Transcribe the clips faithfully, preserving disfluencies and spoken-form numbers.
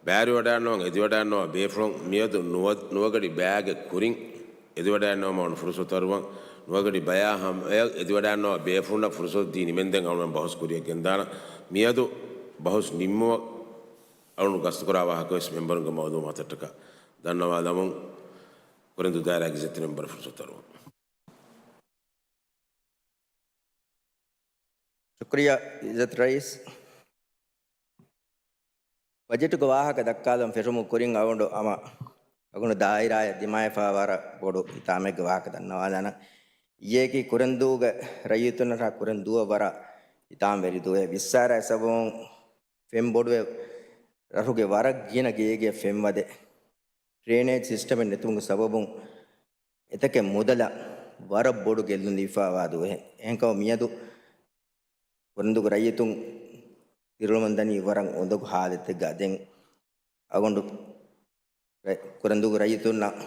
ބައިވެރިވަޑައިގަންނަވަން އެދިވަޑައިގަންނަވާ ބޭފުޅުން މިއަދު ނުވަ-، ނުވަގަޑި ބައިގެ ކުރިން އެދިވަޑައިގަންނަވަމާ ފުރުސަތު އަރުވަން. ނުވަގަޑި ބަޔާ ހަމަޔަށް އެދިވަޑައިގަންނަވާ ބޭފުޅުންނަށް ފުރުސަތު ދީ ނިމެންދެން އަޅުގަނޑު ބަހުސް ކުރިއަށް ގެންދާނަން. މިއަދު ބަހުސް ނިންމުމަށް އަޅުގަނޑު ގަސްތުކުރާ ވާހަކަވެސް މެމްބަރުންގެ މައުލޫމާތަށްޓަކާ ދަންނަވާލަމުން ކުރެންދޫ ދާއިރާގެ އިއްޒަތްތެރި މެމްބަރަށް ފުރުސަތު އަރުވަން. ޝުކުރިއްޔާ އިއްޒަތް ރައީސް. ބަޖެޓުގެ ވާހަކަ ދައްކާލަން ފެށުމުގެ ކުރިން އަޅުގަނޑު ހަމަ އަޅުގަނޑު ދާއިރާއަށް ދިމާވެފަ ވަރަށް ބޮޑު ހިތާމައެއްގެ ވާހަކަ ދަންނަވާލާނަން. އިއްޔެއަކީ ކުރެންދޫގެ ރައްޔިތުންނަށާ ކުރެންދޫއަށް ވަރަށް ހިތާމަވެރި ދުވަހެއް. ވިއްސާރާ ސަބަބުން ފެން ބޮޑުވެ ރަށުގެ ވަރަށް ގިނަ ގޭގެ ފެންވަދެ ޑްރޭނޭޖް ސިސްޓަމެއް ނެތުމުގެ ސަބަބުން އެތަކެއް މުދަލަށް ވަރަށް ބޮޑު ގެއްލުން ލިބިފައިވާ ދުވަހެއް. އެހެންކަމުން މިއަދު ކުރެންދޫގެ ރައްޔިތުން ދިރިއުޅުމުން ދަނީ ވަރަށް އުނދަގޫ ހާލަތެއްގަ. ދެން އަޅުގަނޑު ރަ-، ކުރެންދޫގެ ރައްޔިތުންނަށް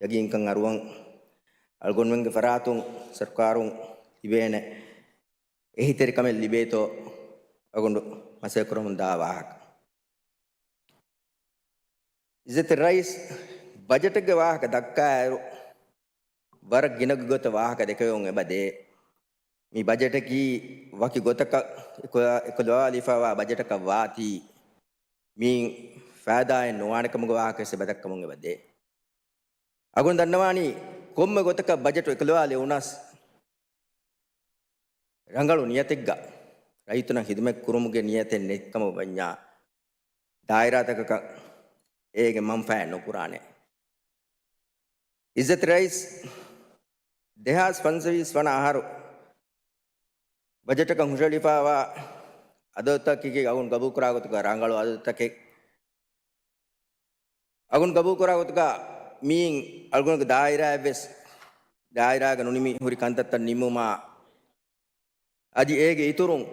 ޔަގީންކަން އަރުވަން އަޅުގަނޑުމެންގެ ފަރާތުން ސަރުކާރުން ތިބޭނެ އެހީތެރިކަމެއް ލިބޭތޯ އަޅުގަނޑު މަސައްކަތްކުރަމުން ދާ ވާހަކަ. އިއްޒަތް ރައީސް، ބަޖެޓެއްގެ ވާހަކަ ދައްކާއިރު، ވަރަށް ގިނަ ގޮތަށް ވާހަކަ ދެކެވެމުން އެބަ ދޭ. މި ބަޖެޓަކީ ވަކި ގޮތަކަށް އެކުލަ-، އެކުލަވާލިފައިވާ ބަޖެޓަކަށް ވާތީ، މިއިން ފައިދާއެއް ނުވާނެ ކަމުގެ ވާހަކަ އެބަ ދައްކަމުން އެބަ ދޭ. އަޅުގަނޑު ދަންނަވާނީ، ކޮންމެ ގޮތަކަށް ބަޖެޓު އެކުލަވާލެވުނަސް، ރަނގަޅު ނިޔަތެއްގަ ރައްޔިތުންނަށް ޚިދުމަތް ކުރުމުގެ ނިޔަތެއް ނެތްކަމަށް ވަންޏާ، ދާއިރާތަކަކަށް އޭގެ މަންފާއެއް ނުކުރާނެ. އިއްޒަތް ރައީސް، ދެހާސް ފަންސަވީސް ވަނަ އަހަރު ބަޖެޓަކަށް ހުށަހެޅިފައިވާ އަދަދުތަކަކީ އަޅުގަނޑު ގަބޫލުކުރާ ގޮތުގަ ރަނގަޅު އަދަދުތަކެއް. އަޅުގަނޑު ގަބޫލުކުރާ ގޮތުގަ މިއިން އަޅުގަނޑުގެ ދާއިރާއެއްވެސް، ދާއިރާގަ ނުނިމި ހުރި ކަންތައްތައް ނިމުމާ، އަދި އޭގެ އިތުރުން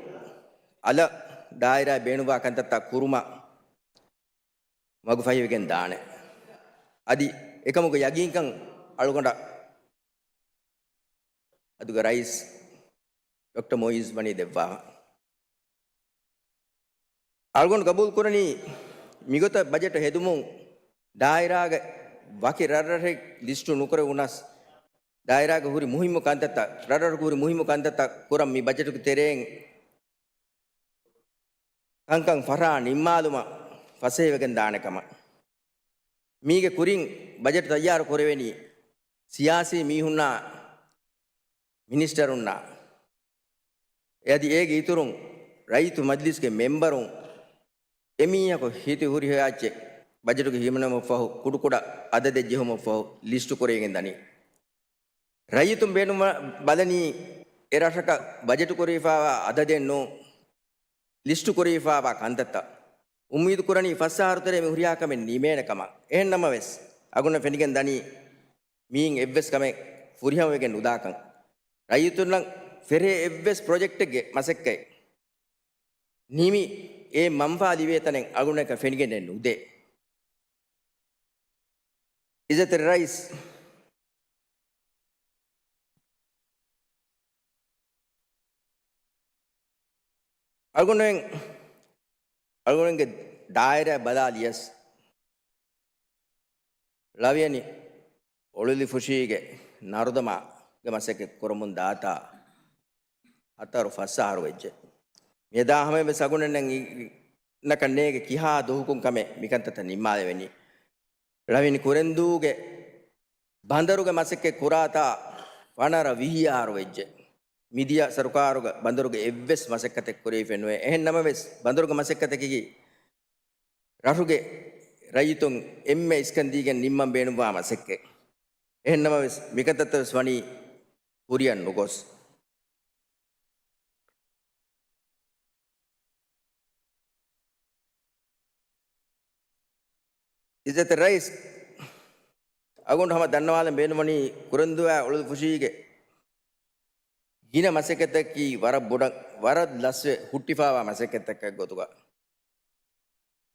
އަލަށް ދާއިރާއަށް ބޭނުންވާ ކަންތައްތައް ކުރުމަށް މަގުފަހިވެގެން ދާނެ. އަދި އެކަމުގެ ޔަގީންކަން އަޅުގަނޑަށް އަދުގެ ރައީސް ޑޮކްޓަރ މުއިއްޒު ވަނީ ދެއްވާފަ. އަޅުގަނޑު ގަބޫލުކުރަނީ މިގޮތަށް ބަޖެޓު ހެދުމުން ދާއިރާގެ ވަކި ރަށްރަށެއް ލިސްޓު ނުކުރެވުނަސް، ދާއިރާގެ ހުރި މުހިއްމު ކަންތައްތައް، ރަށްރަށުގެ ހުރި މުހިއްމު ކަންތައްތައް ކުރަން މި ބަޖެޓުގެ ތެރެއިން ކަންކަން ފަށާ ނިންމާލުމަށް ފަސޭހަވެގެން ދާނެ ކަމަށް. މީގެ ކުރިން ބަޖެޓް ތައްޔާރު ކުރެވެނީ ސިޔާސީ މީހުންނާ މިނިސްޓަރުންނާ އަދި އޭގެ އިތުރުން ރައްޔިތު މަޖިލިސްގެ މެމްބަރުން އެމީހަކު ހިތި ހުރިހާ އެއްޗެއް ބަޖެޓުގެ ހިމެނުމަށްފަހު ކުޑަކުޑަ އަދަދެއް ޖެހުމަށްފަހު ލިސްޓު ކުރެވިގެން ދަނީ. ރައްޔިތުން ބޭނުން ބަލަނީ އެ ރަށަކަށް ބަޖެޓު ކުރެވިފައިވާ އަދަދެއް ނޫން، ލިސްޓު ކުރެވިފައިވާ ކަންތައްތައް. އުއްމީދު ކުރަނީ ފަސް އަހަރު ތެރޭ މި ހުރިހާ ކަމެއް ނިމޭނެ ކަމަށް. އެހެން ނަމަވެސް، އަޅުގަނޑަށް ފެނިގެން ދަނީ މިއިން އެއްވެސް ކަމެއް ފުރިހަމަވެގެން ނުދާކަން. ރައްޔިތުންނަށް ފެށޭ އެއްވެސް ޕްރޮޖެކްޓެއްގެ މަސައްކަތް ނިމި އެ މަންފާ ލިބޭ ތަނެއް އަޅުގަނޑަކަށް ފެނިގެން ނުދޭ. އިއްޒަތް ރައީސް، އަޅުގަނޑުމެން، އަޅުގަނޑުގެ ދާއިރާ ބަލާލިޔަސް، ޅަވިޔަނި އޮޅުލިފުށީގެ ނަރުދަމާގެ މަސައްކަތް ކުރަމުން ދާތާ ހަތަރު ފަސް އަހަރު ވެއްޖެ. މިއަދާ ހަމަޔަށްވެސް އަޅުގަނޑުމެންނަށް އި-، އިންނަކަށް ނޭނގެ ކިހާ ދުވަހަކުން ކަމެއް މިކަންތައްތައް ނިންމާލެވެނީ. ޅަވިނި ކުރެންދޫގެ ބަނދަރުގެ މަސައްކަތް ކުރާތާ ފަނަރަ ވިހި އަހަރު ވެއްޖެ. މިދިޔަ ސަރުކާރުގަ ބަނދަރުގެ އެއްވެސް މަސައްކަތެއް ކުރެވިފައެއް ނުވޭ. އެހެން ނަމަވެސް، ބަނދަރުގެ މަސައްކަތަކީ ރަށުގެ ރައްޔިތުން އެންމެ އިސްކަން ދީގެން ނިންމަން ބޭނުންވާ މަސައްކަތް. އެހެން ނަމަވެސް، މިކަންތައްތައް ވެސް ވަނީ ކުރިއަށް ނުގޮސް. އިއްޒަތް ރައީސް، އަޅުގަނޑު ހަމަ ދަންނަވާލަން ބޭނުންވަނީ ކުރެންދޫއާ އޮޅުލިފުށީގެ ގިނަ މަސައްކަތަކީ ވަރަށް ބޮޑަށް، ވަރަށް ލަސްވެ ހުއްޓިފައިވާ މަސައްކަތްތަކެއް ގޮތުގަ.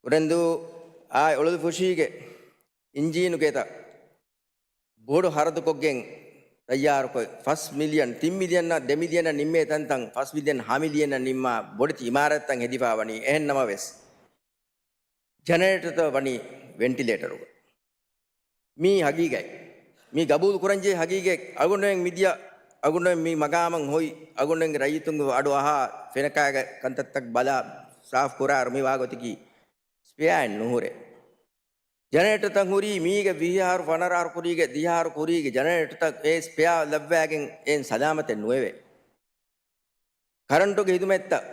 ކުރެންދޫއާ އޮޅުލިފުށީގެ އިންޖީނުގެ އެތައް ބޮޑު ހަރަދުކޮށްގެން ތައްޔާރުކޮށް، ފަސް މިލިއަން، ތިން މިލިއަން، ދެ މިލިއަން ނިންމޭ ތަންތަން ފަސް މިލިއަން، ހަ މިލިއަން ނިންމާ ބޮޑެތި އިމާރާތްތައް ހެދިފައިވަނީ. އެހެން ނަމަވެސް، ޖަނަރޭޓަރތައް ވަނީ ވެންޓިލޭޓަރުގަ. މީ ހަގީގަތް. މީ ގަބޫލު ކުރަންޖެހޭ ހަގީގަތް. އަޅުގަނޑުމެން މިދިޔަ، އަޅުގަނޑުމެން މި މަގާމަށް ހޮތް، އަޅުގަނޑުމެންގެ ރައްޔިތުންގެ އަޑު އަހާ، ފެނަކާގެ ކަންތައްތައް ބަލާ، ސާފު ކުރާއިރު މި ވާގޮތަކީ ސްޕެއާއެއް ނުހުރޭ. ޖަނަރޭޓަރތައް ހުރީ މީގެ ވިހި އަހަރު، ފަނަރަ އަހަރު ކުރީގެ، ދިހަ އަހަރު ކުރީގެ ޖަނަރޭޓަރތައް އެ ސްޕެއާ ލައްވާގެން އެއިން ސަލާމަތެއް ނުވެވޭ. ކަރަންޓުގެ ހިދުމަތްތައް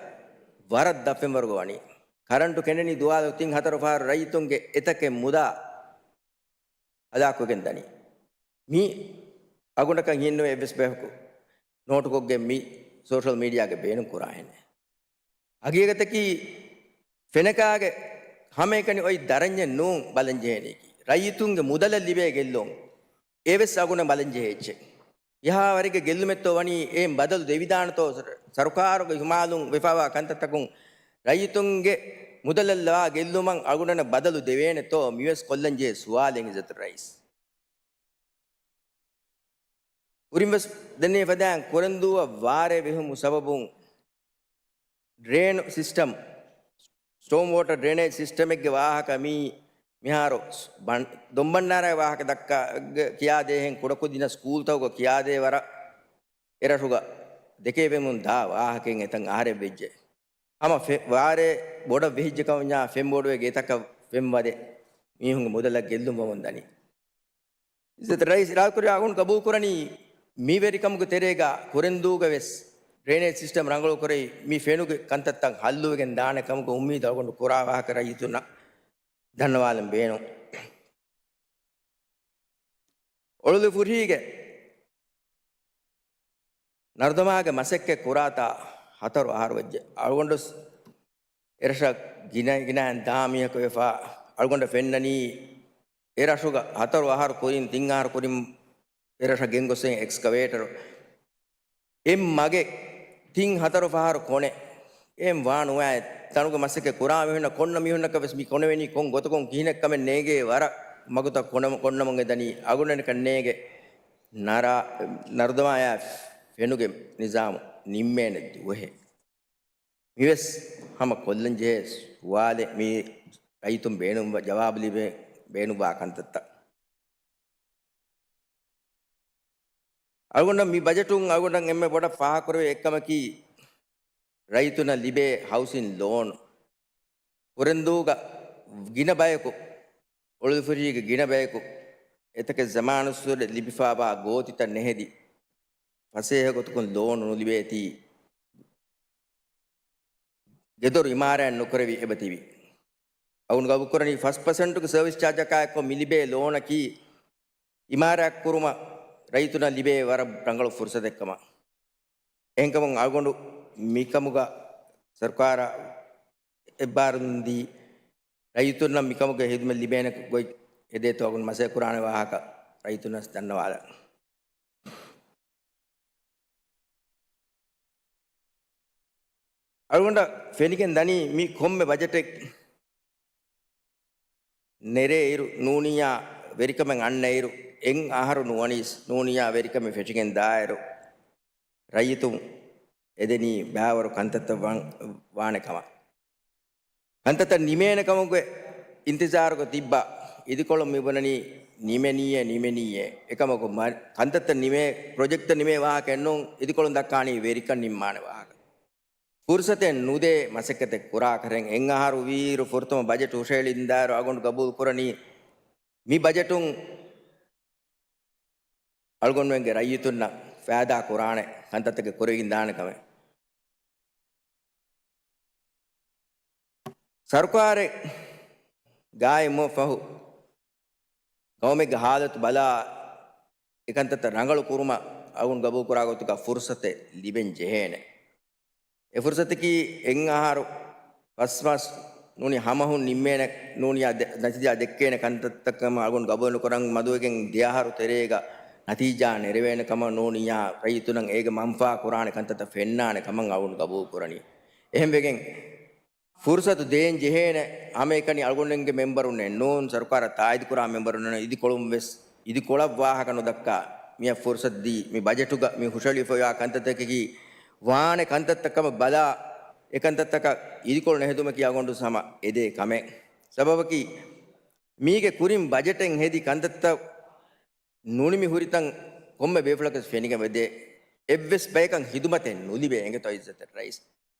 ވަރަށް ދަށް ފެންވަރުގަ ވަނީ. ކަރަންޓު ކެނޑެނީ ދުވާލު ތިން ހަތަރު ފަހަރު ރައްޔިތުންގެ އެތަކެއް މުދާ ހަލާކުވެގެން ދަނީ. މީ އަގުނަކަށް ހިއެއްނުވޭ އެއްވެސް ބަޔަކު ނޯޓުކޮށްގެން މި ސޯޝަލް މީޑިއާގެ ބޭނުން ކުރާހެނެއް. ހަގީގަތަކީ ފެނަކާގެ ހަމައެކަނި އޮތް ދަރަންޏެއް ނޫން ބަލަންޖެހޭނީކީ. ރައްޔިތުންގެ މުދަލަށް ލިބޭ ގެއްލުން އެވެސް އަގުނަ ބަލަންޖެހޭ އެއްޗެއް. އެހާ ވަރެއްގެ ގެއްލުމެއްތޯ ވަނީ އެއިން ބަދަލު ދެވިދާނެތޯ؟ ސަރުކާރުގެ އިހުމާލުން ވެފަވާ ކަންތައްތަކުން ރައްޔިތުންގެ މުދަލަށް ލަވާ ގެއްލުމަށް އަގުނަނަށް ބަދަލު ދެވޭނެތޯ؟ މިވެސް ކޮށްލަންޖެހޭ ސުވާލެއް އިއްޒަތު ރައީސް. ކުރިންވެސް ދެންނެވި ފަދައިން ކުރެންދޫއަށް ވާރޭ ވެހުމު ސަބަބުން ޑްރޭން ސިސްޓަމް، ސްޓޯމް ވޯޓަރ ޑްރޭނޭޖް ސިސްޓަމެއްގެ ވާހަކަ މީ މިހާރު ބަން-، ދޮންބަންނާރާ ވާހަކަ ދައްކާ ކިޔާދޭހެން ކުޑަކުދިން ސްކޫލްތަކުގަ ކިޔާދޭ ވަރަށް އެރަށުގަ ދެކެވެމުން ދާ ވާހަކައިން އެތަން އަހަރެއް ވެއްޖެ. ހަމަ ފެ-، ވާރޭ ބޮޑަށް ވެހިއްޖެ ކަމަށް ފެން ބޮޑުވެގެ އެތަކަށް ފެން ވަދެ މީހުންގެ މުދަލަށް ގެއްލުން ވަމުން ދަނީ. އިއްޒަތު ރައީސް އިރާދަކުރި އަގުން ގަބޫލުކުރަނީ މި ވެރިކަމުގެ ތެރޭގަ ކުރެންދޫގަ ވެސް ޑްރޭނޭޖް ސިސްޓަމް ރަނގަޅުކުރެވި މި ފެނުގެ ކަންތައްތައް ހައްލުވެގެން ދާނެ ކަމުގެ އުއްމީދު އަގުން ކުރާ ވާހަކަ ރައްޔިތުންނަށް ދަންނަވާލަން ބޭނުން. އޮޅުލިފުށީގެ ނަރުދަމާގެ މަސައްކަތް ކުރާތާ ހަތަރު އަހަރު ވެއްޖެ. އަޅުގަނޑު އެރަށަށް ގިނަ ގިނައިން ދާ މީހަކު ވެފަ އަޅުގަނޑަށް ފެންނަނީ އެރަށުގަ ހަތަރު އަހަރު ކުރިން ތިން އަހަރު ކުރިން އެރަށަށް ގެންގޮސް އެކްސްކަވޭޓަރު އެއް މަގެއް ތިން ހަތަރު ފަހަރު ކޮނެ އެއް ވާ ނުވާ ތަނުގެ މަސައްކަތް ކުރާ މީހުންނަށް ކޮންނަ މީހުންނަކަށް ވެސް މި ކޮނެވެނީ ކޮން ގޮތަކުން ކިހިނެއްކަމެއް ނޭގޭ ވަރަށް މަގުތައް ކޮންނަމު-، ކޮންނަމުން އެދަނީ އަގުނަނިކަން ނޭގެ ނަރާ-، ނަރުދަމާޔާ ފެނުގެ ނިޒާމު ނިންމޭނެ ދުވަހެއް. މިވެސް ހަމަ ކޮށްލަން ޖެހޭ ސުވާލެއް މި ރައްޔިތުން ބޭނުންވާ، ޖަވާބު ލިބޭ ބޭނުންވާ ކަންތައްތައް. އަޅުގަނޑަށް މި ބަޖެޓުން އަޅުގަނޑަށް އެންމެ ބޮޑަށް ފާހަގަކުރެވޭ އެއްކަމަކީ، ރައްޔިތުންނަށް ލިބޭ ހައުސިން ލޯނު. ކުރެންދޫގަ ގިނަ ބަޔަކު، އޮޅުލިފުށީގެ ގިނަ ބަޔަކު އެތަކެއް ޒަމާނުއްސުރެ ލިބިފާވާ ގޯތިތައް ނެހެދި، ފަސޭހަ ގޮތަކުން ލޯނު ނުލިބޭތީ، ގެދޮރު އިމާރާތް ނުކުރެވި އެބަތިބި. އަޅުގަނޑު ގަބޫލުކުރަނީ ފަސް ޕަސެންޓުގެ ސަރވިސް ޗާޖަކާއެއްކޮށް މި ލިބޭ ލޯނަކީ، އިމާރާތް ކުރުމަށް ރައްޔިތުންނަށް ލިބޭ ވަރަށް ރަނގަޅު ފުރުސަތެއްކަމަށް. އެހެންކަމުން އަޅުގަނޑު މިކަމުގަ ސަރުކާރަށް އެއްބާރުލުން ދީ، ރައްޔިތުންނަށް މިކަމުގެ ހިދުމަތް ލިބޭނެ ގޮތް ހެދޭތޯ އަގުން މަސައްކަތް ކުރާނެ ވާހަކަ ރައްޔިތުންނަށް ދަންނަވާލަން. އަޅުގަނޑަށް ފެނިގެން ދަނީ މި ކޮންމެ ބަޖެޓެއް ނެރޭ އިރު ނޫނިއްޔާ ވެރިކަމެއް އަންނަ އިރު، އެއް އަހަރު ނުވަނީސް ނޫނިއްޔާ ވެރިކަމެއް ފެށިގެން ދާއިރު، ރައްޔިތުން އެދެނީ ބާވަރު ކަންތައްތައް ވާން-، ވާނެ ކަމަށް. ކަންތައްތައް ނިމޭނެ ކަމުގެ އިންތިޒާރުގަ ތިއްބާ އިދިކޮޅުން މި ބުނަނީ ނިމެނީއޭ، ނިމެނީއޭ. އެކަމަކު މަ-، ކަންތައްތައް ނިމޭ، ޕްރޮޖެކްޓްތައް ނިމޭ ވާހަކައެއް ނޫން، އިދިކޮޅުން ދައްކާނީ ވެރިކަން ނިންމާނެ ވާހަކަ. ފުރުސަތެއް ނުދޭ މަސައްކަތެއް ކުރާކަށް. އެއް އަހަރު ވީއިރު ފުރަތަމަ ބަޖެޓް ހުށަހެޅިންދާއިރު އަގުނޑު ގަބޫލު ކުރަނީ މި ބަޖެޓުން އަޅުގަނޑުމެންގެ ރައްޔިތުންނަށް ފައިދާ ކުރާނެ ކަންތައްތަކެއް ކުރެވިގެން ދާނެ ކަމެއް. ސަރުކާރެއް ގާއިމުވާ ފަހު ގައުމެއްގެ ހާލަތު ބަލާ، އެކަންތައްތައް ރަނގަޅު ކުރުމަށް އަގުން ގަބޫލު ކުރާ ގޮތުގަ ފުރުސަތެއް ލިބެން ޖެހޭނެ. އެ ފުރުސަތަކީ އެއް އަހަރު ފަސް މަސް ނޫނީ ހަމަހުން ނިންމޭނެ ނޫނިއްޔާ ދެ-، ނަތީޖާ ދެއްކޭނެ ކަންތައްތައް ކަމަށް އަގުން ގަބޫލު ނުކުރަން، މަދުވެގެން ދެ އަހަރު ތެރޭގަ ނަތީޖާ ނެރެވޭނެ ކަމަށް ނޫނިއްޔާ ރައްޔިތުންނަށް އޭގެ މަންފާ ކުރާނެ ކަންތައްތައް ފެންނާނެ ކަމަށް އަގުން ގަބޫލު ކުރަނީ. އެހެންވެގެން ފުރުސަތު ދޭން ޖެހޭނެ ހަމައެކަނި އަޅުގަނޑުމެންގެ މެމްބަރުންނެއް ނޫން، ސަރުކާރަށް ތާއީދު ކުރާ މެމްބަރުންނެއް ނޫން، އިދިކޮޅުން ވެސް އިދިކޮޅަށް ވާހަކަ ނުދައްކާ، މިއަށް ފުރުސަތު ދީ، މި ބަޖެޓުގަ މި ހުށަހެޅިފައިވާ ކަންތައްތަކަކީ ވާނެ ކަންތައްތައް ކަމަށް ބަލާ، އެ ކަންތައްތަކަށް އިދިކޮޅު ނެހެދުމަކީ އަގުނޑު ހަމަ އެދޭ ކަމެއް. ސަބަބަކީ މީގެ ކުރިން ބަޖެޓެއް ހެދި ކަންތައްތައް ނުނިމި ހުރިތަން ކޮންމެ ބޭފުޅަކަސް ފެނިގެން ވެދޭ. އެއްވެސް ބަޔަކަށް ހިދުމަތެއް ނުލިބޭ އެނގޭތޯ އިއްޒަތް ރައީސް.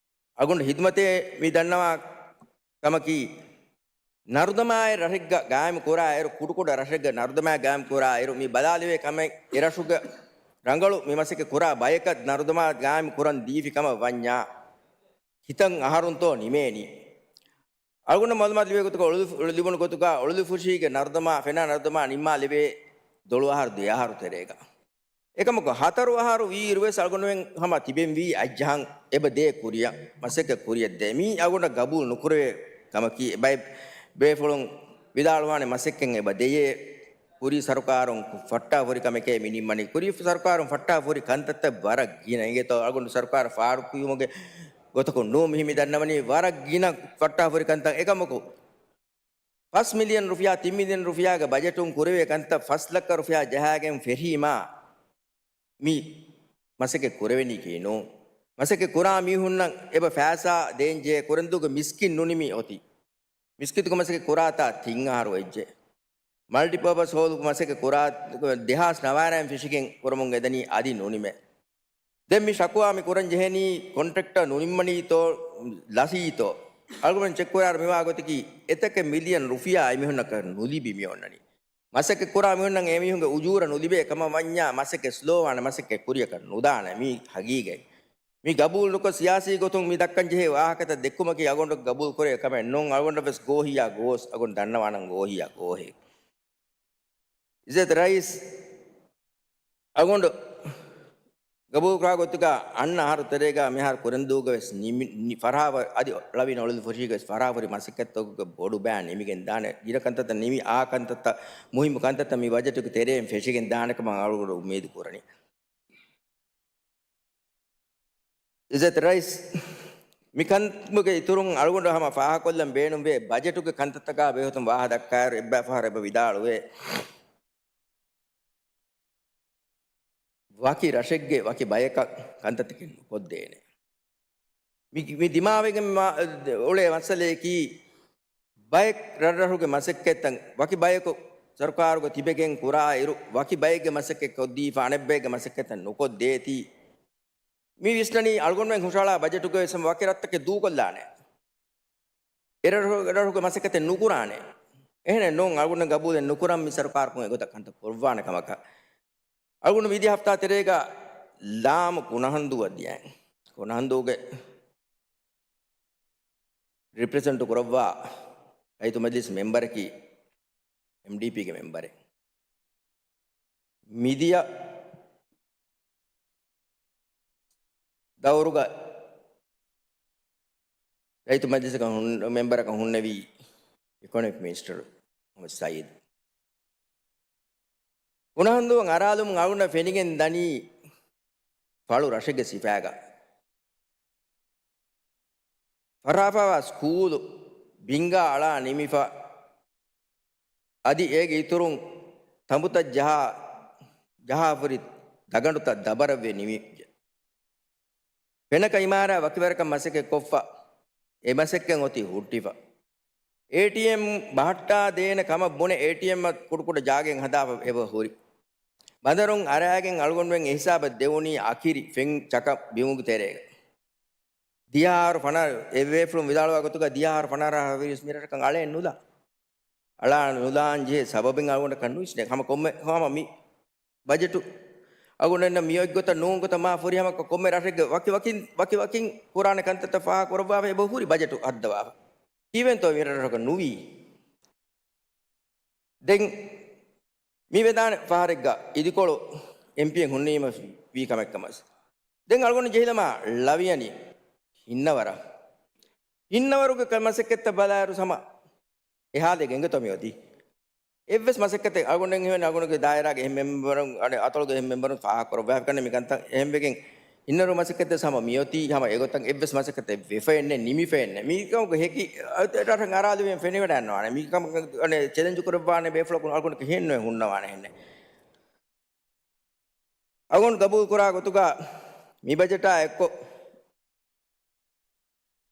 އަގުނޑު ހިދުމަތޭ މި ދަންނަވާ ކަމަކީ، ނަރުދަމާއެއް ރަށެއްގަ ގާއިމު ކުރާ އިރު، ކުޑަކުޑަ ރަށެއްގަ ނަރުދަމާ ގާއިމު ކުރާ އިރު، މި ބަލާލެވޭ ކަމެއް އެރަށުގަ ރަނގަޅު މި މަސައްކަތް ކުރާ ބަޔަކަށް ނަރުދަމާ ގާއިމު ކުރަން ދީފި ކަމަށް ވަންޏާ، ކިތަން އަހަރުންތޯ ނިމޭނީ؟ އަޅުގަނޑަށް މައުލޫމާތު ލިބޭ ގޮތުގަ، އޮޅުލި-، ލިބުނު ގޮތުގަ، އޮޅުލިފުށީގެ ނަރުދަމާ، ފެނާ ނަރުދަމާ ނިންމާ ލެވޭ ދޮޅު އަހަރު ދެ އަހަރު ތެރޭގަ. އެކަމަކު، ހަތަރު އަހަރު ވީ އިރުވެސް އަޅުގަނޑުމެން ހަމަ ތިބެންވީ އައްޖަހަން އެބަ ދޭ ކުރިއަށް، މަސައްކަތް ކުރިއަށް ދޭ. މީ އަޅުގަނޑަށް ގަބޫލު ނުކުރެވޭ ކަމަކީ، ބައެއް ބޭފުޅުން ވިދާޅުވާނެ މަސައްކަތް އެބަ ދެޔޭ، ކުރީ ސަރުކާރުން ފައްޓާފުރި ކަމެކޭ މި ނިންމަނީ. ކުރީ ސަރުކާރުން ފައްޓާފުރި ކަންތައްތައް ވަރަށް ގިނަ އިނގޭތޯ، އަޅުގަނޑު ސަރުކާރަށް ފާޑުކުރުމުގެ ގޮތަކުން ނޫން މިހި މި ދަންނަވަނީ، ވަރަށް ގިނަ ފައްޓާފުރި ކަންތައް. އެކަމަކު، ފަސް މިލިއަން ރުފިޔާ، ތިން މިލިއަން ރުފިޔާގެ ބަޖެޓުން ކުރެވޭ ކަންތައް ފަސް ލައްކަ ރުފިޔާ ޖަހާގެން ފެށީމާ، މި މަސައްކަތް ކުރެވެނީކީ ނޫން. މަސައްކަތް ކުރާ މީހުންނަށް އެބަ ފައިސާ ދޭންޖެހޭ، ކުރެންދޫގެ މިސްކިތް ނުނިމި އޮތީ. މިސްކިތުގެ މަސައްކަތް ކުރާތާ ތިން އަހަރު ވެއްޖެ. މަލްޓިޕާޕަސް ހޯލުގެ މަސައްކަތް ކުރާ ދެހާސް ނަވާރައިން ފެށިގެން ކުރަމުން އެދަނީ އަދި ނުނިމޭ. ދެން މި ޝަކުވާ މި ކުރަން ޖެހެނީ ކޮންޓްރެކްޓަރ ނުނިންމަނީތޯ ލަސީތޯ؟ އަޅުގަނޑު ޗެކް ކުރާއިރު މިވާ ގޮތަކީ، އެތަކެއް މިލިއަން ރުފިޔާ އެމީހުންނަކަށް ނުލިބި މި އޮންނަނީ. މަސައްކަތް ކުރާ މީހުންނަށް އެމީހުންގެ އުޖޫރަ ނުލިބޭ ކަމަށް ވަންޏާ، މަސައްކަތް ސްލޯވާނެ، މަސައްކަތް ކުރިއަކަށް ނުދާނެ. މީ ހަގީގަތް. މި ގަބޫލު ނުކޮށް، ސިޔާސީ ގޮތުން މި ދައްކަން ޖެހޭ ވާހަކަތައް ދެއްކުމަކީ އަގޮނޑަށް ގަބޫލު ކުރޭ ކަމެއް ނޫން. އަގޮނޑަށް ވެސް ގޯހިއްޔާ ގޯސް، އަގޮނޑު ދަންނަވާނަން ގޯހިއްޔާ ގޯހެއް. އިއްޒަތް ރައީސް، އަގޮނޑު ގަބޫލުކުރާ ގޮތުގަ އަންނަ އަހަރު ތެރޭގަ މިހާރު ކުރެންދޫގަ ވެސް ނިމި-، ނި-، ފަރާވަ-، އަދި ޅަވި އޮޅުލިފުށީގަ ވެސް ފަރާފުރި މަސައްކަތްތަކުގެ ބޮޑު ބައި ނިމިގެން ދާނެ. ގިނަ ކަންތައްތައް ނިމި، އާ ކަންތައްތައް، މުހިއްމު ކަންތައްތައް މި ބަޖެޓުގެ ތެރެއިން ފެށިގެން ދާނެ ކަމަށް އަޅުގަނޑު އުއްމީދު ކުރަނީ. އިއްޒަތް ރައީސް، މި ކަންކަމުގެ އިތުރުން އަޅުގަނޑު ހަމަ ފާހަގަކޮށްލަން ބޭނުންވޭ، ބަޖެޓުގެ ކަންތައްތަކާ ބެހޭގޮތުން ވާހަކަ ދައްކާއިރު އެއްބައި ފަހަރު އެބަ ވިދާޅުވޭ، ވަކި ރަށެއްގެ ވަކި ބަޔަކަށް ކަންތައްތަކެއް ނުކޮށްދޭނެ. މި، މި ދިމާވެގެން މާ-، އުޅޭ މައްސަލަޔަކީ، ބައެއް ރަށްރަށުގެ މަސައްކަތްތައް ވަކި ބަޔަކު ސަރުކާރުގަ ތިބެގެން ކުރާ އިރު، ވަކި ބައެއްގެ މަސައްކަތް ކޮށްދީފަ، އަނެއްބައެއްގެ މަސައްކަތްތައް ނުކޮށްދޭތީ. މި ވިސްނަނީ އަޅުގަނޑުމެން ހުށަހަޅާ ބަޖެޓުގައި ވެސް ވަކި ރަށްތަކެއް ދޫކޮށްލާނެ. އެރަށު-، އެރަށުގެ މަސައްކަތެއް ނުކުރާނެ. އެހެނެއް ނޫން، އަޅުގަނޑު ގަބޫލެއް ނުކުރަން މި ސަރުކާރަކުން އެގޮތަށް ކަންތައް ކުރައްވާނެ ކަމަކަށް. އަޅުގަނޑު މިދިޔަ ހަފްތާ ތެރޭގަ ލާމު ކުނަހަންދޫއަށް ދިޔައިން. ކުނަހަންދޫގެ ރިޕްރެޒެންޓު ކުރައްވާ ރައްޔިތު މަޖިލިސް މެމްބަރަކީ އެމްޑީޕީގެ މެމްބަރެއް. މިދިޔަ ދައުރުގަ ރައްޔިތު މަޖިލިސަކަށް ހުން-، މެމްބަރަކަށް ހުންނެވީ އިކޮނޮމިކް މިނިސްޓަރު މުހައްމަދު ސައީދު. ކުނަހަންދޫއަށް އަރާލުމުން އަޅުގަނޑަށް ފެނިގެން ދަނީ ފަޅު ރަށެއްގެ ސިފައިގަ. ފަށާފައިވާ ސްކޫލު ބިންގާ އަޅާ ނިމިފަ، އަދި އޭގެ އިތުރުން ތަނބުތައް ޖަހާ، ޖަހާފުރި ދަގަނޑުތައް ދަބަރަށްވެ ނިމިއްޖެ. ފެނަކަ އިމާރާތް ވަކިވަރަކަށް މަސައްކަތް ކޮށްފަ، އެ މަސައްކަތް އޮތީ ހުއްޓިފަ. އޭޓީއެމް ބަހައްޓާ ދޭނެ ކަމަށް ބުނެ އޭޓީއެމްއަށް ކުޑަކުޑަ ޖާގައެއް ހަދާފަ އެބަ ހުރި. ބަނދަރުން އަރާގެން އަޅުގަނޑުމެން އެހިސާބަށް ދެވުނީ އަކިރި ފެން ޗަކަ ބިމުގެ ތެރޭގަ. ދިހައަހަރު ފަނަރަ، އެ ބޭފުޅުން ވިދާޅުވާ ގޮތުގަ ދިހައަހަރު ފަނަރަ އަހަރު ވީސް މިރަށަކަށް އަޅައެއް ނުލާ. އަޅާ ނުލާން ޖެހޭ ސަބަބެއް އަޅުގަނޑަކަށް ނުވިސްނޭ. ހަމަ ކޮންމެ، ހަމަ މި ބަޖެޓު އަގުނެންނަ މިއޮތް ގޮތަށް ނޫން ގޮތަށް މާ ފުރިހަމަކޮށް ކޮންމެ ރަށެއްގެ ވަކި ވަކިން، ވަކި ވަކިން ކުރާނެ ކަންތައްތައް ފާހަގަ ކުރައްވާފަ އެބަ ހުރި ބަޖެޓު ހައްދަވާފަ. ކީއްވެންތޯ މި ރަށްރަށަކަށް ނުވީ؟ ދެން މި ވެދާނެ ފަހަރެއްގަ އިދިކޮޅު އެމްޕީއެއް ހުންނީމަ ވީ ކަމެއްކަމަސް. ދެން އަޅުގަނޑު ޖެހިލަމާ ޅަވިޔަނި ހިންނަވަރަށް. ހިންނަވަރުގެ ކަ-، މަސައްކަތްތައް ބަލާއިރު ހަމަ އެ ހާލެއް ގެންގޮތަށް މި އޮތީ. އެއްވެސް މަސައްކަތެއް އަޅުގަނޑެއް ހިމެނޭ އަޅުގަނޑުގެ ދާއިރާގެ އެހެން މެމްބަރުން، އަނެއް އަތޮޅުގެ އެހެން މެމްބަރުން ފާހަގަ ކުރައްވާފަ ކަންނެ މިކަންތައް އެހެންވެގެން ހިންނަވަރު މަސައްކަތްތައް ހަމަ މިއޮތީ، ހަމަ އެގޮތަށް އެއްވެސް މަސައްކަތެއް ވެފައެއްނެއް، ނިމިފައެއްނެއް. މީކަމުގެ ހެކި ރަށަށް އަރާލެވެން ފެނިވަޑައިންނަވާނެ. މީކަމަށް އަނެއް ޗެލެންޖު ކުރައްވާނެ ބޭފުޅަކު އަޅުގަނޑަކަށް ހިންނަވަން ހުންނަވާނެ ހެންނެއް. އަޅުގަނޑު ގަބޫލު ކުރާ ގޮތުގަ މި ބަޖެޓާ އެއްކޮށް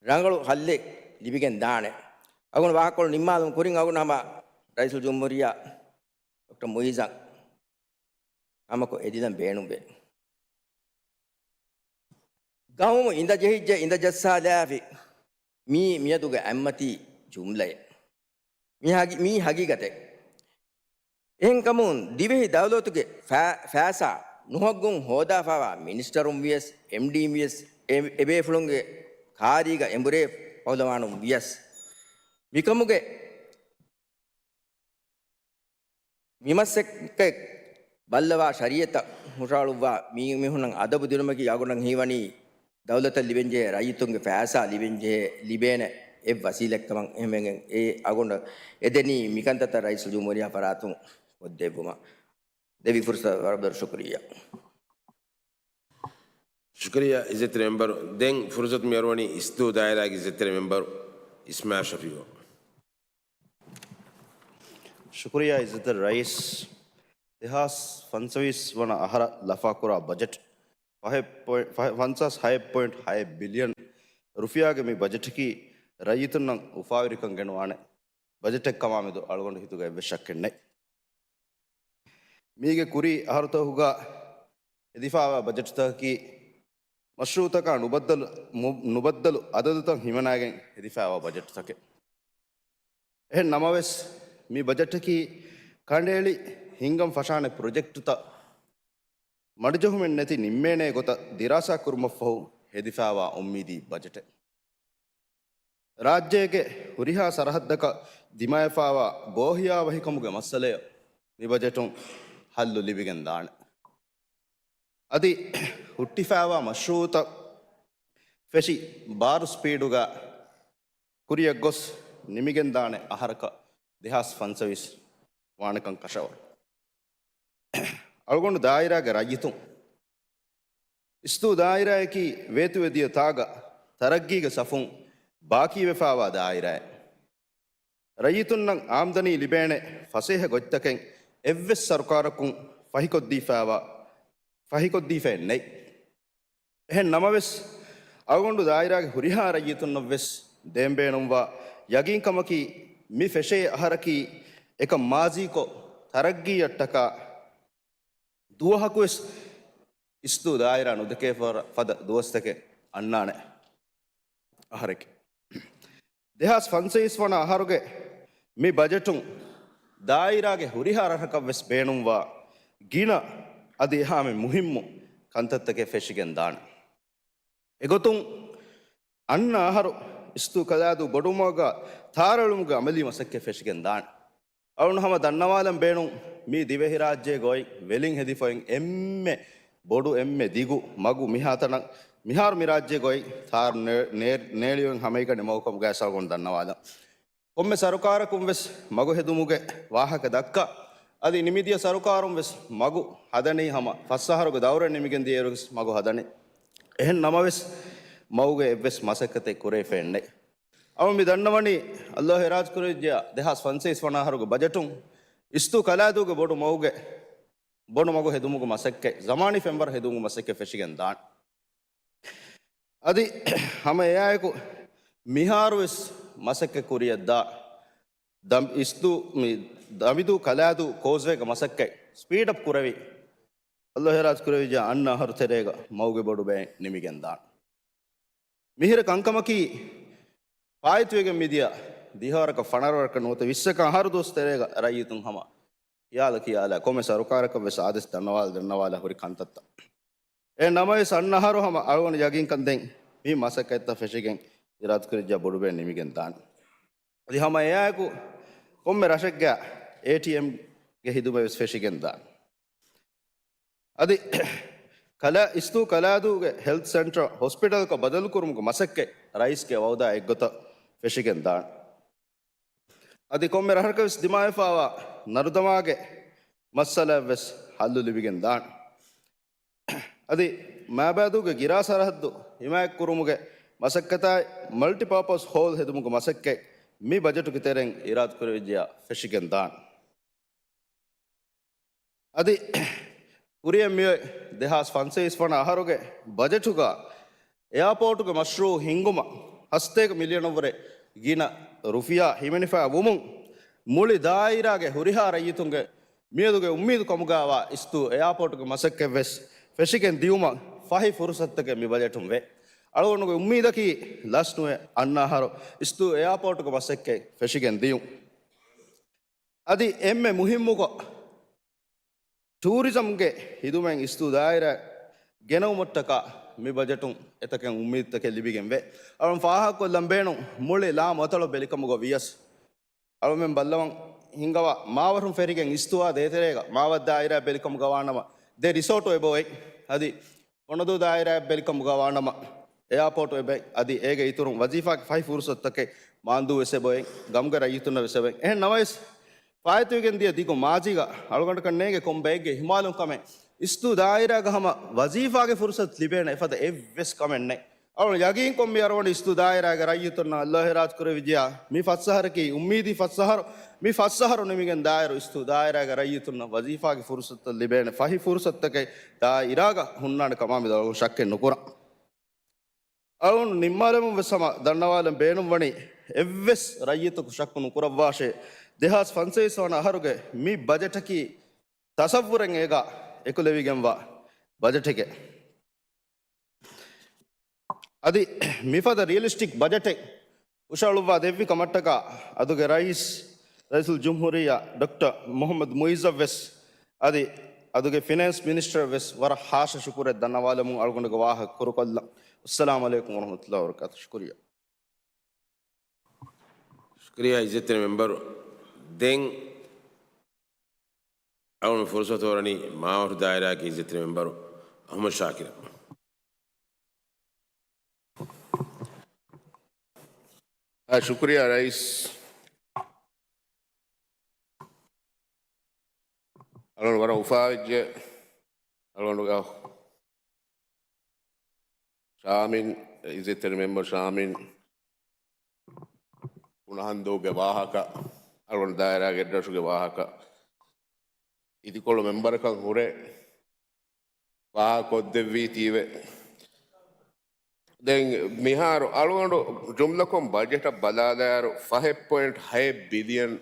ރަނގަޅު ހައްލެއް ލިބިގެން ދާނެ. އަޅުގަނޑު ވާހަކަކޮޅު ނިންމާލުމަށް ކުރިން އަޅުގަނޑު ހަމަ ރައީސުލްޖުމްހޫރިއްޔާ ޑޮކްޓަރ މުޢިއްޒަށް ހަމަކޮށް އެދިލަން ބޭނުންވޭ. ގައުމު އިނދަޖެހިއްޖެ އިނދަޖައްސާލާފި މީ މިއަދުގެ އަތްމަތީ ޖުމްލައެއް. މީ ހަގީ-، މީ ހަގީގަތެއް. އެހެންކަމުން ދިވެހި ދައުލަތުގެ ފާ-، ފައިސާ ނުހައްގުން ހޯދާފައިވާ މިނިސްޓަރުން ވިޔަސް، އެމްޑީ ވިޔަސް، އެ-، އެބޭފުޅުންގެ ކާރީގަ އެނބުރޭ ފަހުލަވާނުން ވިޔަސް، މިކަމުގެ މިމަސައްކަތް ބައްލަވާ ޝަރީއަތަށް ހުށަހަޅުއްވާ މީ މީހުންނަށް އަދަބު ދިނުމަކީ އަޅުގަނޑަށް ހީވަނީ ދައުލަތަށް ލިބެންޖެހޭ ރައްޔިތުންގެ ފައިސާ ލިބެންޖެހޭ ލިބޭނެ އެއް ވަސީލަތްކަމަށް. އެހެންވެގެން އެ އަޅުގަނޑަށް އެދެނީ މިކަންތައްތައް ރައީސުލްޖުމްހޫރިއްޔާ ފަރާތުން ކޮށްދެއްވުމަށް. ދެވި ފުރުސަތަށް ވަރަށް ބޮޑަށް ޝުކުރިއްޔާ. ޝުކުރިއްޔާ އިއްޒަތްތެރި މެމްބަރު. ދެން ފުރުސަތު މިއަރުވަނީ އިސްދޫ ދާއިރާގެ އިއްޒަތްތެރި މެމްބަރު އިސްމާއިލް ޝަފީއު. ޝުކުރިއްޔާ އިއްޒަތްތެރި ރައީސް. ދެހާސް ފަންސަވީސް ވަނަ އަހަރަށް ލަފާކުރާ ބަޖެޓް ފަހެއް ޕޮއިންޓް، ފަހެ-، ފަންސާސް ހައެއް ޕޮއިންޓް ހައެއް ބިލިއަން ރުފިޔާގެ މި ބަޖެޓަކީ ރައްޔިތުންނަށް އުފާވެރިކަން ގެނުވާނެ ބަޖެޓެއް ކަމާމެދު އަޅުގަނޑު ހިތުގަ އެއްވެސް ޝައްކެއް ނެތް. މީގެ ކުރީ އަހަރުތަކުގަ ހެދިފައިވާ ބަޖެޓްތަކަކީ މަޝްރޫއުތަކާ ނުބައްދަލު، މު-، ނުބައްދަލު އަދަދުތައް ހިމަނައިގެން ހެދިފައިވާ ބަޖެޓްތަކެއް. އެހެން ނަމަވެސް، މި ބަޖެޓަކީ ކަނޑައެޅި ހިންގަން ފަށާނެ ޕްރޮޖެކްޓުތައް މަޑުޖެހުމެއް ނެތި ނިންމޭނޭ ގޮތަށް ދިރާސާ ކުރުމަށްފަހު ހެދިފައިވާ އުއްމީދީ ބަޖެޓެއް. ރާއްޖޭގެ ހުރިހާ ސަރަހައްދަކަށް ދިމާވެފައިވާ ގޯހިޔާވަހިކަމުގެ މައްސަލައެއް މި ބަޖެޓުން ހައްލު ލިބިގެން ދާނެ. އަދި ހުއްޓިފައިވާ މަޝްރޫއުތައް ފެށި ބާރު ސްޕީޑުގަ ކުރިއަށް ގޮސް ނިމިގެންދާނެ އަހަރަކަށް ދެހާސް ފަންސަވީސް ވާނެކަން ކަށަވަރު. އަޅުގަނޑު ދާއިރާގެ ރައްޔިތުން. އިސްދޫ ދާއިރާއަކީ ވޭތުވެދިޔަ ތާގަ ތަރައްގީގެ ސަފުން ބާކީވެފައިވާ ދާއިރާއެއް. ރައްޔިތުންނަށް އާމްދަނީ ލިބޭނެ ފަސޭހަ ގޮތްތަކެއް އެއްވެސް ސަރުކާރަކުން ފަހިކޮށްދީފައިވާ، ފަހިކޮށްދީފައެއް ނެތް. އެހެން ނަމަވެސް، އަޅުގަނޑު ދާއިރާގެ ހުރިހާ ރައްޔިތުންނަށްވެސް ދޭން ބޭނުންވާ ޔަގީންކަމަކީ، މި ފެށޭ އަހަރަކީ އެކަން މާޒީކޮށް، ތަރައްގީއަށްޓަކާ ދުވަހަކުވެސް އިސްދޫ ދާއިރާ ނުދެކޭ ފަ-، ފަދަ ދުވަސްތަކެއް އަންނާނެ އަހަރެކޭ. ދެހާސް ފަންސަވީސް ވަނަ އަހަރުގެ މި ބަޖެޓުން ދާއިރާގެ ހުރިހާ ރަށަކަށްވެސް ބޭނުންވާ ގިނަ އަދި އެހާމެ މުހިއްމު ކަންތައްތަކެއް ފެށިގެން ދާނެ. އެގޮތުން އަންނަ އަހަރު އިސްދޫ ކަލާދޫ ބޮޑުމަގަށް ތާރައެޅުމުގެ އަމަލީ މަސައްކަތް ފެށިގެން ދާނެ. އަޅުން ހަމަ ދަންނަވާލަން ބޭނުން، މީ ދިވެހިރާއްޖޭގަ އޮތް ވެލިން ހެދިފައި އެންމެ ބޮޑު އެންމެ ދިގު މަގު މިހާތަނަށް، މިހާރު މި ރާއްޖޭގަ އޮތް ތާރު ނޭ-، ނޭ-، ނޭޅިއޮތް ހަމައެކަނި މަގު ކަމުގައި އަޅުން ދަންނަވާލަން. ކޮންމެ ސަރުކާރަކުން ވެސް މަގު ހެދުމުގެ ވާހަކަ ދައްކާ، އަދި ނިމިދިޔަ ސަރުކާރުން ވެސް މަގު ހަދަނީ ހަމަ ފަސް އަހަރުގެ ދައުރެއް ނިމިގެން ދިޔައިރު ވެސް މަގު ހަދަނީ. އެހެން ނަމަވެސް، މަގުގެ އެއްވެސް މަސައްކަތެއް ކުރެވިފައެއް ނެތް. އަޅުން މި ދަންނަވަނީ، އައްލާހު އިރާދަ ކުރެވިއްޖެޔާ، ދެހާސް ފަންސަވީސް ވަނަ އަހަރުގެ ބަޖެޓުން އިސްދޫ ކަލާދޫގެ ބޮޑު މަގުގެ ބޮޑު މަގު ހެދުމުގެ މަސައްކަތް، ޒަމާނީ ފެންވަރު ހެދުމުގެ މަސައްކަތް ފެށިގެން ދާނެ. އަދި ހަމަ އެއާއެކު މިހާރުވެސް މަސައްކަތް ކުރިއަށްދާ ދަމް-، އިސްދޫ، މި ދަމިދޫ ކަލާދޫ ކޯސްވޭގެ މަސައްކަތް ސްޕީޑްއަޕް ކުރެވި، އައްލާހު އިރާދަ ކުރެވިއްޖެޔާ އަންނަ އަހަރު ތެރޭގަ މަގުގެ ބޮޑު ބައެއް ނިމިގެން ދާނެ. މިހިރަ ކަންކަމަކީ ފާއިތުވެގެން މިދިޔަ ދިހަވަރަކަށް ފަނަރަވަރަކަށް ނުވަތަ ވިއްސަކަށް އަހަރު ދުވަސް ތެރޭގަ ރައްޔިތުން ހަމަ ހިޔާލަ ކިޔާލާ ކޮންމެ ސަރުކާރަކަށް ވެސް އާދޭސް ދަންނަވާލަ ދަންނަވާލާ ހުރި ކަންތައްތައް. އެ ނަމަވެސް އަންނަ އަހަރު ހަމަ އަޅުގަނޑު ޔަގީންކަން ދެން މި މަސައްކަތްތައް ފެށިގެން އިރާދަކުރެއްޖެޔާ ބޮޑުބައެއް ނިމިގެން ދާނެ. އަދި ހަމަ އެއާއެކު ކޮންމެ ރަށެއްގަ އޭޓީއެމްގެ ހިދުމަތް ވެސް ފެށިގެން ދާނެ. އަދި ކަލާ-، އިސްދޫ ކަލާދޫގެ ހެލްތް ސެންޓަރ ހޮސްޕިޓަލަކަށް ބަދަލުކުރުމުގެ މަސައްކަތް ރައީސްގެ ވައުދާ އެއްގޮތަށް ފެށިގެން ދާނެ. އަދި ކޮންމެ ރަށަކަށް ވެސް ދިމާވެފައިވާ ނަރުދަމާގެ މައްސަލައަށް ވެސް ހައްލު ލިބިގެން ދާނެ. އަދި މާބައިދޫގެ ގިރާ ސަރަހައްދު ހިމާޔަތްކުރުމުގެ މަސައްކަތާއި، މަލްޓިޕާޕަސް ހޯލް ހެދުމުގެ މަސައްކަތް މި ބަޖެޓުގެ ތެރެއިން އިރާދަކުރެވިއްޖެޔާ ފެށިގެން ދާނެ. އަދި ކުރިއަށް މިއޮތް ދެހާސް ފަންސަވީސް ވަނަ އަހަރުގެ ބަޖެޓުގަ އެއާޕޯޓުގެ މަޝްރޫއު ހިންގުމަށް ހަސަތޭކަ މިލިއަނަށްވުރެ ގިނަ ރުފިޔާ ހިމެނިފަ ވުމުން، މުޅި ދާއިރާގެ ހުރިހާ ރައްޔިތުންގެ މިއަދުގެ އުއްމީދު ކަމުގައިވާ އިސްތޫ އެއާޕޯޓުގެ މަސައްކަތްވެސް ފެށިގެން ދިޔުމަށް ފަހި ފުރުސަތުތަކެއް މި ބަޖެޓުން ވޭ. އަޅުގަނޑުގެ އުއްމީދަކީ ލަސްނުވެ އަންނަ އަހަރު އިސްތޫ އެއާޕޯޓުގެ މަސައްކަތް ފެށިގެން ދިޔުން. އަދި އެންމެ މުހިއްމުކޮށް، ޓޫރިޒަމްގެ ހިދުމަތް އިސްތޫ ދާއިރާ ގެނައުމަށްޓަކާ މި ބަޖެޓުން އެތަކެއް އުއްމީދުތަކެއް ލިބިގެން ވޭ. އަޅުން ފާހަގަކޮށްލަން ބޭނުން މުޅި ލާމު އަތޮޅަށް ބެލިކަމުގަ ވިޔަސް، އަޅުމެން ބައްލަވަން ހިންގަވާ މާވަރުން ފެށިގެން އިސްތުވާ ދޭތެރޭގަ މާވަށް ދާއިރާ ބެލިކަމުގަ ވާނަމަ، ދެ ރިސޯޓު އެބައޮތް. އަދި ފޮނަދޫ ދާއިރާއަށް ބެލިކަމުގަ ވާނަމަ، އެއާޕޯޓު އެބައޮތް. އަދި އޭގެ އިތުރުން ވަޒީފާގެ ފަހި ފުރުސަތުތަކެއް މާންދޫ ވެސް އެބައޮތް. ގަމުގެ ރައްޔިތުންނަށް ވެސް އެބައޮތް. އެހެން ނަމަވެސް، ފާއިތުވެގެން ދިޔަ ދިގު މާޒީގަ އަޅުގަނޑަކަށް ނޭނގެ ކޮން ބައެއްގެ އިހުމާލުން ކަމެއް، އިސްތޫ ދާއިރާގަ ހަމަ ވަޒީފާގެ ފުރުސަތު ލިބޭނެ އެފަދަ އެއްވެސް ކަމެއް ނެތް. އަޅުން ޔަގީންކޮށް މި އަރުވަނީ އިސްތޫ ދާއިރާގެ ރައްޔިތުންނަށް އައްލާހު އިރާދަ ކުރެވިއްޖެޔާ، މި ފަސް އަހަރަކީ އުއްމީދީ ފަސް އަހަރު. މި ފަސް އަހަރު ނިމިގެން ދާއިރު އިސްތޫ ދާއިރާގެ ރައްޔިތުންނަށް ވަޒީފާގެ ފުރުސަތުތައް ލިބޭނެ ފަހި ފުރުސަތުތަކެއް ދާއިރާގަ ހުންނާނެ ކަމާ މި ދަޅުން ޝައްކެއް ނުކުރަން. އަޅުން ނިންމާލަމުން ވެސް ހަމަ ދަންނަވާލަން ބޭނުންވަނީ، އެއްވެސް ރައްޔިތަކު ޝައްކު ނުކުރައްވާށޭ، ދެހާސް ފަންސަވީސް ވަނަ އަހަރުގެ މި ބަޖެޓަކީ ތަސައްވުރެއް އޭގަ އެކުލެވިގެންވާ ބަޖެޓެކޭ. އަދި މިފަދަ ރިއަލިސްޓިކް ބަޖެޓެއް ހުށަހަޅުއްވާ ދެއްވި ކަމަށްޓަކާ އަދުގެ ރައީސް، ރައީސުލް ޖުމްހޫރިއްޔާ ޑޮކްޓަރ މުޙައްމަދު މުޢިއްޒަށް ވެސް އަދި އަދުގެ ފިނޭންސް މިނިސްޓަރަށް ވެސް ވަރަށް ހާއްސަ ޝުކުރެއް ދަންނަވާލަމުން އަޅުގަނޑުގެ ވާހަކަ ކުރުކޮށްލަން. އައްސަލާމު ޢަލައިކުމް ވަރަޙްމަތުﷲި ވަބަރަކާތުހު. ޝުކުރިއްޔާ. ޝުކުރިއްޔާ ޢިއްޒަތްތެރި މެމްބަރު. ދެން އަޅުގަނޑު ފުރުސަތު އޮރަނީ މާވަރު ދާއިރާގެ ޢިއްޒަތްތެރި މެމްބަރު އަޙްމަދު ޝާކިރަށް. އާ، ޝުކުރިއްޔާ ރައީސް. އަޅުގަނޑު ވަރަށް އުފާވެއްޖެ. އަޅުގަނޑުގެ ޝާމިން، ޢިއްޒަތްތެރި މެމްބަރު ޝާމިން ކުނަހަންދޫގެ ވާހަކަ، އަޅުގަނޑު ދާއިރާގެ އެއްރަށުގެ ވާހަކަ އިދިކޮޅު މެމްބަރަކަށް ހުރެ ފާހަގަކޮށްދެއްވީތީވެ. ދެން މިހާރު އަޅުގަނޑު ޖުމްލަކޮށް ބަޖެޓަށް ބަލާލާއިރު، ފަހެއް ޕޮއިންޓް ހައެއް ބިލިއަން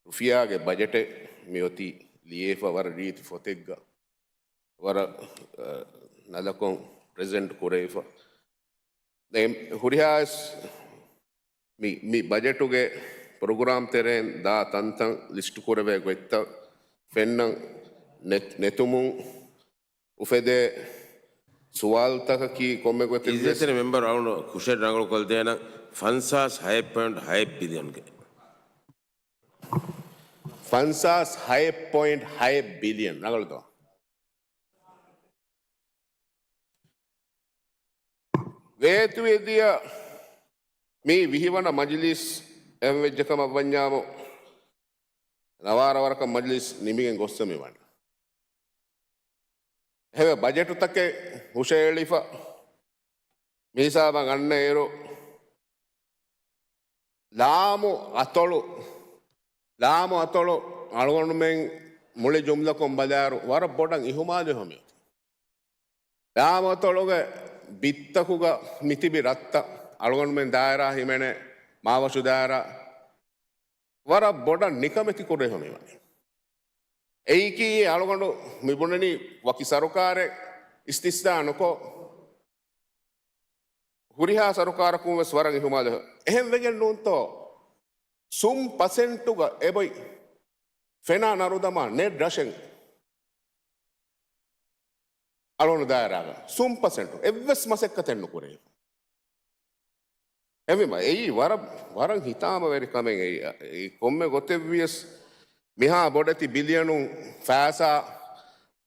ރުފިޔާގެ ބަޖެޓެއް މިއޮތީ ލިޔެފަ ވަރަށް ރީތި ފޮތެއްގަ. ވަރަށް، އަ، ނަލަކޮށް ޕްރެޒެންޓް ކުރެވިފަ. ދެން ހުރިހާވެސް މި، މި ބަޖެޓުގެ ޕްރޮގްރާމް ތެރެއިން ދާ ތަންތަން ލިސްޓް ކުރެވޭ ގޮތްތައް ފެންނަން ނެތް-، ނެތުމުން އުފެދޭ ސުވާލުތަކަކީ ކޮންމެ ގޮތެއް ވެސް. ޢިއްޒަތްތެރި މެމްބަރު އަޅުގަނޑު ކުށެއް ރަނގަޅުކޮށްދޭނަން ފަންސާސް ހައެއް ޕޮއިންޓް ހައެއް ބިލިއަންގެ. ފަންސާސް ހައެއް ޕޮއިންޓް ހައެއް ބިލިއަން ރަނގަޅުތޯ؟ ވޭތުވެދިޔަ މި ވިހިވަނަ މަޖިލީސް އެހެންވެއްޖެ ކަމަށް ވަންޏާމު، ނަވާރަ ވަރަކަށް މަޖިލީސް ނިމިގެން ގޮއްސަ މިވަނީ. އެހެންވެ، ބަޖެޓުތަކެއް ހުށައެޅިފަ، މިހިސާބަށް އަންނައިރު، ލާމު އަތޮޅު، ލާމު އަތޮޅު އަޅުގަނޑުމެން މުޅި ޖުމްލަކޮށް ބަލާއިރު، ވަރަށް ބޮޑަށް އިހުމާލުވެފަ މިއޮތީ. ލާމު އަތޮޅުގެ ބިއްތަކުގަ މިތިބި ރަށްތައް، އަޅުގަނޑުމެން ދާއިރާ ހިމެނޭ، މާވަށު ދާއިރާ، ވަރަށް ބޮޑަށް ނިކަމެތި ކުރެވިފަ މިވަނީ. އެއީކީ އަޅުގަނޑު މިބުނަނީ ވަކި ސަރުކާރެއް އިސްތިސްނާ ނުކޮށް، ހުރިހާ ސަރުކާރަކުން ވެސް ވަރަށް އިހުމާލު. އެހެން ވެގެން ނޫންތޯ؟ ސުން ޕަސެންޓުގަ އެބޮތް ފެނާ ނަރުދަމާ ނެޓް ރަށެއް އަޅުގަނޑު ދާއިރާގަ ސުން ޕަސެންޓު އެއްވެސް މަސައްކަތެއް ނުކުރެވިފަ. އެހެންވީމަ، އެއީ ވަރަށް، ވަރަށް ހިތާމަވެރި ކަމެއް. އެއީ، އެއީ ކޮންމެ ގޮތެއްވިޔަސް މިހާ ބޮޑެތި ބިލިއަނުން ފައިސާ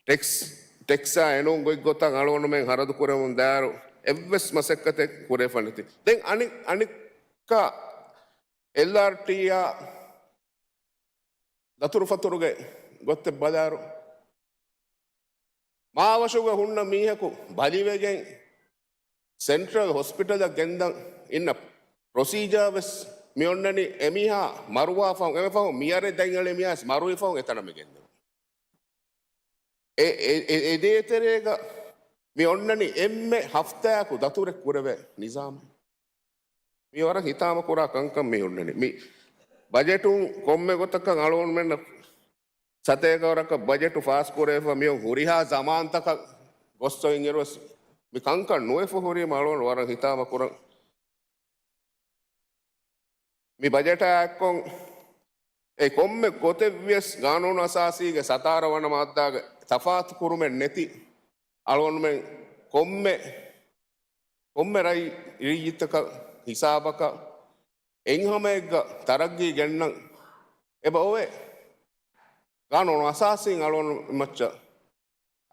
ޓެކްސް، ޓެކްސްއާ އެނޫން ގޮތްގޮތަށް އަޅުގަނޑުމެން ހަރަދު ކުރެވުން ދާއިރު އެއްވެސް މަސައްކަތެއް ކުރެވިފަ ނެތި. ދެން އަނި-، އަނެއްކާ އެލްއާރްޓީއާ ދަތުރުފަތުރުގެ ގޮތެއް ބަލާއިރު، މާވަށުގަ ހުންނަ މީހަކު ބަލިވެގެން ސެންޓްރަލް ހޮސްޕިޓަލަށް ގެންދަން އިންނަ ޕްރޮސީޖާ ވެސް މި އޮންނަނީ އެމީހާ މަރުވާފަހު، އެމެ ފަހު މިޔަރެއް ދަތް އެޅޭ މީހާ ވެސް މަރުވި ފަހު އެތަނަށް މި ގެންދެވުން. އެ، އެ، އެ، އެ ދޭތެރޭގަ މި އޮންނަނީ އެންމެ ހަފްތާއަކު ދަތުރެއް ކުރެވޭ ނިޒާމެއް. މި ވަރަށް ހިތާމަ ކުރާ ކަންކަން މި ހުންނަނީ. މި ބަޖެޓުން ކޮންމެ ގޮތަކަށް އަޅުގަނޑުމެންނަށް ސަތޭކަ ވަރަކަށް ބަޖެޓު ފާސް ކުރެވިފަ މިއޮން ހުރިހާ ޒަމާންތަކަށް ގޮސް އޮތް އިރުވެސް މި ކަންކަން ނުވެފަ ހުރީމަ އަޅުގަނޑު ވަރަށް ހިތާމަ ކުރަން. މި ބަޖެޓާ އެއްކޮން އެ ކޮންމެ ގޮތެއްވިޔަސް ގާނޫނު އަސާސީގެ ސަތާރަ ވަނަ މާއްދާގެ ތަފާތު ކުރުމެއް ނެތި އަޅުގަނޑުމެން ކޮންމެ، ކޮންމެ ރައްޔި، ރައްޔިތަކަށް ހިސާބަކަށް އެއްހަމައެއްގަ ތަރައްގީ ގެންނަން އެބަ އޮވޭ. ގާނޫނު އަސާސީން އަޅުގަނޑު މައްޗަށް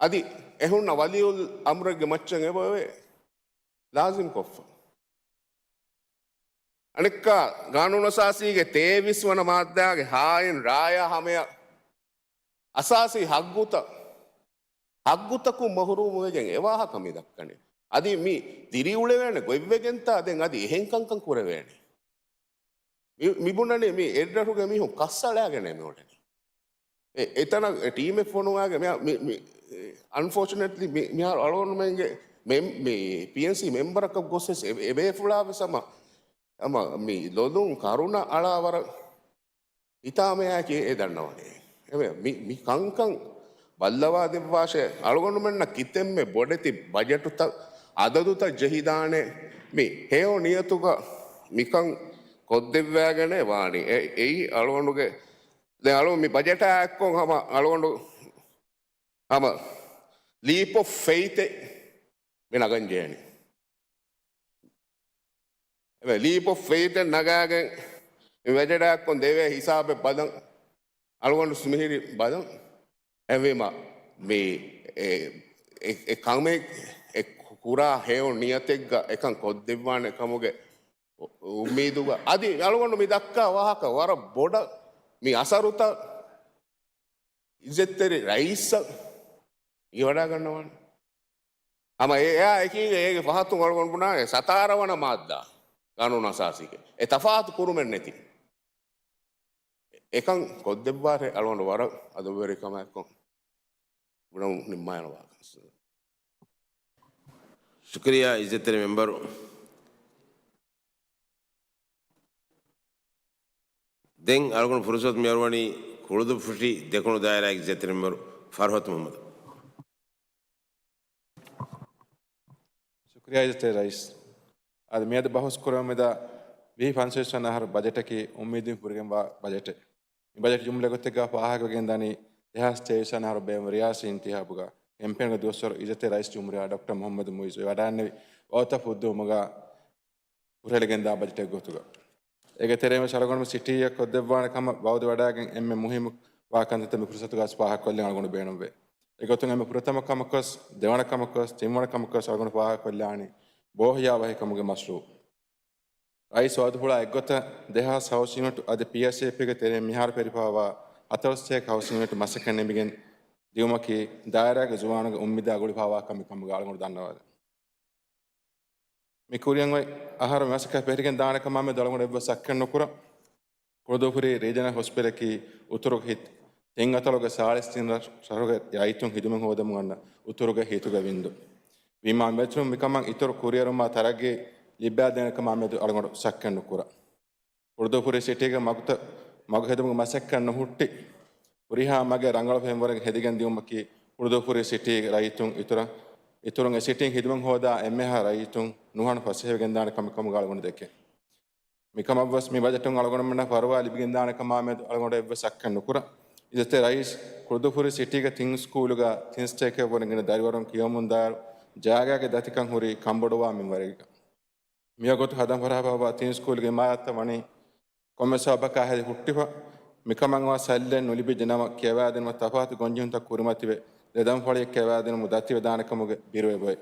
އަދި އެހުންނަ ވަލިއުލް އަމްރެއްގެ މައްޗަށް އެބަ އޮވޭ ލާޒިމް ކޮށްފަ. އަނެއްކާ، ގާނޫނުއަސާސީގެ ތޭވީސް ވަނަ މާއްދާގެ ހާއިން ރާޔާ ހަމަޔަށް އަސާސީ ހައްގުތައް، ހައްގުތަކުން މަހުރޫމުވެގެން އެވާހަކަ މި ދައްކަނީ. އަދި މި ދިރިއުޅެވޭނެ ގޮތްވެގެންތާ ދެން އަދި އެހެން ކަންކަން ކުރެވޭނެ. މި، މި ބުނަނީ މި އެއްރަށުގެ މީހުން ކައްސަޅާގެނޭ މި އުޅެނީ. އެ، އެތަނަށް އެ ޓީމެއް ފޮނުވާގެ މި، މި، މި، އަންފޯޗުނޭޓްލީ މި، މިހާރު އަޅުގަނޑުމެންގެ މެމް-، މި ޕީއެންސީ މެމްބަރަކަށް ގޮސް ވެސް އެ، އެބޭފުޅާ ވެސް ހަމަ، ހަމަ މި ލޮލުން ކަރުނަ އަޅާ ވަރަށް ހިތާމަޔާއެކީ އެ ދަންނަވަނީ. އެވެ، މި، މި ކަންކަން ބައްލަވާ ދެއްވާށޭ، އަޅުގަނޑުމެންނަށް ކިތަންމެ ބޮޑެތި ބަޖެޓުތައް، އަދަދުތައް ޖެހިދާނެ، މި ހެޔޮ ނިޔަތުގަ މިކަން ކޮށްދެއްވާގެނެ ވާނީ. އެ، އެއީ އަޅުގަނޑުގެ، ދެ އަޅު މި ބަޖެޓާ އެއްކޮށް ހަމަ އަޅުގަނޑު ހަމަ ލީޕް އޮފް ފެއިތެއް މި ނަގަން ޖެހެނީ. އެބަ ލީޕް އޮފް ފެއިތެއް ނަގާގެން މި ވެޖެޑާއެއްކޮން ދެވޭ ހިސާބެއް ބަލަން އަޅުގަނޑު މިހިރި ބަލަން. އެހެންވީމަ މި އެ، އެ، އެ ކަމެއް އެ ކުރާ ހެޔޮ ނިޔަތެއްގަ އެކަން ކޮށްދެއްވާނެ ކަމުގެ އު-، އުއްމީދުގަ އަދި އަޅުގަނޑު މި ދައްކާ ވާހަކަ ވަރަށް ބޮޑަށް މި އަސަރުތައް އިއްޒަތްތެރި ރައީސަށް އިވަޑާގަންނަވާނެ. ހަމަ އެ-، އެއާ އެކީގަ އޭގެ ފަހަތުން އަޅުގަނޑު ބުނާ އެ ސަތާރަ ވަނަ މާއްދާ ގާނޫނު އަސާސީގެ އެ ތަފާތު ކުރުމެއް ނެތި. އެކަން ކޮށްދެއްވާށޭ އަޅުގަނޑު ވަރަށް އަދަބުވެރިކަމާއެކު ބުނަމުން ނިންމާލަވާ. ޝުކުރިއްޔާ އިއްޒަތްތެރި މެމްބަރު. ދެން އަޅުގަނޑު ފުރުސަތު މިއަރުވަނީ ކުޅުދުއްފުށި ދެކުނު ދާއިރާގެ އިއްޒަތްތެރި މެމްބަރު ފަރްހަތު މުހައްމަދު. ޝުކުރިއްޔާ އިއްޒަތްތެރި ރައީސް. އަދި މިއަދު ބަހުސް ކުރަމުންދާ ވިހި ފަންސަވީސް ވަނަ އަހަރު ބަޖެޓަކީ އުއްމީދުން ފުރިގެންވާ ބަޖެޓެއް. މި ބަޖެޓް ޖުމްލަ ގޮތެއްގަ ފާހަގަވެގެން ދަނީ ދެހާސް ތޭވީސް ވަނަ އަހަރު ބޭއްވުނު ރިޔާސީ އިންތިހާބުގަ ކެމްޕޭންގެ ދުވަސްވަރު އިއްޒަތްތެރި ރައީސް ޖުމްހޫރިއްޔާ ޑޮކްޓަރ މުހައްމަދު މުއިއްޒު ވަޑައިގެންނެވި ވައުތަށް ފުއްދުވުމުގަ ހުށަހެޅިގެންދާ ބަޖެޓެއް ގޮތުގަ. އޭގެ ތެރެއިން ވެސް އަޅުގަނޑު ސިޓީއަށް ކޮށްދެއްވާނެ ކަމަށް ވައުދު ވަޑައިގެން އެންމެ މުހިއްމު ވާ ކަންތައްތައް މި ފުރުސަތުގަ ފާހަގަކޮށްލަން އަޅުގަނޑު ބޭނުންވޭ. އެގޮތުން އެންމެ ފުރަތަމަ ކަމަކަށް، ދެވަނަ ކަމަކަށް، ތިންވަނަ ކަމަކަށް އަޅުގަނޑު ފާހަގަކޮށްލާނީ ބޯހިޔާވަހިކަމުގެ މަޝްރޫއު. ރައީސް ވައުދުފުޅާ އެއްގޮތަށް ދެހާސް ހަވަސީނުޓު އަދި ޕީއެސްއޭޕީގެ ތެރެއިން މިހާރު ފެރިފާވާ ހަތަރުސަތޭކަ ހަވަސީނުޓު މަސައްކަތް ނިމިގެން ދިއުމަކީ ދާއިރާގެ ޒުވާނުގެ އުއްމީދާ ގުޅިފާވާ ކަމެއް ކަމުގަ އަޅުގަނޑު ދަންނަވާލަން. މި ކުރިއަށް އޮތް އަހަރު މަސައްކަތް ފެށިގެން ދާނެ ކަމާމެދު އަޅުގަނޑު އެއްވެސް ޝައްކެއް ނުކުރަން. ކުޅުދުއުފުރި ރީޖަނަލް ހޮސްޕިޓަލަކީ އުތުރުގެ ހިތް، ތިން އަތޮޅުގެ ސާޅީސް ތިން ރަށް-، ރަށުގެ ރައްޔިތުން ހިދުމަތް ހޯދަމުން އަންނަ އުތުރުގެ ހިތުގެ ވިންދު. ވީމާ މެދުން މިކަމަށް އިތުރު ކުރިއެރުމާ ތަރައްގީ ލިބިއަދޭނެ ކަމާމެދު އަޅުގަނޑު ޝައްކެއް ނުކުރަން. ކުޅުދުއުފުރި ސިޓީގެ މަގުތައް މަގު ހެދުމުގެ މަސައްކަތް ނުހުއްޓި، ހުރިހާ މަގެއް ރަނގަޅު ފެންވަރެއް ހެދިގެން ދިއުމަކީ ކުޅުދުއުފުރި ސިޓީގެ ރައްޔިތުން އިތުރަށް، އިތުރުން އެ ސިޓީން ހިދުމަތް ހޯދާ އެންމެހާ ރައްޔިތުން ނުހަނު ފަސޭހަވެގެންދާނެ ކަމެއް ކަމުގަ އަޅުގަނޑު ދެކެ. މިކަމަށްވެސް މި ބަޖެޓުން އަޅުގަނޑުމެންނަށް ފަރުވާ ލިބިގެންދާނެ ކަމާމެދު އަޅުގަނޑަށް އެއްވެސް ޝައްކެއް ނުކުރަން. އިއްޒަތްތެރި ރައީސް، ކުޅުދުއުފުރި ސިޓީގެ ތިން ސްކޫލުގަ ތިން ސްޓޭކެއްވުރެން ގިނަ ދަރިވަރުން ކިޔަވަމުންދާއިރު ޖާގާގެ ދަތިކަން ހުރީ ކަންބޮޑުވާ މިންވަރެއްގަ. މިވަގުތު ހަދަން ފަރާފާވާ ތިން ސްކޫލްގެ އިމާރާތްތައް ވަނީ ކޮންމެ ސަބަބަކާ ހެދި ހުއްޓިފަ، މިކަމަށްވާ ސައްލެއް ނުލިބިއްޖެ ނަމަ، ކިޔަވާދިނުމަށް ތަފާތު ގޮންޖެހުންތައް ކުރިމަތިވެ، ދެ ދަންފަޅިއެއް ކިޔަވާދިނުމަށް ދަތިވެދާނެ ކަމުގެ ބިރުވެބޮއެ.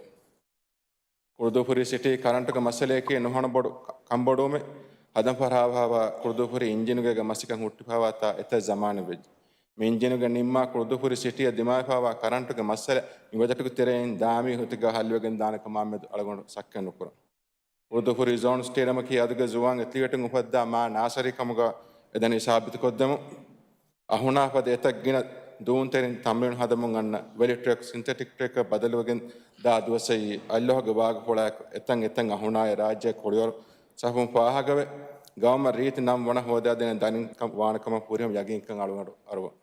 ކުޅުދުއުފުރި ސިޓީ ކަރަންޓުގެ މައްސަލަޔަކީ ނުހަނު ބޮޑު ކަ-، ކަންބޮޑުވުމެއް. ހަދަން ފަރާފާވާ ކުޅުދުއުފުރި އިންޖީނުގޭގެ މަސައްކަތް ހުއްޓިފާވާތާ އެތައް ޒަމާނެއް ވެއްޖެ. މި އިންޖީނުގެ ނިންމާ ކުޅުދުއުފުރި ސިޓީއަށް ދިމާވެފާވާ ކަރަންޓުގެ މައްސަލަ މި ބަޖެޓުގެ ތެރެއިން ދާއިމީ ގޮތެއްގަ ހައްލުވެގެން ދާނެ ކަމާމެދު އަޅުގަނޑު ޝައްކެއް ނުކުރަން. ކުޅުދުއުފުރި ޒޯން ސްޓޭޑިއަމަކީ އަދުގެ ޒުވާން އެތްލީޓުން އުފައްދާ މާ ނާސަރީ ކަމުގަ އެދަނީ ސާބިތުކޮށްދެމުން. އަހުނާ ފަދަ އެތައް ގިނަ ދޫންތެރިން ތަމްރީނު ހަދަމުން އަންނަ ވެލި ޓްރެކް ސިންތެޓިކް ޓްރެކަށް ބަދަލުވެގެން ދާ ދުވަސްއައީ، އައްލަހުގެ ވާގިފުޅާއެކު އެތަން އެތަން އަހުނާއެއް ރާއްޖެ ކުޅިވަރު ސަފުން ފާހަގަވެ، ގައުމަށް ރީތި ނަން ވަނަ ހޯދާދޭނެ ދަނިކަން ވާނެ ކަމަށް ފުރިހަމަ ޔަގީންކަން އަޅުގަނޑު އަރުވަން.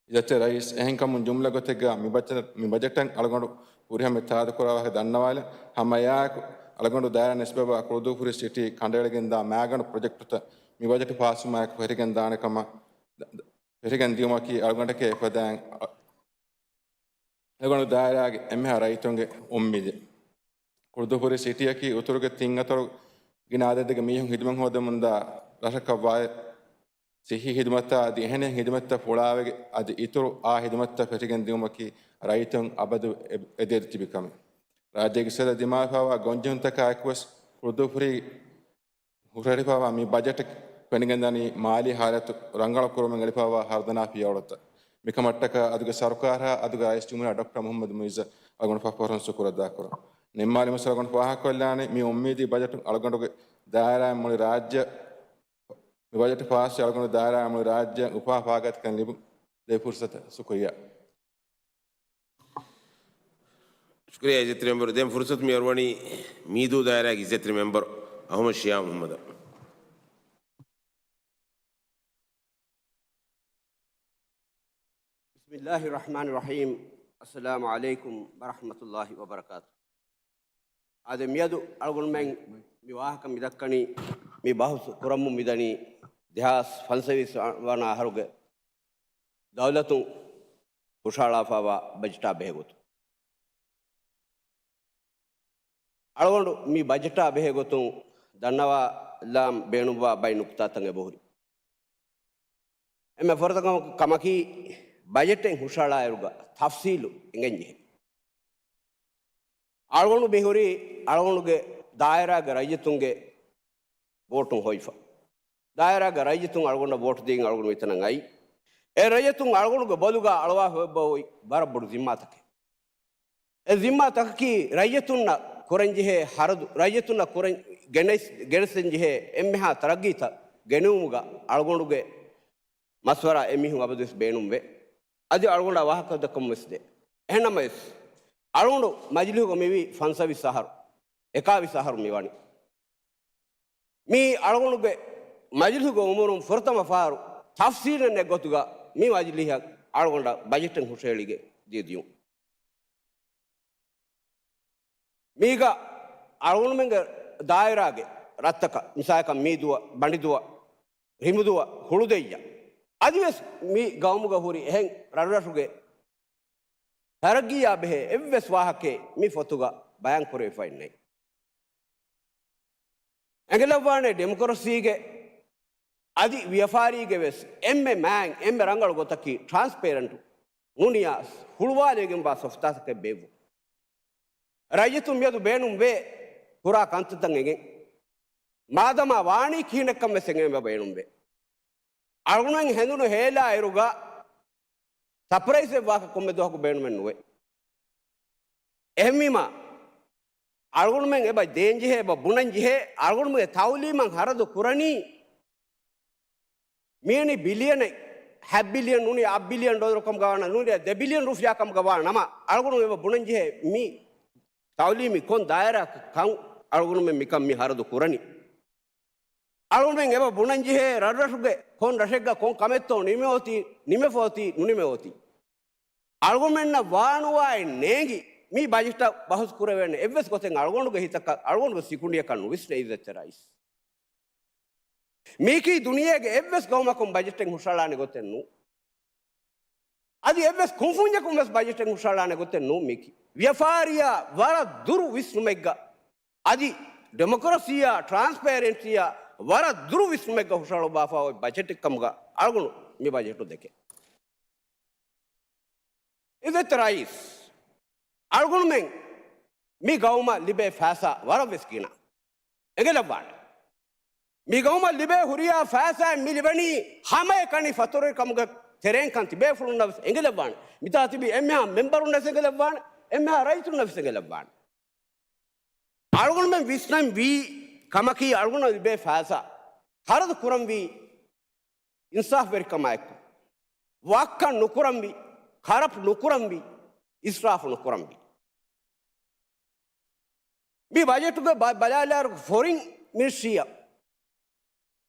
އިއްޒަތްތެރި ރައީސް، އެހެންކަމުން ޖުމްލަ ގޮތެއްގަ މި ބަޖެޓް، މި ބަޖެޓަށް އަޅުގަނޑު ފުރިހަމަ ތާދުކުރާ ވާހަކަ ދަންނަވާލަން. ހަމައެއާއެކު އަޅުގަނޑު ދާއިރާ ނިސްބަތްވާ ކުޅުދޫފުރި ސިޓީ ކަނޑައެޅިގެންދާ މާގަނޑު ޕްރޮޖެކްޓުތައް މި ބަޖެޓު ފާސްވުމާއެކު ފެށިގެންދާނެ ކަމަށް ފެށިގެން ދިޔުމަކީ އަޅުގަނޑަކަށް އެފަދައިން އަޅުގަނޑު ދާއިރާގެ އެންމެހާ ރައްޔިތުންގެ އުއްމީދެއް. ކުޅުދޫފުރި ސިޓީއަކީ އުތުރުގެ ތިން އަތޮޅު ގިނަ އަދަދެއްގެ މީހުން ހިދުމަތް ހޯދަމުންދާ ރަށަކަށްވާއިރު، ސިއްހީ ހިދުމަތާ އަދި އެހެނިހެން ހިދުމަތްތައް ފުޅާވެގެ އަދި އިތުރު އާ ހިދުމަތްތައް ފެށިގެން ދިއުމަކީ ރައްޔިތުން އަބަދު އެ-، އެދޭތިބި ކަމެއް. ރާއްޖޭގެ ސަރަ ދިމާވެފައިވާ ގޮންޖެހުންތަކާ އެކުވެސް ކުޅުދޫފުރީ ހުށަހެޅިފައިވާ މި ބަޖެޓަށް ފެނިގެންދަނީ މާލީ ހާލަތު ރަނގަޅުކުރުމުން އެޅިފައިވާ ހަރުދަނާ ފިޔަވަޅުތައް. މިކަމަށްޓަކާ އަދުގެ ސަރުކާރާ އަދުގެ ރައީސް ޖުމްހޫރިއްޔާ ޑޮކްޓަރ މުހައްމަދު މުއިއްޒަށް އަޅުގަނޑު ފަޚުރުން ޝުކުރު އަދާކުރަން. ނިންމާލި މައްސަލަ އަޅުގަނޑު ފާހަގަކޮށްލާނީ މި އުއްމީދީ ބަޖެޓުން އަޅުގަނޑުގެ ދާއިރާއިން މުޅި ރާއްޖެ، މި ބަޖެޓު ފާސްވެ އަޅުގަނޑު ދާއިރާއިން މުޅި ރާއްޖެ އުފާ ފާގަތިކަން ލިބުން ދޭ ފުރުސަތަށް ޝުކުރިއްޔާ. ޝުކުރިއްޔާ އިއްޒަތްތެރި މެމްބަރު. ދެން ފުރުސަތު މި އަރުވަނީ މީދޫ ދާއިރާގެ އިއްޒަތްތެރި މެމްބަރު އަހުމަދު ޝިޔާ މުހައްމަދަށް. بسم الله الرحمن الرحيم. السلام عليكم ورحمة الله وبركاته. އާދެ، މިއަދު އަޅުގަނޑުމެން މި ވާހަކަ މި ދައްކަނީ، މި ބަހުސް ކުރަމުން މިދަނީ ދެހާސް ފަންސަވީސް ވަނަ އަހަރުގެ ދައުލަތުން ހުށަހަޅާފައިވާ ބަޖެޓާ ބެހޭގޮތުން. އަޅުގަނޑު މި ބަޖެޓާ ބެހޭގޮތުން ދަންނަވާލާން ބޭނުންވާ ބައެއް ނުކުތާތައް އެބަހުރި. އެންމެ ފުރަތަމަ ކަމަކީ، ބަޖެޓެއް ހުށަހަޅާއިރުގަ ތަފްސީލު އެނގެންޖެހޭ. އަޅުގަނޑު މިހުރީ އަޅުގަނޑުގެ ދާއިރާގެ ރައްޔިތުންގެ ވޯޓުން ހޮވިފަ. ދާއިރާގެ ރައްޔިތުން އަޅުގަނޑަށް ވޯޓު ދީގެން އަޅުގަނޑު މިތަނަށް އައީ. އެ ރައްޔިތުން އަޅުގަނޑުގެ ބޮލުގަ އަޅުވާފަ އޮތް ވަރަށް ބޮޑު ޒިންމާތަކެއް. އެ ޒިންމާތަކަކީ ރައްޔިތުންނަށް ކުރަންޖެހޭ ހަރަދު، ރައްޔިތުންނަށް ކުރަން ގެނެސް-، ގެނެސްދޭންޖެހޭ އެންމެހާ ތަރައްގީތައް ގެނެވުމުގަ އަޅުގަނޑުގެ މަޝްވަރާ އެމީހުން އަބަދުވެސް ބޭނުންވޭ. އަދި އަޅުގަނޑާ ވާހަކަ ދައްކަމުން ވެސް ދޭ. އެހެންނަމަވެސް، އަޅުގަނޑު މަޖިލީހުގަ މިވީ ފަންސަވީސް އަހަރު، އެކާވީސް އަހަރު މިވަނީ. މީ އަޅުގަނޑުގެ މަޖިލީހުގެ އުމުރުން ފުރަތަމަ ފަހަރު ތަފްސީލެއް ނެތް ގޮތުގަ މި މަޖިލީހަށް އަޅުގަނޑަށް ބަޖެޓެއް ހުށަހެޅިގެން ދިޔަ ދިޔުން. މީގަ އަޅުގަނޑުމެންގެ ދާއިރާގެ ރަށްތަކަށް، މިސާލަކަށް މީދުއަށް، ބަނޑިދުއަށް، ރިމުދުއަށް، ހުޅުދެއްޔަށް، އަދިވެސް މި ގައުމުގަ ހުރި އެހެން ރަށްރަށުގެ ތަރައްގީއާ ބެހޭ އެއްވެސް ވާހަކައެއް މި ފޮތުގަ ބަޔާން ކުރެވިފައެއް ނެތް. އެނގިލައްވާނެ ޑިމޮކްރަސީގެ އަދި ވިޔަފާރީގެ ވެސް އެންމެ މާތް، އެންމެ ރަނގަޅު ގޮތަކީ ޓްރާންސްޕޭރެންޓު ނޫނިޔާ ހުޅުވާލެވިގެންވާ ސޮފްޓްވެއާތަކެއް ބޭއްވުން. ރައްޔިތުން މިއަދު ބޭނުންވޭ ހުރާ ކަންތައްތައް އެނގެން. މާދަމާ ވާނީ ކިހިނެއްކަން ވެސް އެނގެން ބޭނުންވޭ. އަޅުގަނޑުމެން ހެނދުނު ހޭލާ އިރުގަ ސަޕްރައިޒެއް ވާކަށް ކޮންމެ ދުވަހަކު ބޭނުމެއް ނުވޭ. އެހެންވީމަ، އަޅުގަނޑުމެން އެބަ ދޭންޖެހޭ، އެބަ ބުނަންޖެހޭ، އަޅުގަނޑުމެންގެ ތައުލީމަށް ހަރަދު ކުރަނީ މިއަނި ބިލިއަނެއް، ހަ ބިލިއަން ނޫނީ، އަށް ބިލިއަން ޑޮލަރު ކަމުގަ ވާނަ، ނޫނީ ދެ ބިލިއަން ރުފިޔާ ކަމުގަ ވާ ނަމަ، އަޅުގަނޑު އެބަ ބުނަންޖެހޭ މި ތައުލީމީ ކޮން ދާއިރާއަކަށް ކަން އަޅުގަނޑުމެން މިކަން މި ހަރަދު ކުރަނީ. އަޅުގަނޑުމެން އެބަ ބުނަންޖެހޭ ރަށްރަށުގެ ކޮން ރަށެއްގަ ކޮން ކަމެއްތޯ ނިމެވޮތީ، ނިމެފައޮތީ، ނުނިމެވޮތީ. އަޅުގަނޑުމެންނަށް ވާނުވާއެއް ނޭނގި، މި ބަޖެޓަށް ބަހުސް ކުރެވޭނެ އެއްވެސް ގޮތެއް އަޅުގަނޑުގެ ހިތަކަށް، އަޅުގަނޑުގެ ސިކުނޑިއަކަށް ނުވިސްނޭ އިއްޒަތްތެރި ރައީސް. މީކީ ދުނިޔޭގެ އެއްވެސް ގައުމަކުން ބަޖެޓެއް ހުށަހަޅާނެ ގޮތެއް ނޫން. އަދި އެއްވެސް ކުންފުންޏަކުން ވެސް ބަޖެޓެއް ހުށަހަޅާނެ ގޮތެއް ނޫން މީކީ. ވިޔަފާރިއާ ވަރަށް ދުރު ވިސްނުމެއްގަ، އަދި ޑިމޮކްރަސީއާ ޓްރާންސްޕޭރެންސީއާ ވަރަށް ދުރު ވިސްނުމެއްގަ ހުށަހަޅުއްވާފަ އޮތް ބަޖެޓެއް ކަމުގަ އަޅުގަނޑު މި ބަޖެޓު ދެކެން. އިއްޒަތްތެރި ރައީސް، އަޅުގަނޑުމެން މި ގައުމަށް ލިބޭ ފައިސާ ވަރަށް ވެސް ގިނަ. އެނގިލައްވާނެ. މި ގައުމަށް ލިބޭ ހުރިހާ ފައިސާއެއް މި ލިބެނީ ހަމައެކަނި ފަތުރުވެރިކަމުގެ ތެރެއިން ކަން ތިބޭފުޅުންނަށް ވެސް އެނގިލައްވާނެ. މިތާ ތިބި އެންމެހާ މެމްބަރުންނަށް ވެސް އެނގިލައްވާނެ، އެންމެހާ ރައްޔިތުންނަށް ވެސް އެނގިލައްވާނެ. އަޅުގަނޑުމެން ވިސްނަން ވީ ކަމަކީ، އަޅުގަނޑަށް ލިބޭ ފައިސާ ހަރަދު ކުރަންވީ އިންސާފުވެރިކަމާ އެއްކޮށް، ވައްކަން ނުކުރަންވީ، ކަރަޕްޓް ނުކުރަންވީ، އިސްރާފު ނުކުރަންވީ. މި ބަޖެޓުގެ ބަ-، ބަލާލާއިރު ފޮރިން މިނިސްޓްރީއަށް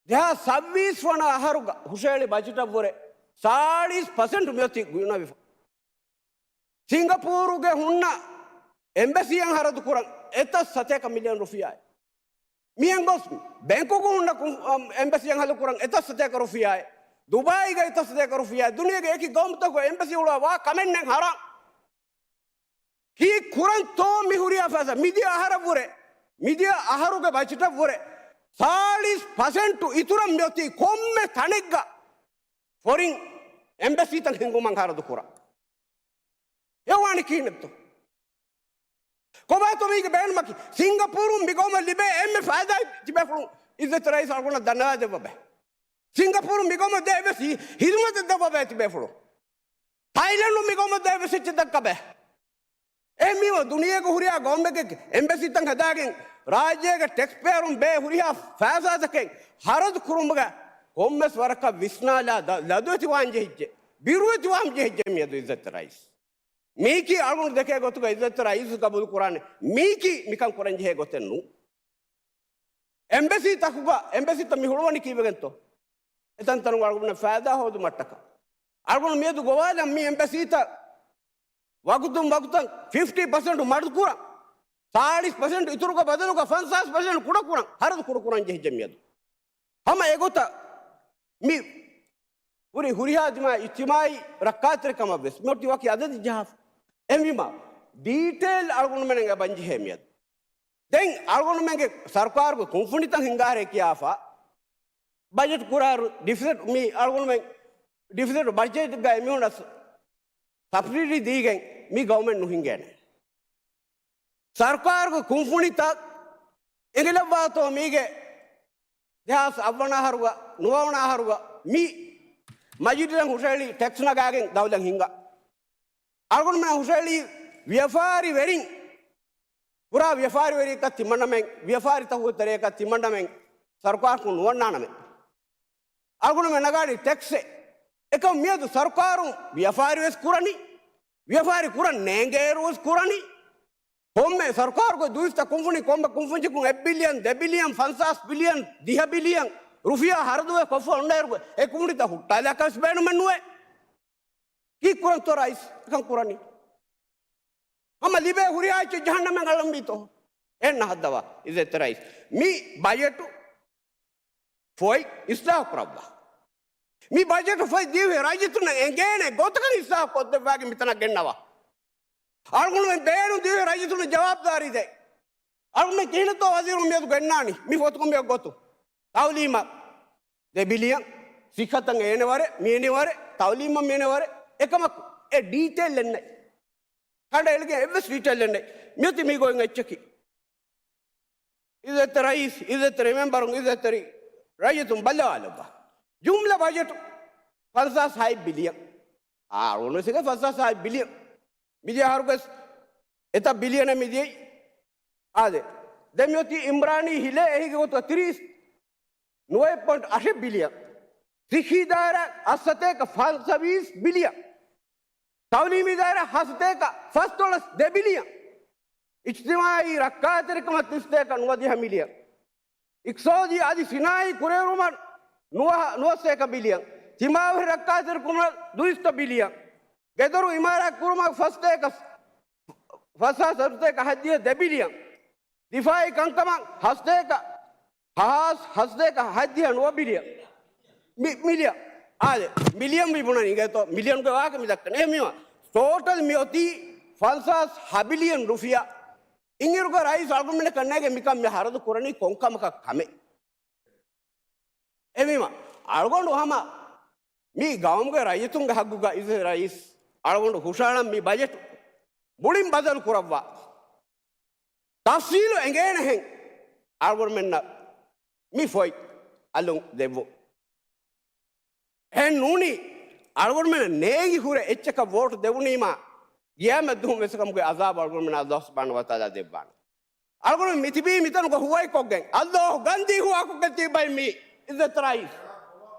ދެހާސް ސައްބީސް ވަނަ އަހަރުގަ ހުށައެޅި ބަޖެޓަށްވުރެ ސާޅީސް ޕަސެންޓް މިއޮތީ ގުނަވިފަ. ސިންގަޕޫރުގެ ހުންނަ އެމްބަސީއަށް ހަރަދު ކުރަން އެތައް ސަތޭކަ މިލިއަން ރުފިޔާއެއް. މިއަންގޮސް ބެންކުގަ ހުންނަ ކު-، އަމް، އެމްބަސީއަށް ހަރަދު ކުރަން އެތައް ސަތޭކަ ރުފިޔާއެއް. ދުބާއީގަ އެތައް ސަތޭކަ ރުފިޔާއެއް. ދުނިޔޭގެ އެކި ގައުމުތަކުގަ އެމްބަސީ ހުޅުވާ ކަމެއް ނެތް ހަރާން. ކީއްކުރަންތޯ މި ހުރިހާ ފައިސާ؟ މިދިޔަ އަހަރަށްވުރެ، މިދިޔަ އަހަރުގެ ބަޖެޓަށްވުރެ ސާޅީސް ޕަސެންޓު އިތުރަށް މިއޮތީ ކޮންމެ ތަނެއްގަ ފޮރިން އެމްބަސީތައް ހިންގުމަށް ހަރަދު ކުރަން. އެ ވާނީ ކިހިނެއްތޯ؟ ކޮބާތޯ މީގެ ބޭނުމަކީ؟ ސިންގަޕޫރުން މިގައުމަށް ލިބޭ އެންމެ ފައިދާ ތިބޭފުޅުން އިއްޒަތްތެރި ރައީސް އަޅުގަނޑަށް ދަންނަވާ ދެއްވަބަ. ސިންގަޕޫރުން މިގައުމަށް ދޭ އެއްވެސް ހި-، ހިދުމަތެއް ދެއްވަބަ ތިބޭފުޅުން. ތައިލެންޑުން މިގައުމަށް ދޭ އެއްވެސް އެއްޗެއް ދައްކަބަ. އެހެންވީމަ ދުނިޔޭގެ ހުރިހާ ގައުމެއްގެ އެމްބަސީތައް ހަދާގެން ރާއްޖޭގެ ޓެކްސްޕޭޔަރުން ބޭ ހުރިހާ ފައިސާތަކެއް ހަރަދު ކުރުމުގަ ކޮންމެސް ވަރަކަށް ވިސްނާލާ ލަ-، ލަދުވެތިވާން ޖެހިއްޖެ، ބިރުވެތިވާން ޖެހިއްޖެ މިއަދު އިއްޒަތްތެރި ރައީސް. މީކީ އަޅުގަނޑު ދެކޭ ގޮތުގަ އިއްޒަތްތެރި ރައީސް ގަބޫލު ކުރާނެ. މީކީ މިކަން ކުރަން ޖެހޭ ގޮތެއް ނޫން. އެމްބަސީތަކުގަ، އެމްބަސީތައް މި ހުޅުވަނީ ކީއްވެގެންތޯ؟ އެތަންތަނުން އަޅުގަނޑަށް ފައިދާ ހޯދުމަށްޓަކާ. އަޅުގަނޑު މިއަދު ގޮވާލަން މި އެމްބަސީތައް ވަގުތުން ވަގުތަށް ފިފްޓީ ޕަސެންޓް މަޑުކުރަން، ސާޅީސް ޕަސެންޓް އިތުރުގެ ބަދަލުގަ ފަންސާސް ޕަސެންޓް ކުޑަކުރަން، ހަރަދު ކުޑަކުރަން ޖެހިއްޖެ މިއަދު. ހަމަ އެގޮތަށް މި ހުރި ހުރިހާ ދިމާ އިޖްތިމާއީ ރައްކާތެރިކަމަށްވެސް މިއޮތީ ވަކި އަދަދެއް ޖަހާފަ. އެހެންވީމާ، ޑީޓެއިލް އަޅުގަނޑުމެން އެބަންޖެހޭ މިއަދު. ދެން އަޅުގަނޑުމެންގެ ސަރުކާރުގެ ކުންފުނިތައް ހިންގާރޭ ކިޔާފަ، ބަޖެޓް ކުރާއިރު ޑިފިސިޓް މި އަޅުގަނޑުމެން ޑިފިސިޓް ބަޖެޓްގައި މިހުނަސް ސަބްސިޑީ ދީގެން މި ގައުމެއް ނުހިނގޭނެ. ސަރުކާރުގެ ކުންފުނިތައް އެނގިލައްވާތޯ މީގެ ދެހާސް އަށްވަނަ އަހަރުގަ، ނުވަވަނަ އަހަރުގަ މި މަޖިލިސަށް ހުށަހެޅި ޓެކްސް ނަގާގެން ދައުލަތް ހިންގާ. އަޅުގަނޑުމެން ހުށަހެޅީ ވިޔަފާރިވެރިން، ކުރާ ވިޔަފާރިވެރިއަކަށް ތިމަންނަމެން، ވިޔަފާރިތަކުގެ ތެރެއަކަށް ތިމަންނަމެން ސަރުކާރަކުން ނުވަންނާނަމޭ. އަޅުގަނޑުމެން ނަގާނީ ޓެކްސެއް. އެކަމް މިއަދު ސަރުކާރުން ވިޔަފާރިވެސް ކުރަނީ، ވިޔަފާރި ކުރަން ނޭނގޭއިރުވެސް ކުރަނީ. ކޮންމެ ސަރުކާރުގެ ދުއިސައްތަ ކުންފުނި، ކޮންމެ ކުންފުންޏަކުން އެއް ބިލިއަން، ދެ ބިލިއަން، ފަންސާސް ބިލިއަން، ދިހަ ބިލިއަން ރުފިޔާ ހަރަދުވެ ކޮށްފަ އޮންނައިރު އެ ކުންފުނިތައް ހުއްޓާލާކަށް ވެސް ބޭނުމެއް ނުވޭ. ކީއްކުރަންތޯ ރައީސް އެކަން ކުރަނީ؟ ހަމަ ލިބޭ ހުރިހާ އެއްޗެއް ޖަހަންނަމެއް އަޅަންވީތޯ؟ އެއް ނަހައްދަވާ އިއްޒަތްތެރި ރައީސް. މި ބަޖެޓު ފޮތް އިސްލާހު ކުރައްވާ. މި ބަޖެޓު ފޮތް ދިވެހި ރައްޔިތުންނަށް އެނގޭނެ ގޮތަކަށް އިސްލާހު ކޮށްދެއްވާގެން މިތަނަށް ގެންނަވާ. އަޅުގަނޑުމެން ބޭނުން ދިވެހި ރައްޔިތުންނަށް ޖަވާބުދާރީ ދޭ. އަޅުގަނޑުމެން ކިހިނެއްތޯ ވަޒީރުން މިއަދު ގެންނާނީ މި ފޮތުގަ މިއޮތް ގޮތުން؟ ތައުލީމަށް ދެ ބިލިއަން، ސިއްހަތަށް އޭނެ ވަރެއް، މިއެނެ ވަރެއް، ތައުލީމަށް މިއެނެ ވަރެއް، އެކަމަކު އެ ޑީޓެއިލް އެއްނެއް. ކަނޑައެޅިގެން އެއްވެސް ޑީޓެއިލް އެއްނެއް. މިއޮތީ މީގޮތް އެއްޗަކީ. އިއްޒަތްތެރި ރައީސް، އިއްޒަތްތެރި މެމްބަރުން، އިއްޒަތްތެރި ރައްޔިތުން ބައްލަވާލައްވާ. ޖުމްލަ ބަޖެޓު ފަންސާސް ހަތް ބިލިއަން. އާ، އަޅުގަނޑު ވެސް ފަންސާސް ހަތް ބިލިއަން. މިދިޔަ އަހަރުގަސް އެތައް ބިލިއަނެއް މިދިޔައީ. އާދެ. ދެން މިއޮތީ އިމްރާނީ ހިލޭ އެހީގެ ގޮތުގަ ތިރީސް ނުވައެއް ޕޮއިންޓް އަށެއް ބިލިއަން. ސިއްހީ ދާއިރާ އަށް ސަތޭކަ ފަންސަވީސް ބިލިއަން. ތައުލީމީ ދާއިރާ ހަ ސަތޭކަ ފަސްދޮޅަސް ދެ ބިލިއަން. އިޖްތިމާއީ ރައްކާތެރިކަމަށް ތިސް ސަތޭކަ ނުވަދިހަ މިލިއަން. އިޤްތިޞާދީ އަދި ޞިނާއީ ކުރިއެރުމަށް ނުވަ، ނުވަ ސަތޭކަ ބިލިއަން. ތިމާވެހި ރައްކާތެރިކުރުމަށް ދުއިސައްތަ ބިލިއަން. ގެދޮރު އިމާރާތް ކުރުމަށް ފަސް ސަތޭކަ، ފަސް ހާސް ސަތޭކަ ހަތްދިހަ ދެ ބިލިއަން. ދިފާއީ ކަންކަމަށް ހަ ސަތޭކަ، ހަ ހާސް ހަ ސަތޭކަ ހަތްދިހަ ނުވަ ބިލިއަން. މި-، މިލިއަން. އާދެ، މިލިއަން ވީ ބުނަނީ އިނގޭތޯ؟ މިލިއަންގެ ވާހަކަ މި ދައްކަނީ. އެހެންވީމަ، ޓޯޓަލް މިއޮތީ ފަންސާސް ހަ ބިލިއަން ރުފިޔާ. އިންއިރުގަ ރައީސް އަޅުގަނޑުމެންނަކަށް ނޭގެ މިކަން މި ހަރަދު ކުރަނީ ކޮންކަމަކަށް ކަމެއް. އެހެންވީމަ، އަޅުގަނޑު ހަމަ މި ގައުމުގެ ރައްޔިތުންގެ ހައްގުގަ އިއްޒަތްތެރި ރައީސް އަޅުގަނޑު ހުށަހަޅަން މި ބަޖެޓު މުޅިން ބަދަލު ކުރައްވާ. ތަފްސީލު އެނގޭނެހެން އަޅުގަނޑުމެންނަށް މި ފޮތް އަލުން ދެއްވުން. އެހެން ނޫނީ، އަޅުގަނޑުމެންނަށް ނޭނގި ހުރެ އެއްޗަކަށް ވޯޓު ދެވުނީމާ، ގިޔާމަތްދުވަހުން ވެސް އެކަމުގެ އަޒާބު އަޅުގަނޑުމެންނަށް ﷲ ސުބްޙާނަހޫ ވަތަޢާލާ ދެއްވާނެ. އަޅުގަނޑު މިތިބީ މިތަނުގަ ހުވައިކޮށްގެން، ﷲ ގަންދީ ހުވާކޮށްގެން ތިބީ މީ އިއްޒަތްތެރި ރައީސް.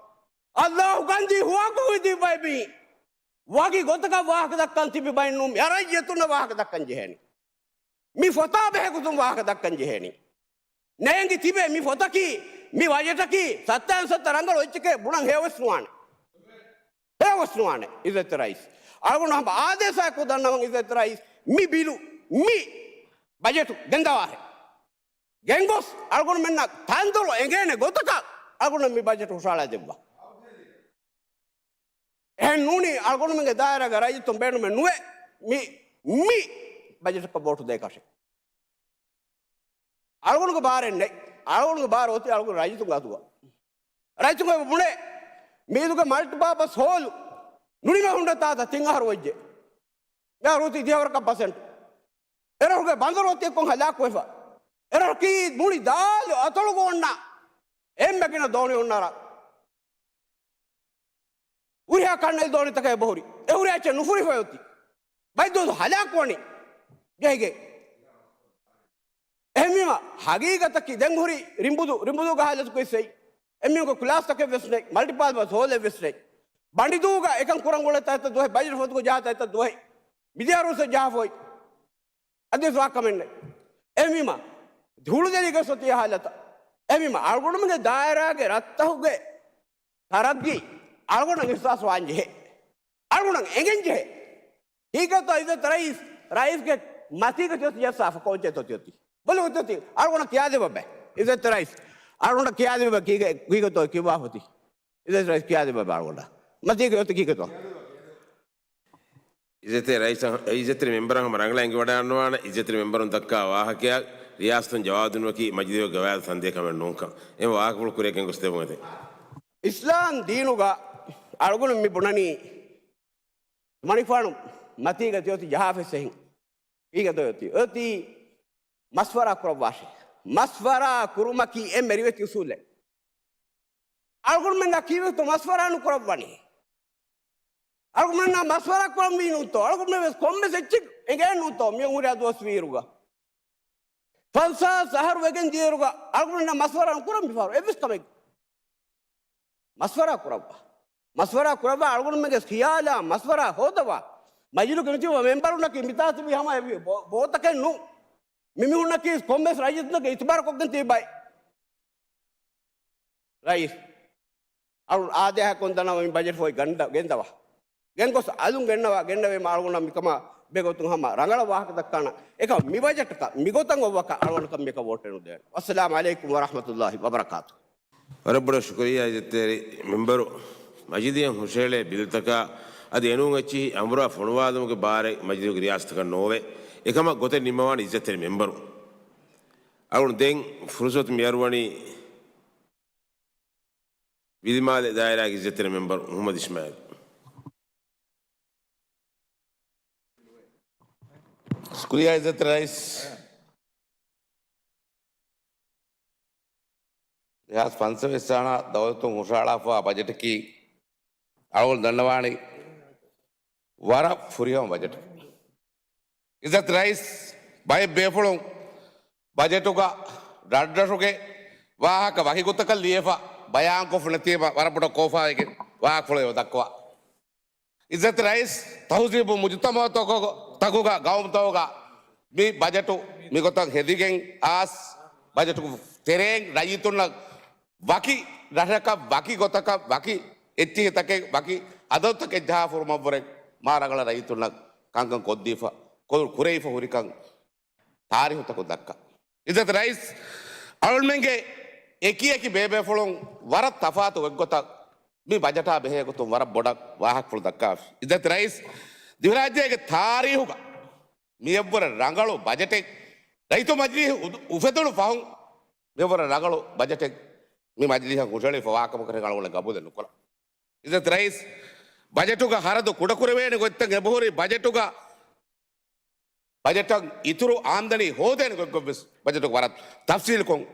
ﷲ ގަންދީ ހުވާކޮށްގެން ތިބީ މީ. ވަކި ގޮތަކަށް ވާހަކަ ދައްކަން ތިބި ބައެއް ނޫން. އަރައްޔަތުންނަށް ވާހަކަ ދައްކަން ޖެހޭނީ. މި ފޮތާ ބެހޭ ގޮތުން ވާހަކަ ދައްކަން ޖެހޭނީ. ނޭނގި ތިބޭ މި ފޮތަކީ، މި ބަޖެޓަކީ ސައްތައިން ސައްތަ ރަނގަޅު އެއްޗެކޭ ބުނަން ހެޔޮވެސް ނުވާނެ. ހެޔޮވެސް ނުވާނެ، އިއްޒަތްތެރި ރައީސް. އަޅުގަނޑު ހަމަ އާދޭސާއެކު ދަންނަވަން އިއްޒަތްތެރި ރައީސް، މި ބިލު، މި ބަޖެޓު ގެންދަވާހެ. ގެންގޮސް އަޅުގަނޑުމެންނަށް ތަންދޮރު އެނގޭނެ ގޮތަކަށް އަޅުގަނޑު މި ބަޖެޓު ހުށަހަޅާ ދެއްވާ. އެހެން ނޫނީ އަޅުގަނޑުމެންގެ ދާއިރާގެ ރައްޔިތުން ބޭނުމެއް ނުވޭ މި، މި ބަޖެޓަކަށް ވޯޓު ދޭކަށެއް. އަޅުގަނޑުގެ ބާރެއް ނެތް. އަޅުގަނޑުގެ ބާރު އޮތީ އަޅުގަނޑު ރައްޔިތުންގެ އަތުގަ. ރައްޔިތުންގެ ބުނޭ، މީދުގެ މަލްޓިޕާޕަސް ހޯލު ނުނިމޭ ހުންނަ ތާތަ ތިން އަހަރު ވެއްޖެ. މިހާރު އޮތީ ދިހަވަރަކަށް ޕަސެންޓް. އެރަހުގެ ބަނދަރު އޮތީ ކޮން ހަލާކުވެފަ. އެރަހަކީ މުޅި ދާލު އަތޮޅުގަ އޮންނަ އެންމެ ގިނަ ދޯނި އޮންނަ ރަށް. ހުރިހާ ކަންނެލި ދޯނިތަކެއް އެބަހުރި. އެ ހުރިހާ އެއްޗެއް ނުފުރިފައި އޮތީ. ބައެއް ދުވަސް ހަލާކުވަނީ ޖެހިގެން. އެހެންވީމަ، ހަގީގަތަކީ ދެން ހުރި ރިނބުދޫ، ރިނބުދޫގެ ހާލަތުގައި ސެއް. އެމީހުންގެ ކްލާސްތަކެއް ވެސް ނެތް، މަލްޓިޕާޕަސް ހޯލެއް ވެސް ނެތް. ބަނޑިދޫގަ އެކަން ކުރަން އުޅޭ ތައްތައް ދުވަހެއް، ބަޖެޓް ފޮތުގަ ޖަހާ ތައްތައް ދުވަހެއް. މިދިޔަ އަރުސް ޖަހާފަ އޮތް. އަދިވެސް ވާކަމެއް ނެތް. އެހެންވީމަ، ހުޅުދެލީގެ ސޮތީ ހާލަތަށް. އެހެންވީމަ، އަޅުގަނޑުމެންގެ ދާއިރާގެ ރަށްތަހުގެ ތަރައްގީ އަޅުގަނޑަށް އިހްސާސް ވާން ޖެހޭ. އަޅުގަނޑަށް އެނގެން ޖެހޭ. ހީގަތޯ އިއްޒަތް ރައީސް، ރައީސްގެ މަތީގަ ތިއޮތީ ޖައްސާފަ ކޯއްޗެއްތޯ ތިއޮތީ. ބޮލު ތިއޮތީ. އަޅުގަނޑަށް ކިޔާދެބަބެ. އިއްޒަތް ރައީސް. އަޅުގަނޑަށް ކިޔާދެބަބެ ކީގެ، ކީގަތޯ ކިޔުވާފަތި. އިއްޒަތް ރައީސް ކިޔާދެބަބެ އަޅުގަނޑަށް. މަތީގަ ތިއޮތީ ކީގަތޯ. އިއްޒަތް ރައީސް، އިއްޒަތްތެރި މެންބަރަށް ހަމަ ރަނގަޅަށް އެނގިވަޑައިގަންނަވާނެ އިއްޒަތްތެރި މެންބަރުން ދައްކާ ވާހަކައަށް ރިޔާސަތުން ޖަވާބު ދިނުމަކީ މަޖިލީހުގެ ގަވާއިދު ތަންދޭ ކަމެއް ނޫންކަން. އެ ވާހަކަފުޅު ކުރިއަށް ގެންގޮސްދެއްވުން އެދެން. އިސްލާމް ދީނުގަ އަޅުގަނޑު މި ބުނަނީ މަނިފާނު މަތީގަ ތިއޮތީ ޖަހާފަ އެހެން. ކީގަތޯ އޮތީ؟ އޮތީ މަސްވަރާ ކުރައްވާށޭ. މަސްވަރާ ކުރުމަކީ އެންމެ ރިވެތި އުސޫލެއް. އަޅުގަނޑުމެންނާ ކީއްވެތޯ މަސްވަރާ ނުކުރައްވަނީ؟ އަޅުގަނޑުމެންނާ މަސްވަރާ ކުރަންވީ ނޫންތޯ؟ އަޅުގަނޑުމެން ވެސް ކޮންމެސް އެއްޗެއް އެނގޭނެ ނޫންތޯ؟ މި ހުރިހާ ދުވަސް ވީއިރުގަ. ފަންސާސް އަހަރު ވެގެން ދިޔައިރުގަ އަޅުގަނޑުމެންނާ މަސްވަރާ ނުކުރަން މިފަހަރު އެއްވެސް ކަމެއް. މަސްވަރާ ކުރައްވާ. މަސްވަރާ ކުރައްވާ އަޅުގަނޑުމެންގެ ޚިޔާލާ މަސްވަރާ ހޯދަވާ. މަޖިލީހުގަ މިތިބި މެންބަރުންނަކީ މިތާ ތިބީ ހަމަ އެ ބޯ-، ބޯތަކެއް ނޫން. މި މީހުންނަކީ ކޮންމެސް ރައްޔިތުންނަކީ އިތުބާރުކޮށްގެން ތިބި ބައެއް. ރައީސް. އަޅު އާދޭހަކުން ދަންނަވަ މި ބަޖެޓް ފޮތް ގަންދަ-، ގެންދަވާ. ގެންގޮސް އަލުން ގެންނަވާ، ގެންނެވީމަ އަޅުގަނޑަށް މިކަމާ ބެގޮތުން ހަމަ ރަނގަޅަށް ވާހަކަ ދައްކާނަން. އެކަމަ މި ބަޖެޓަކަށް މިގޮތަށް އޮއްވާކަށް އަޅުގަނޑަކަށް މިކަން ވޯޓެއް ނުދޭނެ. ވައްސަލާމް އަލައިކުމް ވަރަޙްމަތުﷲި ވަބަރަކާތު. ވަރަށް ބޮޑަށް ޝުކުރިއްޔާ އިއްޒަތްތެރި މެންބަރު. މަޖިލީހަށް ހުށަހެޅޭ ބިލްތަކާ އަދި އެނޫން އެއްޗިހި އަމުރާ ފޮނުވާލުމުގެ ބާރެއް މަޖިލީހުގެ ރިޔާސަތަކަށް ނޯވޭ. އެކަމަށް ގޮތެއް ނިންމަވާނެ އިއްޒަތްތެރި މެންބަރު. އަޅުން ދެން ފުރުސަތު މިއަރުވަނީ ވިލިމާލެ ދާއިރާގެ އިއްޒަތްތެރި މެންބަރު މުޙައްމަދު އިސްމާއިލް. ޝުކުރިއްޔާ އިއްޒަތްތެރި ރައީސް. ދެހާސް ފަންސަވީސް ސާޅާ ދައުލަތުން ހުށަހަޅާފައިވާ ބަޖެޓަކީ އަޅުގަނޑު ދަންނަވާނީ ވަރަށް ފުރިހަމަ ބަޖެޓެއް. އިއްޒަތް ރައީސް، ބައެއް ބޭފުޅުން ބަޖެޓުގަ ރަށްރަށުގެ ވާހަކަ ވަކި ގޮތަކަށް ލިޔެފަ ބަޔާންކޮށްފަ ނެތީމަ ވަރަށް ބޮޑަށް ކޯފާވެގެން ވާހަކަފުޅު އެބަ ދައްކަވާ. އިއްޒަތް ރައީސް، ތަހުޒީބު މުޖުތަމަޢުތަކު-، ތަކުގަ، ގައުމުތަކުގަ މި ބަޖެޓު މިގޮތަށް ހެދިގެން އާސް، ބަޖެޓު ތެރޭން ރައްޔިތުންނަށް ވަކި ރަށަކަށް، ވަކި ގޮތަކަށް، ވަކި އެއްޗިހިތަކެއް، ވަކި އަދަދުތަކެއް ޖަހާފަ ހުރުމަށްވުރެ މާ ރަނގަޅަށް ރައްޔިތުންނަށް ކަންކަން ކޮށްދީފަ، ކުރި-، ކުރެވިފަ ހުރިކަން ތާރީހުތަކުން ދައްކާ. އިއްޒަތް ރައީސް، އަޅުންމެންގެ އެކި އެކި ބޭބޭފުޅުން ވަރަށް ތަފާތު އޮތްގޮތަށް މި ބަޖެޓާ ބެހޭ ގޮތުން ވަރަށް ބޮޑަށް ވާހަކަފުޅު ދައްކާފި. އިއްޒަތް ރައީސް، ދިވެހިރާއްޖޭގެ ތާރީހުގަ މިއަށްވުރެ ރަނގަޅު ބަޖެޓެއް، ރައްޔިތު މަޖިލީހު އުދު-، އުފެދުނު ފަހުން މިއަށްވުރެ ރަނގަޅު ބަޖެޓެއް މި މަޖިލީހަށް ހުށަހެޅިފަ ވާކަމަކަށް އަޅުގަނޑު ގަބޫލެއް ނުކުރަން. އިއްޒަތް ރައީސް، ބަޖެޓުގަ ހަރަދު ކުޑަކުރެވޭނެ ގޮތްތައް އެބަހުރި، ބަޖެޓުގަ، ބަޖެޓަށް އިތުރު އާމްދަނީ ހޯދޭނެ ގޮތްގޮތްވެސް ބަޖެޓުގަ ވަރަށް ތަފްސީލުކޮށް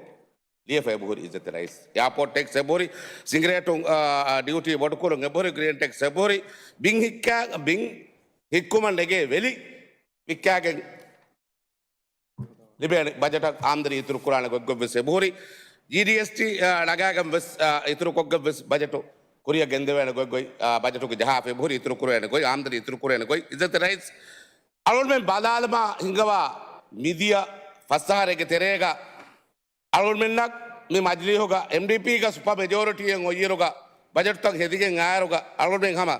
ލިޔެފަ އެބަހުރި އިއްޒަތް ރައީސް. އެއާޕޯޓް ޓެކްސް އެބަހުރި، ސިނގިރޭޓު، އާ، ޑިއުޓީ ބޮޑުކުރުން އެބަހުރި، ގްރީން ޓެކްސް އެބަހުރި، ބިން ހިއްކާ-، ބިން ހިއްކުމަށް ނެގޭ ވެލި ވިއްކާގެން ލިބޭނެ ބަޖެޓަށް އާމްދަނީ އިތުރު ކުރާނެ ގޮތްގޮތްވެސް އެބަހުރި. ޖީޑީއެސްޓީ، އާ، ނަގާގެން ވެސް، އާ، އިތުރުކޮށްގެން ވެސް ބަޖެޓު ކުރިއަށް ގެންދެވޭނެ ގޮތް، ގޮތް، އާ، ބަޖެޓުގެ ޖަހާފަ އެބަހުރި އިތުރު ކުރެވޭނެ ގޮތް، އާމްދަނީ އިތުރު ކުރެވޭނެ ގޮތް. އިއްޒަތް ރައީސް، އަޅުގަނޑުމެން ބަލާލަމާ ހިނގަވާ މިދިޔަ ފަސް އަހަރެއްގެ ތެރޭގަ އަޅުގަނޑުމެންނަށް މި މަޖިލީހުގަ އެމްޑީޕީގަ ސުޕަ މެޖޯރިޓީއެއް އޮއްޔިރުގަ ބަޖެޓްތައް ހެދިގެން އާއިރުގަ އަޅުގަނޑުމެން ހަމަ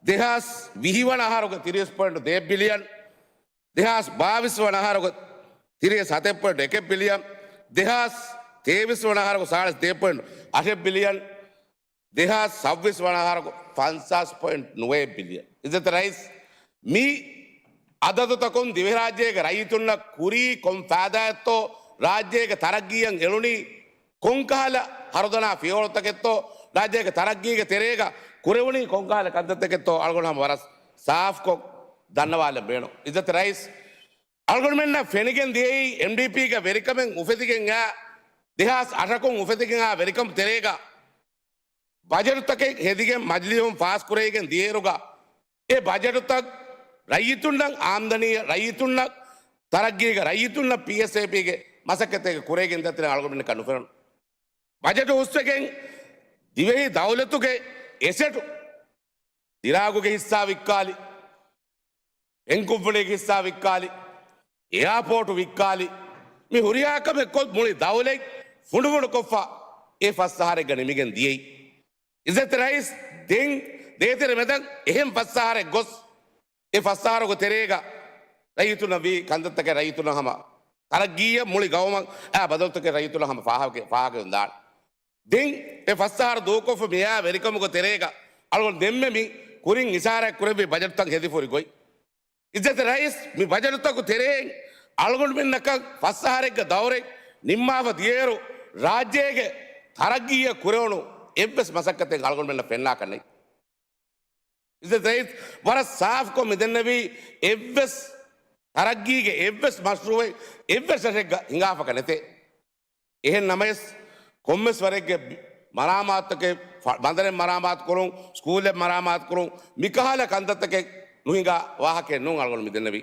ދެހާސް ވިހި ވަނަ އަހަރުގެ ތިރީސް ޕޮއިންޓް ދޭއް ބިލިއަން، ދެހާސް ބާވީސް ވަނަ އަހަރުގެ ތިރީސް ހަތެއް ޕޮއިންޓް އެކެއް ބިލިއަން، ދެހާސް ތޭވީސް ވަނަ އަހަރުގެ ސާޅީސް ދޭއް ޕޮއިންޓް އަށެއް ބިލިއަން، ދެހާސް ސައްބީސް ވަނަ އަހަރުގެ ފަންސާސް ޕޮއިންޓް ނުވައެއް ބިލިއަން. އިއްޒަތްތެރި ރައީސް، މި އަދަދުތަކުން ދިވެހިރާއްޖޭގެ ރައްޔިތުންނަށް ކުރީ ކޮން ފައިދާއެއްތޯ، ރާއްޖޭގެ ތަރައްގީއަށް އެޅުނީ ކޮންކަހަލަ ހަރުދަނާ ފިޔަވަޅުތަކެއްތޯ، ރާއްޖޭގެ ތަރައްގީގެ ތެރޭގަ ކުރެވުނީ ކޮންކަހަލަ ކަންތައްތަކެއްތޯ އަޅުގަނޑު ހަމަ ވަރަށް ސާފްކޮށް ދަންނަވާލަން ބޭނުން. އިއްޒަތްތެރި ރައީސް، އަޅުގަނޑުމެންނަށް ފެނިގެން ދިޔައީ އެމްޑީޕީގެ ވެރިކަމެއް އުފެދިގެން އާ ދެހާސް އަށަކުން އުފެދިގެން އާ ވެރިކަމު ތެރޭގަ ބަޖެޓުތަކެއް ހެދިގެން މަޖިލީހުން ފާސް ކުރެވިގެން ދިޔައިރުގަ، އެ ބަޖެޓުތައް ރައްޔިތުންނަށް އާމްދަނީ، ރައްޔިތުންނަށް ތަރައްގީގަ، ރައްޔިތުންނަށް ޕީއެސްއޭޕީގެ މަސައްކަތެއްގެ ކުރެވިގެން ދޭތަނެއް އަޅުގަނޑުމެންނަކަށް ނުފެނުނު. ބަޖެޓު ހުސްވެގެން ދިވެހި ދައުލަތުގެ އެސެޓު ދިރާގުގެ ހިއްސާ ވިއްކާލި، އެންކުންފުނީގެ ހިއްސާ ވިއްކާލި، އެއާޕޯޓު ވިއްކާލި، މި ހުރިހާ ކަމެއް ކޮށް މުޅި ދައުލަތް ފުނޑުފުނޑުކޮށްފަ އެ ފަސް އަހަރެއްގަ ނިމިގެން ދިޔައީ. އިއްޒަތްތެރި ރައީސް، ދެން ދޭތެރެ މެދަށް އެހެން ފަސް އަހަރެއް ގޮސް، އެ ފަސް އަހަރުގެ ތެރޭގަ ރައްޔިތުންނަށް ވީ ކަންތައްތަކެއް ރައްޔިތުންނަށް ހަމަ ތަރައްގީއަށް މުޅި ގައުމަށް އާ ބަދަލުތަކެއް ރައްޔިތުންނަށް ހަމަ ފާހަގަ، ފާހަގަވެ ދާނެ. ދެން އެ ފަސް އަހަރު ދޫކޮށްފަ މިއާ ވެރިކަމުގެ ތެރޭގަ އަޅުގަނޑު ދެންމެ މި ކުރިން އިޝާރާތް ކުރެއްވި ބަޖެޓްތައް ހެދިފަ ހުރި ގޮތް. އިއްޒަތްތެރި ރައީސް، މި ބަޖެޓުތަކު ތެރެއިން އަޅުގަނޑުމެންނަކަށް ފަސް އަހަރެއްގެ ދައުރެއް ނިންމާފަ ދިޔައިރު، ރާއްޖޭގެ ތަރައްގީއަށް ކުރެވުނު އެއްވެސް މަސައްކަތެއް އަޅުގަނޑުމެންނަށް ފެންނާކަށް ނެތް. އިއްޒަތްތެރި ރައީސް، ވަރަށް ސާފްކޮށް މި ދެންނެވީ، އެއްވެސް ތަރައްގީގެ އެއްވެސް މަޝްރޫއެއް އެއްވެސް ރަށެއްގަ ހިނގާފަކަށް ނެތޭ. އެހެން ނަމަވެސް، ކޮންމެސް ވަރެއްގެ މަރާމާތުތަކެއް، ފަ-، ބަނދަރެއް މަރާމާތު ކުރުން، ސްކޫލެއް މަރާމާތު ކުރުން، މިކަހަލަ ކަންތައްތަކެއް ނުހިނގާ ވާހަކައެއް ނޫން އަޅުގަނޑު މި ދެންނެވީ.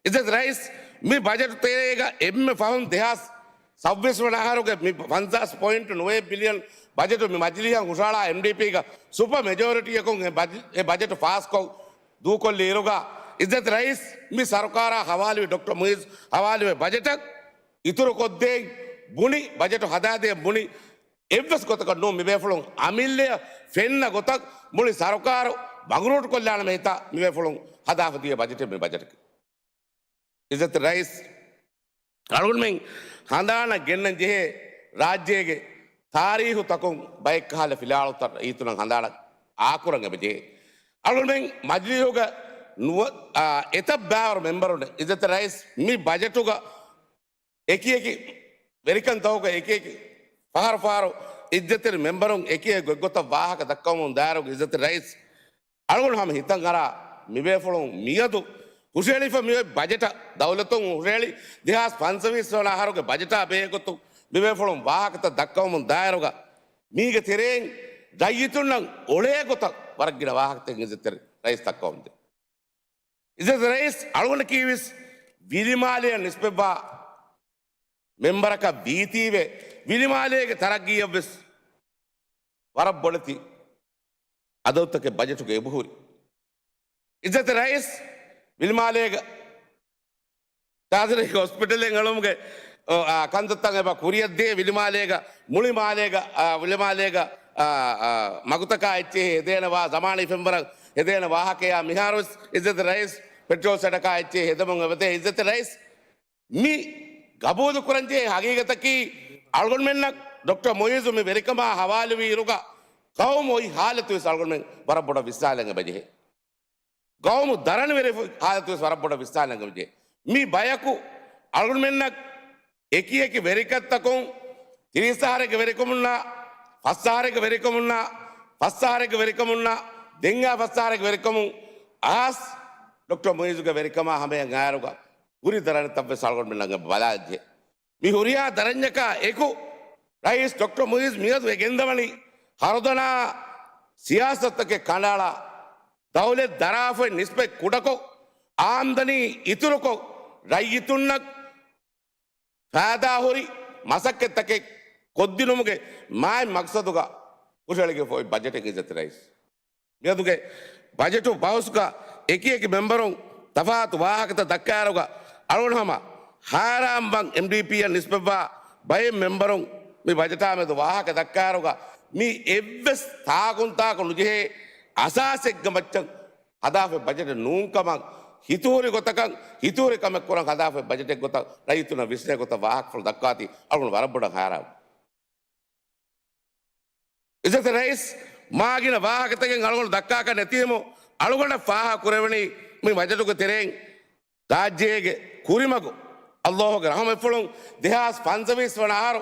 އިއްޒަތް ރައީސް، މި ބަޖެޓު ތެރޭގަ އެންމެ ފަހުން ދެހާސް ސައްބީސް ވަނަ އަހަރުގެ މި ފަންސާސް ޕޮއިންޓް ނުވައެއް ބިލިއަން ބަޖެޓު މި މަޖިލީހަށް ހުށަހަޅާ އެމްޑީޕީގަ ސުޕަ މެޖޯރިޓީއަކުން އެ ބަޖެ-، އެ ބަޖެޓު ފާސްކޮށް ދޫކޮށްލި އިރުގަ، އިއްޒަތް ރައީސް، މި ސަރުކާރާ ހަވާލުވި ޑޮކްޓަރ މުއިއްޒު ހަވާލުވި ބަޖެޓަށް އިތުރުކޮށްދޭން ބުނި، ބަޖެޓު ހަދާދޭން ބުނި އެއްވެސް ގޮތަކަށް ނޫން މިބޭފުޅުން އަމިއްލަޔަށް ފެންނަ ގޮތަށް މުޅި ސަރުކާރު ބަނގުރޫޓުކޮށްލާނަމޭ ހިތާ މިބޭފުޅުން ހަދާފަ ދިޔަ ބަޖެޓެއް މި ބަޖެޓަކީ. އިއްޒަތް ރައީސް، އަޅުގަނޑުމެން ހަނދާނަށް ގެންނަން ޖެހޭ ރާއްޖޭގެ ތާރީހުތަކުން ބައެއްކަހަލަ ފިލާވަޅުތައް ރައްޔިތުންނަށް ހަނދާނަށް އާކުރަން އެބަޖެހޭ. އަޅުގަނޑުމެން މަޖިލީހުގަ ނުވަ-، އާ، އެތައް ބާވަރު މެމްބަރުން އިއްޒަތް ރައީސް މި ބަޖެޓުގަ އެކި އެކި ވެރިކަންތަކުގަ އެކި އެކި ފަހަރު ފަހަރު އިއްޒަތްތެރި މެމްބަރުން އެކި އެކި ގޮތްގޮތަށް ވާހަކަ ދައްކަވަމުން ދާއިރު އިއްޒަތް ރައީސް އަޅުގަނޑު ހަމަ ހިތަށް އަރާ މިބޭފުޅުން މިއަދު ހުށަހެޅިފަ މިއޮތް ބަޖެޓަށް ދައުލަތުން ހުށަހެޅި ދެހާސް ފަންސަވީސް ވަނަ އަހަރުގެ ބަޖެޓާ ބެހޭގޮތުން މިބޭފުޅުން ވާހަކަތައް ދައްކަވަމުން ދާއިރުގަ މީގެ ތެރެއިން ރައްޔިތުންނަށް އޮޅޭ ގޮތަށް ވަރަށް ގިނަ ވާހަކަތައް އިއްޒަތްތެރި ރައީސް ދައްކަވަމުންދޭ. އިއްޒަތް ރައީސް އަޅުގަނޑަކީވެސް ވިލިމާލެއަށް ނިސްބަތްވާ މެމްބަރަކަށް ވީތީވެ، ވިލިމާލޭގެ ތަރައްގީއަށްވެސް ވަރަށް ބޮޑެތި އަދަދުތަކެއް ބަޖެޓުގަ އެބަހުރި. އިއްޒަތް ރައީސް ވިލިމާލޭގަ ތާދަރެއް ހޮސްޕިޓަލެއް އެޅުމުގެ، އޮ، އާ، ކަންތައްތައް އެބަ ކުރިއަށްދޭ ވިލިމާލޭގަ، މުޅި މާލޭގަ، އާ، ވިލިމާލޭގަ، އާ، އާ، މަގުތަކާ އެއްޗެހި ހެދޭނެ ވާ، ޒަމާނީ ފެންވަރަށް ހެދޭނެ ވާހަކަޔާ މިހާރުވެސް އިއްޒަތް ރައީސް ޕެޓްރޯލް ސަޑަކާ އެއްޗެހި ހެދެމުން އެބަދޭ. އިއްޒަތް ރައީސް މި ގަބޫލުކުރަންޖެހޭ ހަގީގަތަކީ އަޅުގަނޑުމެންނަށް ޑޮކްޓަރ މުއިއްޒު މި ވެރިކަމާ ހަވާލުވި އިރުގަ ގައުމު އޮތް ހާލަތުވެސް އަޅުގަނޑުމެން ވަރަށް ބޮޑަށް ވިސްނާލަން އެބަޖެހޭ. ގައުމު ދަރަނިވެރި ހާލަތުވެސް ވަރަށް ބޮޑަށް ވިސްނާލަން އެބަޖެހޭ. މި ބަޔަކު އަޅުގަނޑުމެންނަށް އެކި އެކި ވެރިކަންތަކުން ތިރީސް އަހަރެއްގެ ވެރިކަމުންނާ، ފަސް އަހަރެއްގެ ވެރިކަމުންނާ، ފަސް އަހަރެއްގެ ވެރިކަމުންނާ، ދެން އާ ފަސް އަހަރެއްގެ ވެރިކަމުން އައިސް ޑޮކްޓަރ މުއިއްޒުގެ ވެރިކަމާ ހަމަޔަށް އާއިރުގަ ހުރި ދަރަނިތައްވެސް އަޅުގަނޑުމެންނަށް ބަލާލަންޖެހޭ. މި ހުރިހާ ދަރަންޏަކާ އެކު، ރައީސް ޑޮކްޓަރ މުއިއްޒު މިއަދު އެ ގެންދަވަނީ ހަރުދަނާ ސިޔާސަތުތަކެއް ކަނޑައަޅާ، ދައުލަތް ދަރާފައި ނިސްބަތް ކުޑަކޮށް، އާމްދަނީ އިތުރުކޮށް، ރައްޔިތުންނަށް ފައިދާހުރި މަސައްކަތްތަކެއް ކޮށްދިނުމުގެ މާތް މަގްސަދުގަ ހުށަހެޅިގެންފަ އޮތް ބަޖެޓެއް އިއްޒަތް ރައީސް. މިއަދުގެ ބަޖެޓު ބަހުސްގަ އެކި އެކި މެމްބަރުން ތަފާތު ވާހަކަތައް ދައްކާއިރުގަ އަޅުގަނޑު ހަމަ ހައިރާންވަން އެމްޑީޕީއަށް ނިސްބަތްވާ ބައެއް މެމްބަރުން މި ބަޖެޓާ މެދު ވާހަކަ ދައްކާއިރުގަ މި އެއްވެސް ތާކުންތާކު ނުޖެހޭ އަސާސެއްގެ މައްޗަށް ހަދާފައި ބަޖެޓެއް ނޫންކަމަށް ހިތުހުރި ގޮތަކަށް ހިތުހުރި ކަމެއް ކުރަން ހަދާފައި ބަޖެޓެއް ގޮތަށް ރައްޔިތުންނަށް ވިސްނޭ ގޮތަށް ވާހަކަފުޅު ދައްކާތީ އަޅުގަނޑު ވަރަށް ބޮޑަށް ހައިރާން. އިއްޒަތް ރައީސް، މާގިނަ ވާހަކަތަކެއް އަޅުގަނޑު ދައްކާކަށް ނެތީމު، އަޅުގަނޑަށް ފާހަގަ ކުރެވެނީ މި ބަޖެޓުގެ ތެރެއިން ރާއްޖޭގެ ކުރިމަގު، އައްލާހުގެ ރަހުމަތްފުޅުން ދެހާސް ފަންސަވީސް ވަނަ އަހަރު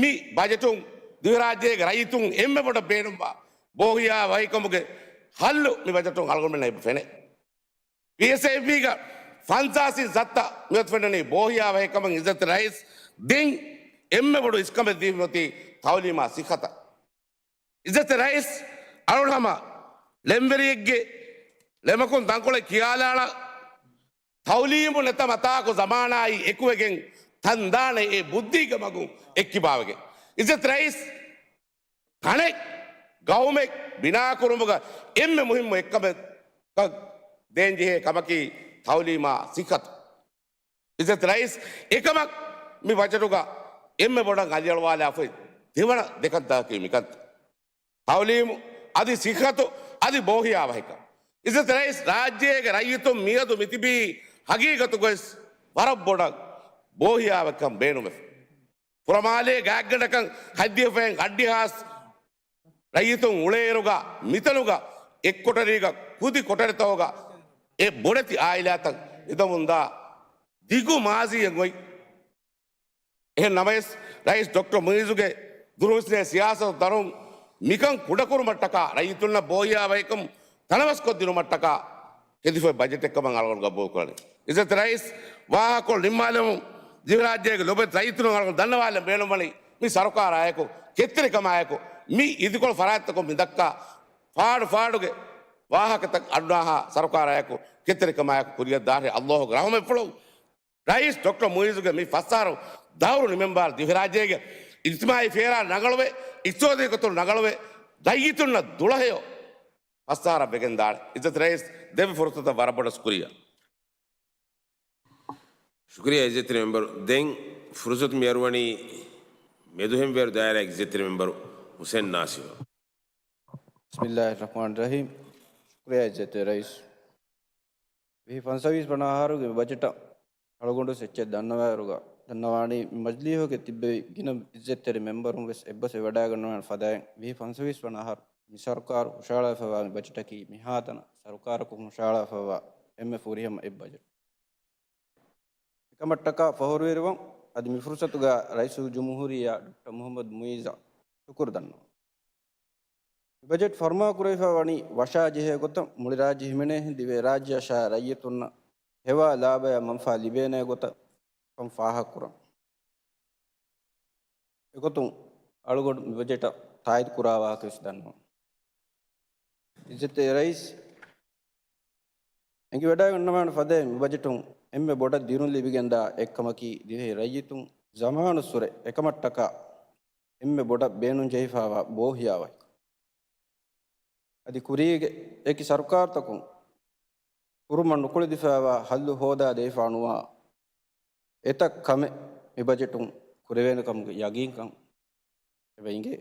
މި ބަޖެޓުން ދިވެހިރާއްޖޭގެ ރައްޔިތުން އެންމެ ބޮޑަށް ބޭނުންވާ ބޯހިޔާ ވަހިކަމުގެ ހައްލު މި ބަޖެޓުން އަޅުގަނޑުމެންނަށް އެބަ ފެނޭ. ޕީއެސްއެފްޕީގަ ފަންސާސިން ސައްތަ މިއޮތް ފެންނަނީ ބޯހިޔާ ވަހިކަމަށް. އިއްޒަތް ރައީސް، ދެން އެންމެ ބޮޑު އިސްކަމެއް ދީފައި އޮތީ ތައުލީމާ ސިއްހަތަށް. އިއްޒަތް ރައީސް، އަޅުން ހަމަ ޅެންވެރިއެއްގެ ޅެމަކުން ތަންކޮޅެއް ކިޔާލާނަ، ތައުލީމު ނެތަ މަތާކު ޒަމާނާއީ އެކުވެގެން ތަންދާނެ އެ ބުއްދީގެ މަގުން އެއްކިބާވެގެން. އިއްޒަތް ރައީސް، ތަނެއް، ގައުމެއް ބިނާކުރުމުގަ އެންމެ މުހިއްމު އެއްކަމަކަށް ދޭންޖެހޭ ކަމަކީ ތައުލީމާ ސިއްހަތު. އިއްޒަތް ރައީސް، އެކަމަކު މި ބަޖެޓުގަ އެންމެ ބޮޑަށް އަލިއަޅުވާލާފައި ދެވަނަ ދެކަންތަކަކީ މިކަންތައް. ތައުލީމު އަދި ސިއްހަތު އަދި ބޯހިޔާ ވަހިކަން. އިއްޒަތް ރައީސް، ރާއްޖޭގެ ރައްޔިތުން މިއަދު މިތިބީ ހަގީގަތުގައި ވަރަށް ބޮޑަށް ބޯހިޔާ ވަހިކަން ބޭނުމެފަ. ފުރަމާލޭ ގާތްގަނޑަކަށް ހަތްދިހަ ފަހެއް އަށްޑިހާސް ރައްޔިތުން އުޅޭއިރުގަ މިތަނުގަ އެއްކޮޓަރީގަ ކުދި ކޮޓަރިތަކުގަ އެ ބޮޑެތި އާއިލާތައް އިނދެމުންދާ ދިގު މާޒީއެއް އޮތް. އެހެން ނަމަވެސް، ރައީސް ޑޮކްޓަރ މުއިއްޒުގެ ދުރުހުސްނޭ ސިޔާސަތު ދަރުން މިކަން ކުޑަކުރުމަށްޓަކާ، ރައްޔިތުންނަށް ބޯހިޔާ ވަހިކަމުން ތަނަވަސްކޮށްދިނުމަށްޓަކާ ހެދިފައި ބަޖެޓެއްކަމަށް އަޅުގަނޑު ގަބޫލުކުރަނީ. އިއްޒަތް ރައީސް، ވާހަކަކޮޅު ނިންމާލެވުން ދިވެހިރާއްޖޭގެ ލޮބުވެތި ރައްޔިތުން އަޅުގަނޑު ދަންނަވާލަން ބޭނުންވަނީ މި ސަރުކާރާއެކު ކެތްތެރިކަމާއެކު މި އިދިކޮޅު ފަރާތްތަކުން މި ދައްކާ ފާޑު ފާޑުގެ ވާހަކަތައް އަންނާހާ ސަރުކާރާއެކު ކެތްތެރިކަމާއެކު ކުރިއަށްދާށޭ. އައްލާހުގެ ރަހުމަތްފުޅުން ރައީސް ޑޮކްޓަރ މުއިއްޒުގެ މި ފަސް އަހަރު ދައުރު ނިމެންބާރު ދިވެހިރާއްޖޭގެ އިޖްތިމާއީ ފޭރާ ނަގަޅުވެ، އިޤްތިޞާދީ ގޮތުން ނަގަޅުވެ، ރައްޔިތުންނަށް ދުޅަހެޔޮ ފަސް އަހަރަށް ވެގެންދާނެ. އިއްޒަތް ރައީސް ދެއްވި ފުރުސަތަށް ވަރަށް ބޮޑަށް ޝުކުރިއްޔާ. ޝުކުރިއްޔާ އިއްޒަތްތެރި މެމްބަރު. ދެން ފުރުސަތު މިއަރުވަނީ މެދުހެންވޭރު ދާއިރާގެ އިއްޒަތްތެރި މެމްބަރު ހުސެން ނާސިމަށް. ބިސްމިއްލާހިއްރަޙްމާނިއްރަޙީމް. ޝުކުރިއްޔާ އިއްޒަތްތެރި ރައީސް. ވިހި ފަންސަވީސް ވަނަ އަހަރުގެ މި ބަޖެޓަށް އަޅުގަނޑުވެސް އެއްޗެއް ދަންނަވާއިރުގަ، ދަންނަވާނީ މި މަޖިލީހުގެ ތިއްބެވި ގިނަ އިއްޒަތްތެރި މެމްބަރުން ވެސް އެއްބަސްވެ ވަޑައިގަންނަވާނެ ފަދައިން، ވިހި ފަންސަވީސް ވަނަ އަހަރު މި ސަރުކާރު ހުށަހަޅާފައިވާ މި ބަޖެޓަކީ މިހާތަނަށް ސަރުކާރަކުން ހުށަހަޅާފައިވާ އެންމެ ފުރިހަމަ އެއް ބަޖެޓް. އެކަމަށްޓަކާ ފަހުރުވެރިވަން އަދި މި ފުރުސަތުގަ ރައީސުލްޖުމްހޫރިއްޔާ ޑޮކްޓަރ މުޙައްމަދު މުއިއްޒަށް ޝުކުރު ދަންނަވަން. މި ބަޖެޓް ފަރުމާކުރެވިފައި ވަނީ ވަށާ ޖެހޭ ގޮތަށް މުޅި ރާއްޖެ ހިމެނޭހެން ދިވެހި ރާއްޖެއަށާ ރައްޔިތުންނަށް ހެވާ ލާބަޔާ މަންފާ ލިބޭނޭ ގޮތަށް ކަން ފާހަގަކުރަން. އެގޮތުން އަޅުގަނޑު މި ބަޖެޓަށް ތާއީދު ކުރާ ވާހަކަ ވެސް ދަންނަވަން. އިއްޒަތްތެރި ރައީސް، އެނގިވަޑައިގަންނަވާނެ ފަދައިން މި ބަޖެޓުން އެންމެ ބޮޑަށް ދިރުން ލިބިގެންދާ އެއްކަމަކީ ދިވެހި ރައްޔިތުން ޒަމާނުއްސުރެ އެކަމަށްޓަކާ އެންމެ ބޮޑަށް ބޭނުންޖެހިފައިވާ ބޯހިޔާވަހިކަން. އަދި ކުރީގެ އެކި ސަރުކާރުތަކުން ކުރުމަށް ނުކުޅެދިފައިވާ ހައްލު ހޯދާ ދެވިފައި ނުވާ އެތައް ކަމެއް މި ބަޖެޓުން ކުރެވޭނެ ކަމުގެ ޔަގީންކަން އެބަ އިނގޭ.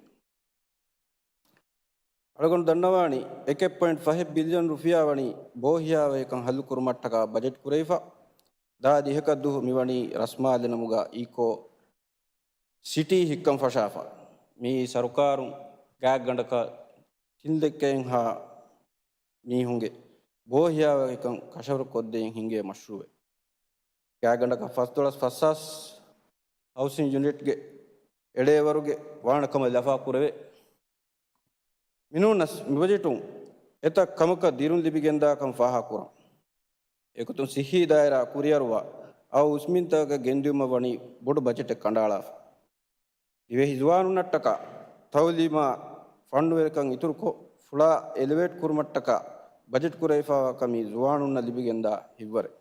އަޅުގަނޑު ދަންނަވާނީ، އެކެއް ޕޮއިންޓް ފަހެއް ބިލިއަން ރުފިޔާ ވަނީ ބޯހިޔާވަހިކަން ހައްލު ކުރުމަށްޓަކާ ބަޖެޓް ކުރެވިފަ. ދާ ދިހަކަށް ދުހު މިވަނީ ރަސްމާލެ ނަމުގަ އީކޯ ސިޓީ ހިއްކަން ފަށާފަ. މިއީ ސަރުކާރުން ގާތްގަނޑަކަށް ތިން ލައްކައެއްހާ މީހުންގެ ބޯހިޔާވަހިކަން ކަށަވަރު ކޮށްދޭން ހިނގޭ މަޝްރޫއެއް. ގާތްގަނޑަކަށް ފަސްދޮޅަސް ފަސްހާސް ހައުސިން ޔުނިޓްގެ އެޅޭވަރުގެ ވާނެ ކަމަށް ލަފާ ކުރެވޭ. މިނޫނަސް މި ބަޖެޓުން އެތައް ކަމަކަށް ދިރުން ލިބިގެންދާކަން ފާހަގަކުރަން. އެގޮތުން ސިއްހީ ދާއިރާ ކުރިއަރުވާ އައު އުސްމިންތަކަކަށް ގެންދިއުމަށް ވަނީ ބޮޑު ބަޖެޓެއް ކަނޑައަޅާފަ. ދިވެހި ޒުވާނުންނަށްޓަކާ ތައުލީމާ ފަންނުވެރިކަން އިތުރުކޮށް، ފުޅާ އެލިވޭޓް ކުރުމަށްޓަކާ ބަޖެޓް ކުރެވިފައިވާކަމީ ޒުވާނުންނަށް ލިބިގެންދާ ހިތްވަރެއް.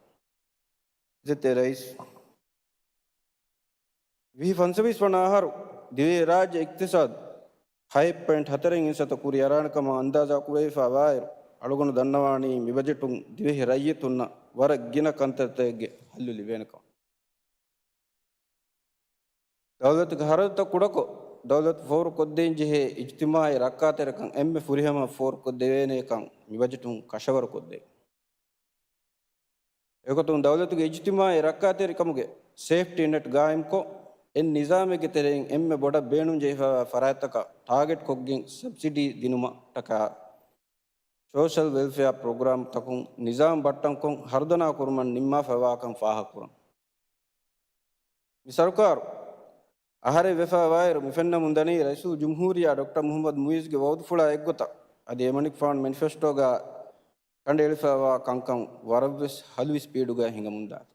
އިއްޒަތްތެރި ރައީސް، ވިހި ފަންސަވީސް ވަނަ އަހަރު ދިވެހި ރާއްޖެ އިޤްތިޞާދު ހައެއް ޕޮއިންޓް ހަތަރެއް އިންސަތަ ކުރިއަރާނެ ކަމަށް އަންދާޒާ ކުރެވިފައި ވާއިރު، އަޅުގަނޑު ދަންނަވާނީ މި ބަޖެޓުން ދިވެހި ރައްޔިތުންނަށް ވަރަށް ގިނަ ކަންތައްތަކެއްގެ ހައްލު ލިބޭނެ ކަމަށް. ދައުލަތުގެ ހަރަދުތައް ކުޑަކޮށް، ދައުލަތު ފޯރުކޮށްދޭން ޖެހޭ އިޖްތިމާޢީ ރައްކާތެރިކަން އެންމެ ފުރިހަމަ ފޯރުކޮށްދެވޭނޭކަން މި ބަޖެޓުން ކަށަވަރުކޮށްދޭ. އެގޮތުން ދައުލަތުގެ އިޖްތިމާޢީ ރައްކާތެރިކަމުގެ ސޭފްޓީ ނެޓް ގާއިމްކޮށް، އެ ނިޒާމެއްގެ ތެރެއިން އެންމެ ބޮޑަށް ބޭނުންޖެހިފައިވާ ފަރާތްތަކަށް ޓާގެޓްކޮށްގެން ސަބްސިޑީ ދިނުމަށްޓަކާ ސޯޝަލް ވެލްފެއާ ޕްރޮގްރާމްތަކުން ނިޒާމް ބައްޓަންކޮށް ހަރުދަނާ ކުރުމަށް ނިންމާފައިވާކަން ފާހަގަކުރަން. މި ސަރުކާރު އަހަރެއް ވެފައިވާއިރު، މި ފެންނަމުން ދަނީ ރައީސުލްޖުމްހޫރިއްޔާ ޑޮކްޓަރ މުޙައްމަދު މުޢިއްޒުގެ ވަޢުދުފުޅާ އެއްގޮތަށް އަދި އެމަނިކުފާނު މެނިފެސްޓޯގަ ކަނޑައެޅިފައިވާ ކަންކަން ވަރަށްވެސް ހަލުވި ސްޕީޑުގަ ހިނގަމުންދާތީ.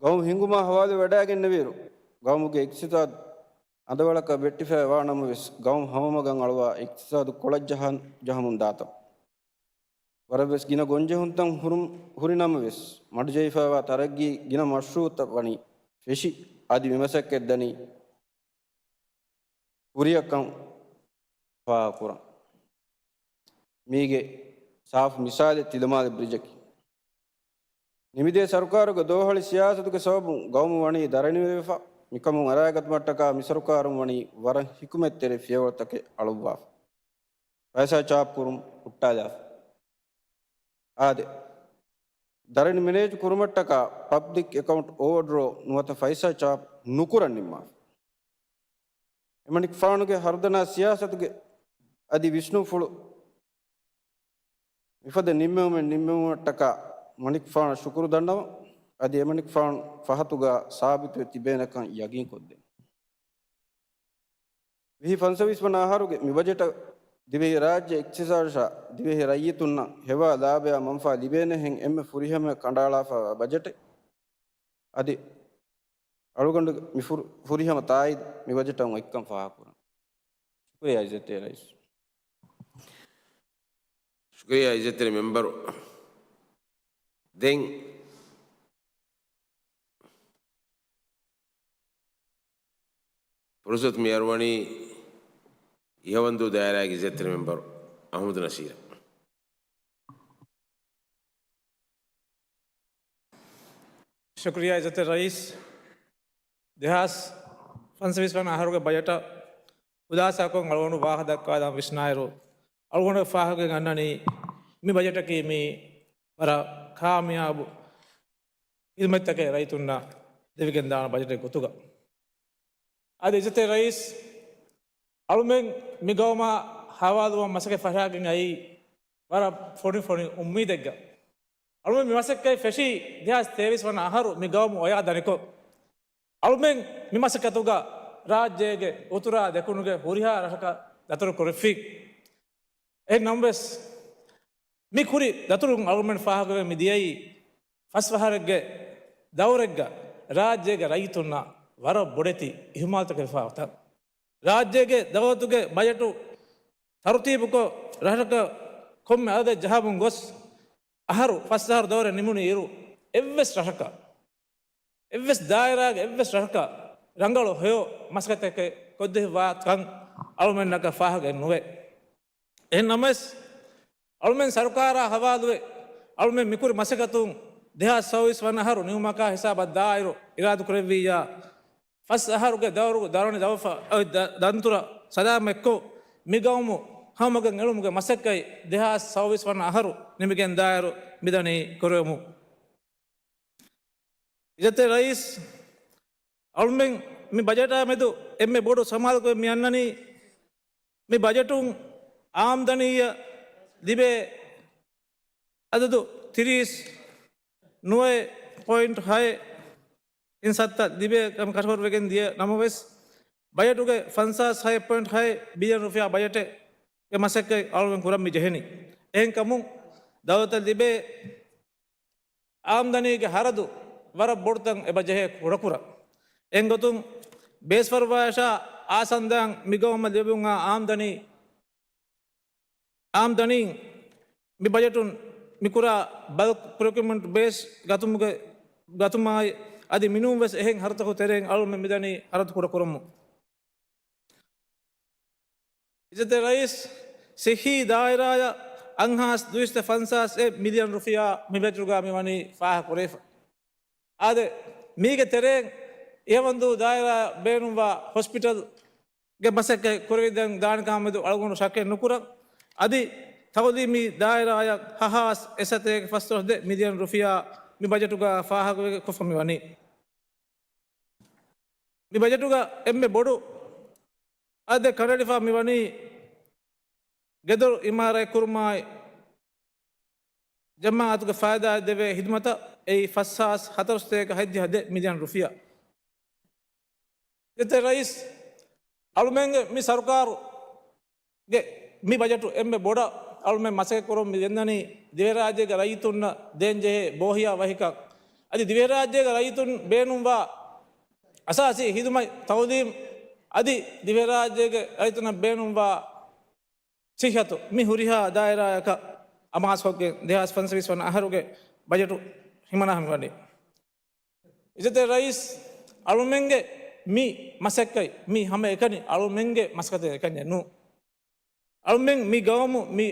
ގައުމު ހިނގުމާ ހަވާލުވެވަޑައިގެންނެވިއިރު، ގައުމުގެ އިޤްތިޞާދު އަނދަވަޅަކަށް ވެއްޓިފައި ވާނަމަވެސް، ގައުމު ހަމަމަގަށް އަޅުވާ އިޤްތިޞާދު ކޮޅަށް ޖަހަން ޖަހަމުން ދާތަން. ވަރަށްވެސް ގިނަ ގޮންޖެހުންތައް ހުރުން، ހުރިނަމަވެސް، މަޑުޖެހިފައިވާ ތަރައްގީ ގިނަ މަޝްރޫޢުތައް ވަނީ ފެށި، އަދި މި މަސައްކަތް ދަނީ ކުރިއަށްކަން ފާހަގަކުރަން. މީގެ ސާފު މިސާލެއް ތިލަމާލެ ބްރިޖަކީ. ނިމިދޭ ސަރުކާރުގެ ދޯހަޅި ސިޔާސަތުގެ ސަބަބުން ގައުމު ވަނީ ދަރަނިވެފަ. މިކަމުން އަރާގަތުމަށްޓަކާ މި ސަރުކާރުން ވަނީ ވަރަށް ޙިކުމަތްތެރި ފިޔަވަޅުތަކެއް އަޅުއްވާފަ. ފައިސާ ޗާޕް ކުރުން ހުއްޓާލާފަ. އާދެ، ދަރަނި މެނޭޖު ކުރުމަށްޓަކާ ޕަބްލިކް އެކައުންޓް އޯވަރޑްރޯ ނުވަތަ ފައިސާ ޗާޕް ނުކުރަން ނިންމާފަ. އެމަނިކުފާނުގެ ހަރުދަނާ ސިޔާސަތުގެ އަދި ވިސްނުންފުޅު މިފަދަ ނިންމެވުމެއް ނިންމެވުމަށްޓަކާ މަނިކުފާނަށް ޝުކުރު ދަންނަވަން އަދި އެމަނިކުފާނު ފަހަތުގަ ސާބިތުވެ ތިބޭނެކަން ޔަގީންކޮށްދޭން. ވިހި ފަންސަވީސް ވަނަ އަހަރުގެ މި ބަޖެޓަށް ދިވެހި ރާއްޖެ އިޤްތިޞާދަށާ ދިވެހި ރައްޔިތުންނަށް ހެވާ ލާބަޔާ މަންފާ ލިބޭނެހެން އެންމެ ފުރިހަމަޔަށް ކަނޑައަޅާފައިވާ ބަޖެޓެއް. އަދި އަޅުގަނޑުގެ މި ފުރު-، ފުރިހަމަ ތާއީދު މި ބަޖެޓަށް އޮތްކަން ފާހަގަކުރަން. ޝުކުރިއްޔާ އިއްޒަތްތެރި ރައީސް. ޝުކުރިއްޔާ އިއްޒަތްތެރި މެމްބަރު. ދެން ފުރުސަތު މި އަރުވަނީ އިހަވަންދޫ ދާއިރާގެ އިއްޒަތްތެރި މެމްބަރު އަޙްމަދު ނަޞީރަށް. ޝުކުރިއްޔާ އިއްޒަތްތެރި ރައީސް. ދެހާސް ފަންސަވީސް ވަނަ އަހަރުގެ ބަޖެޓަށް ޚުލާސާކޮށް އަޅުގަނޑު ވާހަކަ ދައްކާލާން ވިސްނާއިރު، އަޅުގަނޑު ފާހަގަވެގެން އަންނަނީ މި ބަޖެޓަކީ މީ ވަރަށް ކާމިޔާބު ޚިދުމަތްތަކެއް ރައްޔިތުންނަށް ދެވިގެންދާނެ ބަޖެޓެއް ގޮތުގަ. އަދި އިއްޒަތްތެރި ރައީސް، އަޅުމެން މި ގައުމާ ހަވާލުވާން މަސައްކަތް ފަށާގެން އައީ ވަރަށް ފޮނިފޮނި އުއްމީދެއްގަ. އަޅުމެން މި މަސައްކަތް ފެށީ ދެހާސް ތޭވީސް ވަނަ އަހަރު މި ގައުމު އޮޔާ ދަނިކޮށް. އަޅުމެން މި މަސައްކަތުގަ ރާއްޖޭގެ އުތުރާ ދެކުނުގެ ހުރިހާ ރަށަކަށް ދަތުރު ކުރެއްވި. އެހެން ނަމަވެސް، މި ކުރި ދަތުރުން އަޅުގަނޑު ފާހަގަވެ މި ދިޔައީ ފަސް އަހަރެއްގެ ދައުރެއްގަ ރާއްޖޭގެ ރައްޔިތުންނަށް ވަރަށް ބޮޑެތި އިހުމާލުތަކެއް ވެފަ އޮތަން. ރާއްޖޭގެ ދައުލަތުގެ ބަޖެޓު ތަރުތީބުކޮށް، ރަށަކަށް ކޮންމެ އަދަދެއް ޖަހަމުން ގޮސް، އަހަރު ފަސް އަހަރު ދައުރެއް ނިމުނު އިރު، އެއްވެސް ރަށަކަށް، އެއްވެސް ދާއިރާގެ އެއްވެސް ރަށަކަށް ރަނގަޅު ހެޔޮ މަސައްކަތެއް ކޮށްދެއްވާ ކަން އަޅުމެންނަކަށް ފާހަގައެއް ނުވޭ. އެހެން ނަމަވެސް، އަޅުމެން ސަރުކާރާ ހަވާލުވެ، އަޅުމެން މިކުރި މަސައްކަތުން ދެހާސް ސައުވީސް ވަނަ އަހަރު ނިމުމަކާ ހިސާބަށް ދާއިރު އިރާދަކުރެއްވިއްޔާ، ފަސް އަހަރުގެ ދައުރު ދަރަނި ދަވަފަ، އޮތް ދަ-، ދަންތުރަށް ސަލާމަތްކޮށް، މި ގައުމު ހަމަގަން އެޅުމުގެ މަސައްކަތް ދެހާސް ސައުވީސް ވަނަ އަހަރު ނިމިގެން ދާއިރު މިދަނީ ކުރެވެމުން. އިއްޒަތްތެރި ރައީސް، އަޅުމެން މި ބަޖެޓާ މެދު އެންމެ ބޮޑު ސަމާލުކަމެއް މި އަންނަނީ، މި ބަޖެޓުން އާމްދަނީއަށް ލިބޭ އަދަދު ތިރީސް ނުވައެއް ޕޮއިންޓް ހައެއް އިން ސައްތަ ލިބޭ ކަމަށް ކަށަވަރުވެގެން ދިޔަ ނަމަވެސް، ބަޖެޓުގެ ފަންސާސް ހައެއް ޕޮއިންޓް ހައެއް ބިލިއަން ރުފިޔާ ބަޖެޓެއްގެ މަސައްކަތް އަޅުގަނޑު ކުރަން މި ޖެހެނީ. އެހެންކަމުން، ދައުލަތަށް ލިބޭ އާމްދަނީގެ ހަރަދު ވަރަށް ބޮޑުތަން އެބަ ޖެހޭ ކުޑަކުރަން. އެހެންގޮތުން، ބޭސްފަރުވާޔަށާ އާސަންދާން މި ގައުމަށް ލިބެމުން އާ އާމްދަނީ، އާމްދަނީން މި ބަޖެޓުން މިކުރާ ބަލްކް ޕްރޮކިއުމަންޓް ބޭސް ގަތުމުގެ، ގަތުމާއި އަދި މިނޫން ވެސް އެހެން ހަރަދުތަކުގެ ތެރެއިން އަޅުމެން މިދަނީ ހަރަދު ކުޑަކުރަމުން. އިއްޒަތްތެރި ރައީސް، ސިއްހީ ދާއިރާއަށް އަށްހާސް ދުއިސައްތަ ފަންސާސް އެއް މިލިއަން ރުފިޔާ މި ބަޖެޓުގަ މި ވަނީ ފާހަގަކުރެވިފަ. އާދެ، މީގެ ތެރެއިން އެހެންވީމަ ދާއިރާ ބޭނުންވާ ހޮސްޕިޓަލްގެ މަސައްކަތް ކުރެވިދޭން ދާނެ ކަމަށް މެދު އަޅުގަނޑު ޝައްކެއް ނުކުރަން. އަދި ތައުލީމީ ދާއިރާއަށް ހަ ހާސް އެއް ސަތޭކަ ފަސްދޮޅަސް ދެ މިލިއަން ރުފިޔާ މި ބަޖެޓުގަ ފާހަގަވެ ކޮށްފަ މިވަނީ. މި ބަޖެޓުގަ އެންމެ ބޮޑު އަދެ ކަނޑައެޅިފަ މިވަނީ ގެދޮރު އިމާރާތް ކުރުމާއި ޖަމާއަތުގެ ފައިދާއަށް ދެވޭ ހިދުމަތަށް އެއީ ފަސް ހާސް ހަތަރުސަތޭކަ ހަތްދިހަ ދެ މިލިއަން ރުފިޔާ. އިއްޒަތްތެރި ރައީސް، އަޅުމެންގެ މި ސަރުކާރުގެ މި ބަޖެޓު އެންމެ ބޮޑަށް އަޅުމެން މަސައްކަތް ކުރަމުން މި ގެންދަނީ ދިވެހިރާއްޖޭގެ ރައްޔިތުންނަށް ދޭންޖެހޭ ބޯހިޔާ ވަހިކަން. އަދި ދިވެހިރާއްޖޭގެ ރައްޔިތުން ބޭނުންވާ އަސާސީ ހިދުމަތް ތައުލީމް އަދި ދިވެހިރާއްޖޭގެ ރައްޔިތުންނަށް ބޭނުންވާ ސިއްހަތު މި ހުރިހާ ދާއިރާއަކަށް އަމާޒުކޮށްގެން ދެހާސް ފަންސަވީސް ވަނަ އަހަރުގެ ބަޖެޓު ހިމަނާ މިވަނީ. އިއްޒަތްތެރި ރައީސް، އަޅުމެންގެ މި މަސައްކަތް މި ހަމައެކަނި އަޅުމެންގެ މަސައްކަތެއް އެކަންޏެއް ނޫން. އަޅުމެން މި ގައުމު މި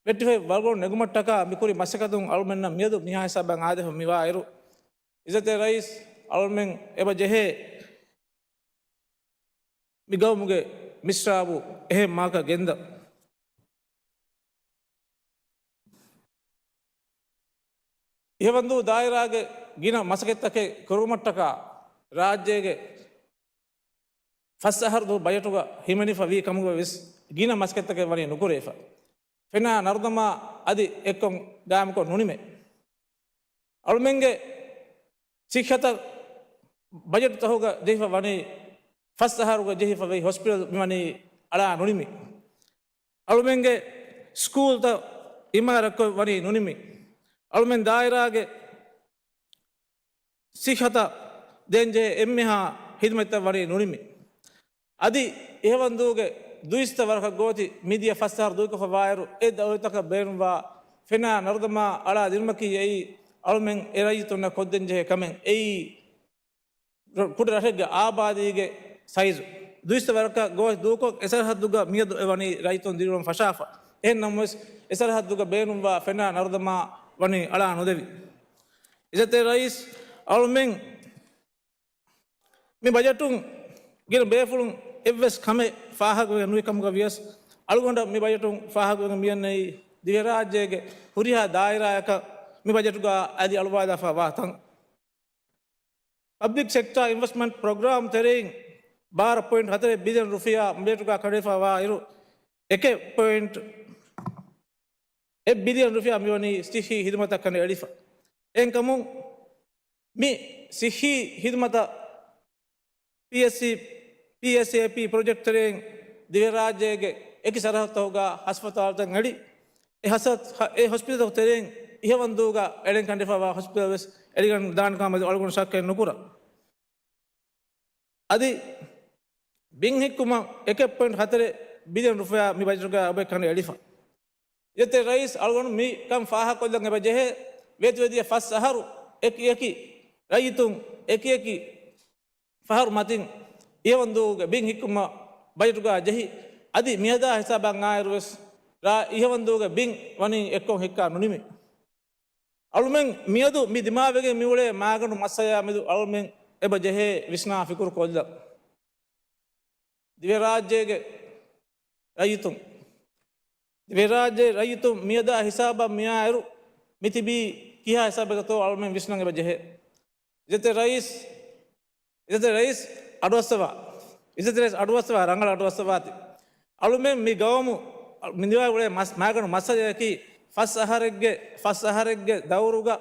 ވެއްޓިފައި ވަރުގަނޑު ނެގުމަށްޓަކާ މި ކުރި މަސައްކަތުން އަޅުމެންނަށް މިއަދު މިހާ ހިސާބަށް އާދެފަ މިވާއިރު، އިއްޒަތްތެރި ރައީސް، އަޅުމެން އެބަ ޖެހޭ މި ގައުމުގެ މިސްރާބު އެހެން މާކަށް ގެންދަން. އިހަވަންދޫ ދާއިރާގެ ގިނަ މަސައްކަތްތަކެއް ކުރުމަށްޓަކާ ރާއްޖޭގެ ފަސް އަހަރު ދުވަހު ބަޖެޓުގަ ހިމެނިފަ ވީ ކަމުގަ ވެސް ގިނަ މަސައްކަތްތަކެއް ވަނީ ނުކުރެވިފަ. ފެނާ ނަރުދަމާ އަދި އެއްކޮށް ގާއިމުކޮށް ނުނިމޭ. އަޅުމެންގެ ސިއްހަތަށް ބަޖެޓު ތަހުގަ ޖެހިފަ ވަނީ ފަސް އަހަރުގަ ޖެހިފަ ވީ ހޮސްޕިޓަލް މިވަނީ އަޅާ ނުނިމި. އަޅުމެންގެ ސްކޫލްތައް އިމާރަތްކޮށް ވަނީ ނުނިމި. އަޅުމެން ދާއިރާގެ ސިއްހަތަށް ދޭންޖެހޭ އެންމެހާ ހިދުމަތްތައް ވަނީ ނުނިމި. އަދި އިހަވަންދޫގެ ދުއިސައްތަ ވަރަކަށް ގޯތި މިދިޔަ ފަސް އަހަރު ދުއިކޮށްފަ ވާއިރު އެ ދައުލަތަކަށް ބޭނުންވާ ފެނާ ނަރުދަމާ އަޅާ ދިނުމަކީ އެއީ އަޅުމެން އެ ރައްޔިތުންނަށް ކޮށްދޭންޖެހޭ ކަމެއް. އެއީ ކުޑަ ރަށެއްގެ އާބާދީގެ ސައިޒު. ދުއިސައްތަ ވަރަކަށް ގޯތި ދޫކޮށް އެ ސަރަހައްދުގަ މިއަދު އެ ވަނީ ރައްޔިތުން ދިރިއުޅުން ފަށާފަ. އެހެން ނަމަވެސް، އެ ސަރަހައްދުގަ ބޭނުންވާ ފެނާ ނަރުދަމާ ވަނީ އަޅާ ނުދެވި. އިއްޒަތްތެރި ރައީސް، އަޅުމެން މި ބަޖެޓުން ގިނަ ބޭފުޅުން އެއްވެސް ކަމެއް ފާހަގަވެގެން ނުވި ކަމުގަ ވިޔަސް، އަޅުގަނޑަށް މި ބަޖެޓުން ފާހަގަވެގެން މިއަންނައީ ދިވެހިރާއްޖޭގެ ހުރިހާ ދާއިރާއަކަށް މި ބަޖެޓުގަ އަދި އަޅުވާލާފަ ވާ ތަން. ޕަބްލިކް ސެކްޓާ އިންވެސްޓްމަންޓް ޕްރޮގްރާމް ތެރެއިން ބާރަ ޕޮއިންޓް ހަތަރެއް ބިލިއަން ރުފިޔާ ބަޖެޓުގަ ކަނޑައެޅިފަ ވާއިރު، އެކެއް ޕޮއިންޓް އެއް ބިލިއަން ރުފިޔާ މިވަނީ ސިއްހީ ހިދުމަތަށް ކަނޑައެޅިފަ. އެހެންކަމުން، މި ސިއްހީ ހިދުމަތަށް ޕީއެސްސީ، ޕީއެސްއޭޕީ ޕްރޮޖެކްޓް ތެރެއިން ދިވެހިރާއްޖޭގެ އެކި ސަރަހައްދުތަކުގަ ހަސްފަތާލުތައް އެޅި، އެ ހަސަ-، އެ ހޮސްޕިޓަލްތަކު ތެރެއިން އިހަވަންދޫގަ އެޅެން ކަނޑިފަވާ ހޮސްޕިޓަލް ވެސް އެޅިގަން ދާނެ ކަމަށް އަޅުގަނޑު ޝައްކެއް ނުކުރަން. އަދި ބިން ހިއްކުމަށް އެކެއް ޕޮއިންޓް ހަތަރެއް ބިލިއަން ރުފިޔާ މި ބަޖެޓުގަ އެބަ ކަނޑައެޅިފަ. އިއްޒަތްތެރި ރައީސް، އަޅުގަނޑު މި ކަން ފާހަގަކޮށްލަން އެބަ ޖެހޭ، ވޭތުވެދިޔަ ފަސް އަހަރު އެކި އެކި ރައްޔިތުން އެކި އެކި ފަހަރު މަތިން އިހަވަންދޫގެ ބިން ހިއްކުމަށް ބަޖެޓުގަ ޖެހި، އަދި މިއަދާ ހިސާބަށް އާއިރުވެސް ރާ އިހަވަންދޫގެ ބިން ވަނީ އެއްކޮށް ހިއްކާ ނުނިމި. އަޅުމެން މިއަދު މި ދިމާވެގެން މިއުޅޭ މާގަނޑު މައްސަލަޔާ މެދު އަޅުމެން އެބަ ޖެހޭ ވިސްނާ ފިކުރު ކޮށްލަން. ދިވެހިރާއްޖޭގެ ރައްޔިތުން، ދިވެހިރާއްޖޭ ރައްޔިތުން މިއަދާ ހިސާބަށް މިއާއިރު މިތިބީ ކިހާ ހިސާބެއްގަތޯ އަޅުމެން ވިސްނަން އެބަ ޖެހޭ. އިއްޒަތްތެރި ރައީސް، އިއްޒަތްތެރި ރައީސް އަޑުއައްސަވާ. އިއްޒަތްތެރި ރައީސް އަޑުއައްސަވާ، ރަނގަޅަށް އަޑުއައްސަވާތި. އަޅުމެން މި ގައުމު މި ދިމާވެ އުޅޭ މަސް-، މާގަނޑު މައްސަލަޔަކީ ފަސް އަހަރެއްގެ، ފަސް އަހަރެއްގެ ދައުރުގަ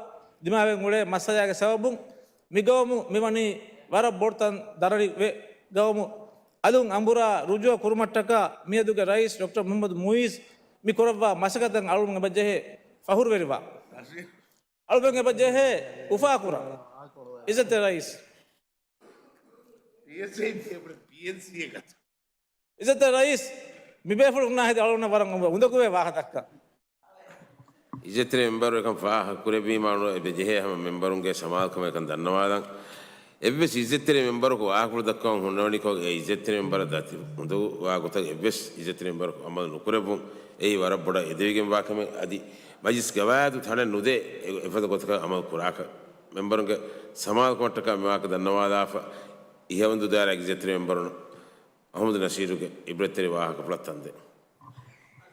ދިމާވެގެން އުޅޭ މައްސަލަޔާގެ ސަބަބުން މި ގައުމު މިވަނީ ވަރަށް ބޮޑު ތަން ދަރަނި ވެ ގައުމު. އަލުން އަނބުރާ ރުޖޫޢަ ކުރުމަށްޓަކާ މިއަދުގެ ރައީސް ޑޮކްޓަރ މުޙައްމަދު މުޢިއްޒު މި ކުރައްވާ މަސައްކަތަށް އަޅުގަނޑު އެބަ ޖެހޭ ފަހުރުވެރިވާ. އަޅުގަނޑު އެބަ ޖެހޭ އުފާކުރަން. އިއްޒަތްތެރި ރައީސް. ޕީއެސްއޭޕީ ޕީއެންސީ އެއް ގަތު. އިއްޒަތްތެރި ރައީސް، މި ބޭފުޅުންނާ ހެދި އަޅުގަނޑަށް ވަރަށް އުނދަގޫވޭ ވާހަކަ ދައްކަން. އިއްޒަތްތެރި މެމްބަރު އެކަން ފާހަގަ ކުރެއްވީމާ އަޅުގަނޑު އެބަ ޖެހޭ ހަމަ މެމްބަރުންގެ ސަމާލުކަމަށް އެކަން ދަންނަވާލަން. އެއްވެސް އިއްޒަތްތެރި މެމްބަރަކު ވާހަކަފުޅު ދައްކަވަން ހުންނެވުނީކޮށް އެ އިއްޒަތްތެރި މެމްބަރަށް ދަތި އުނދަގޫ ވާ ގޮތަށް އެއްވެސް އިއްޒަތްތެރި މެމްބަރަކު އަމަލު ނުކުރެއްވުން އެއީ ވަރަށް ބޮޑަށް އެދެވިގެންވާ ކަމެއް. އަދި މަޖިލިސް ގަވާއިދު ތަޅެއް ނުދޭ އެ-، އެފަދަ ގޮތަކަށް އަމަލު ކުރާކަށް މެމްބަރުންގެ ސަމާލުކަމަށްޓަކާ މި ވާހަކަ ދަންނަވާލާފަ. އިހަވަންދޫ ދާއިރާގެ އިއްޒަތްތެރި މެމްބަރުން އަހުމަދު ނަޝީދުގެ އިބްރަތްތެރި ވާހަކަފުޅަށް ތަންދެން.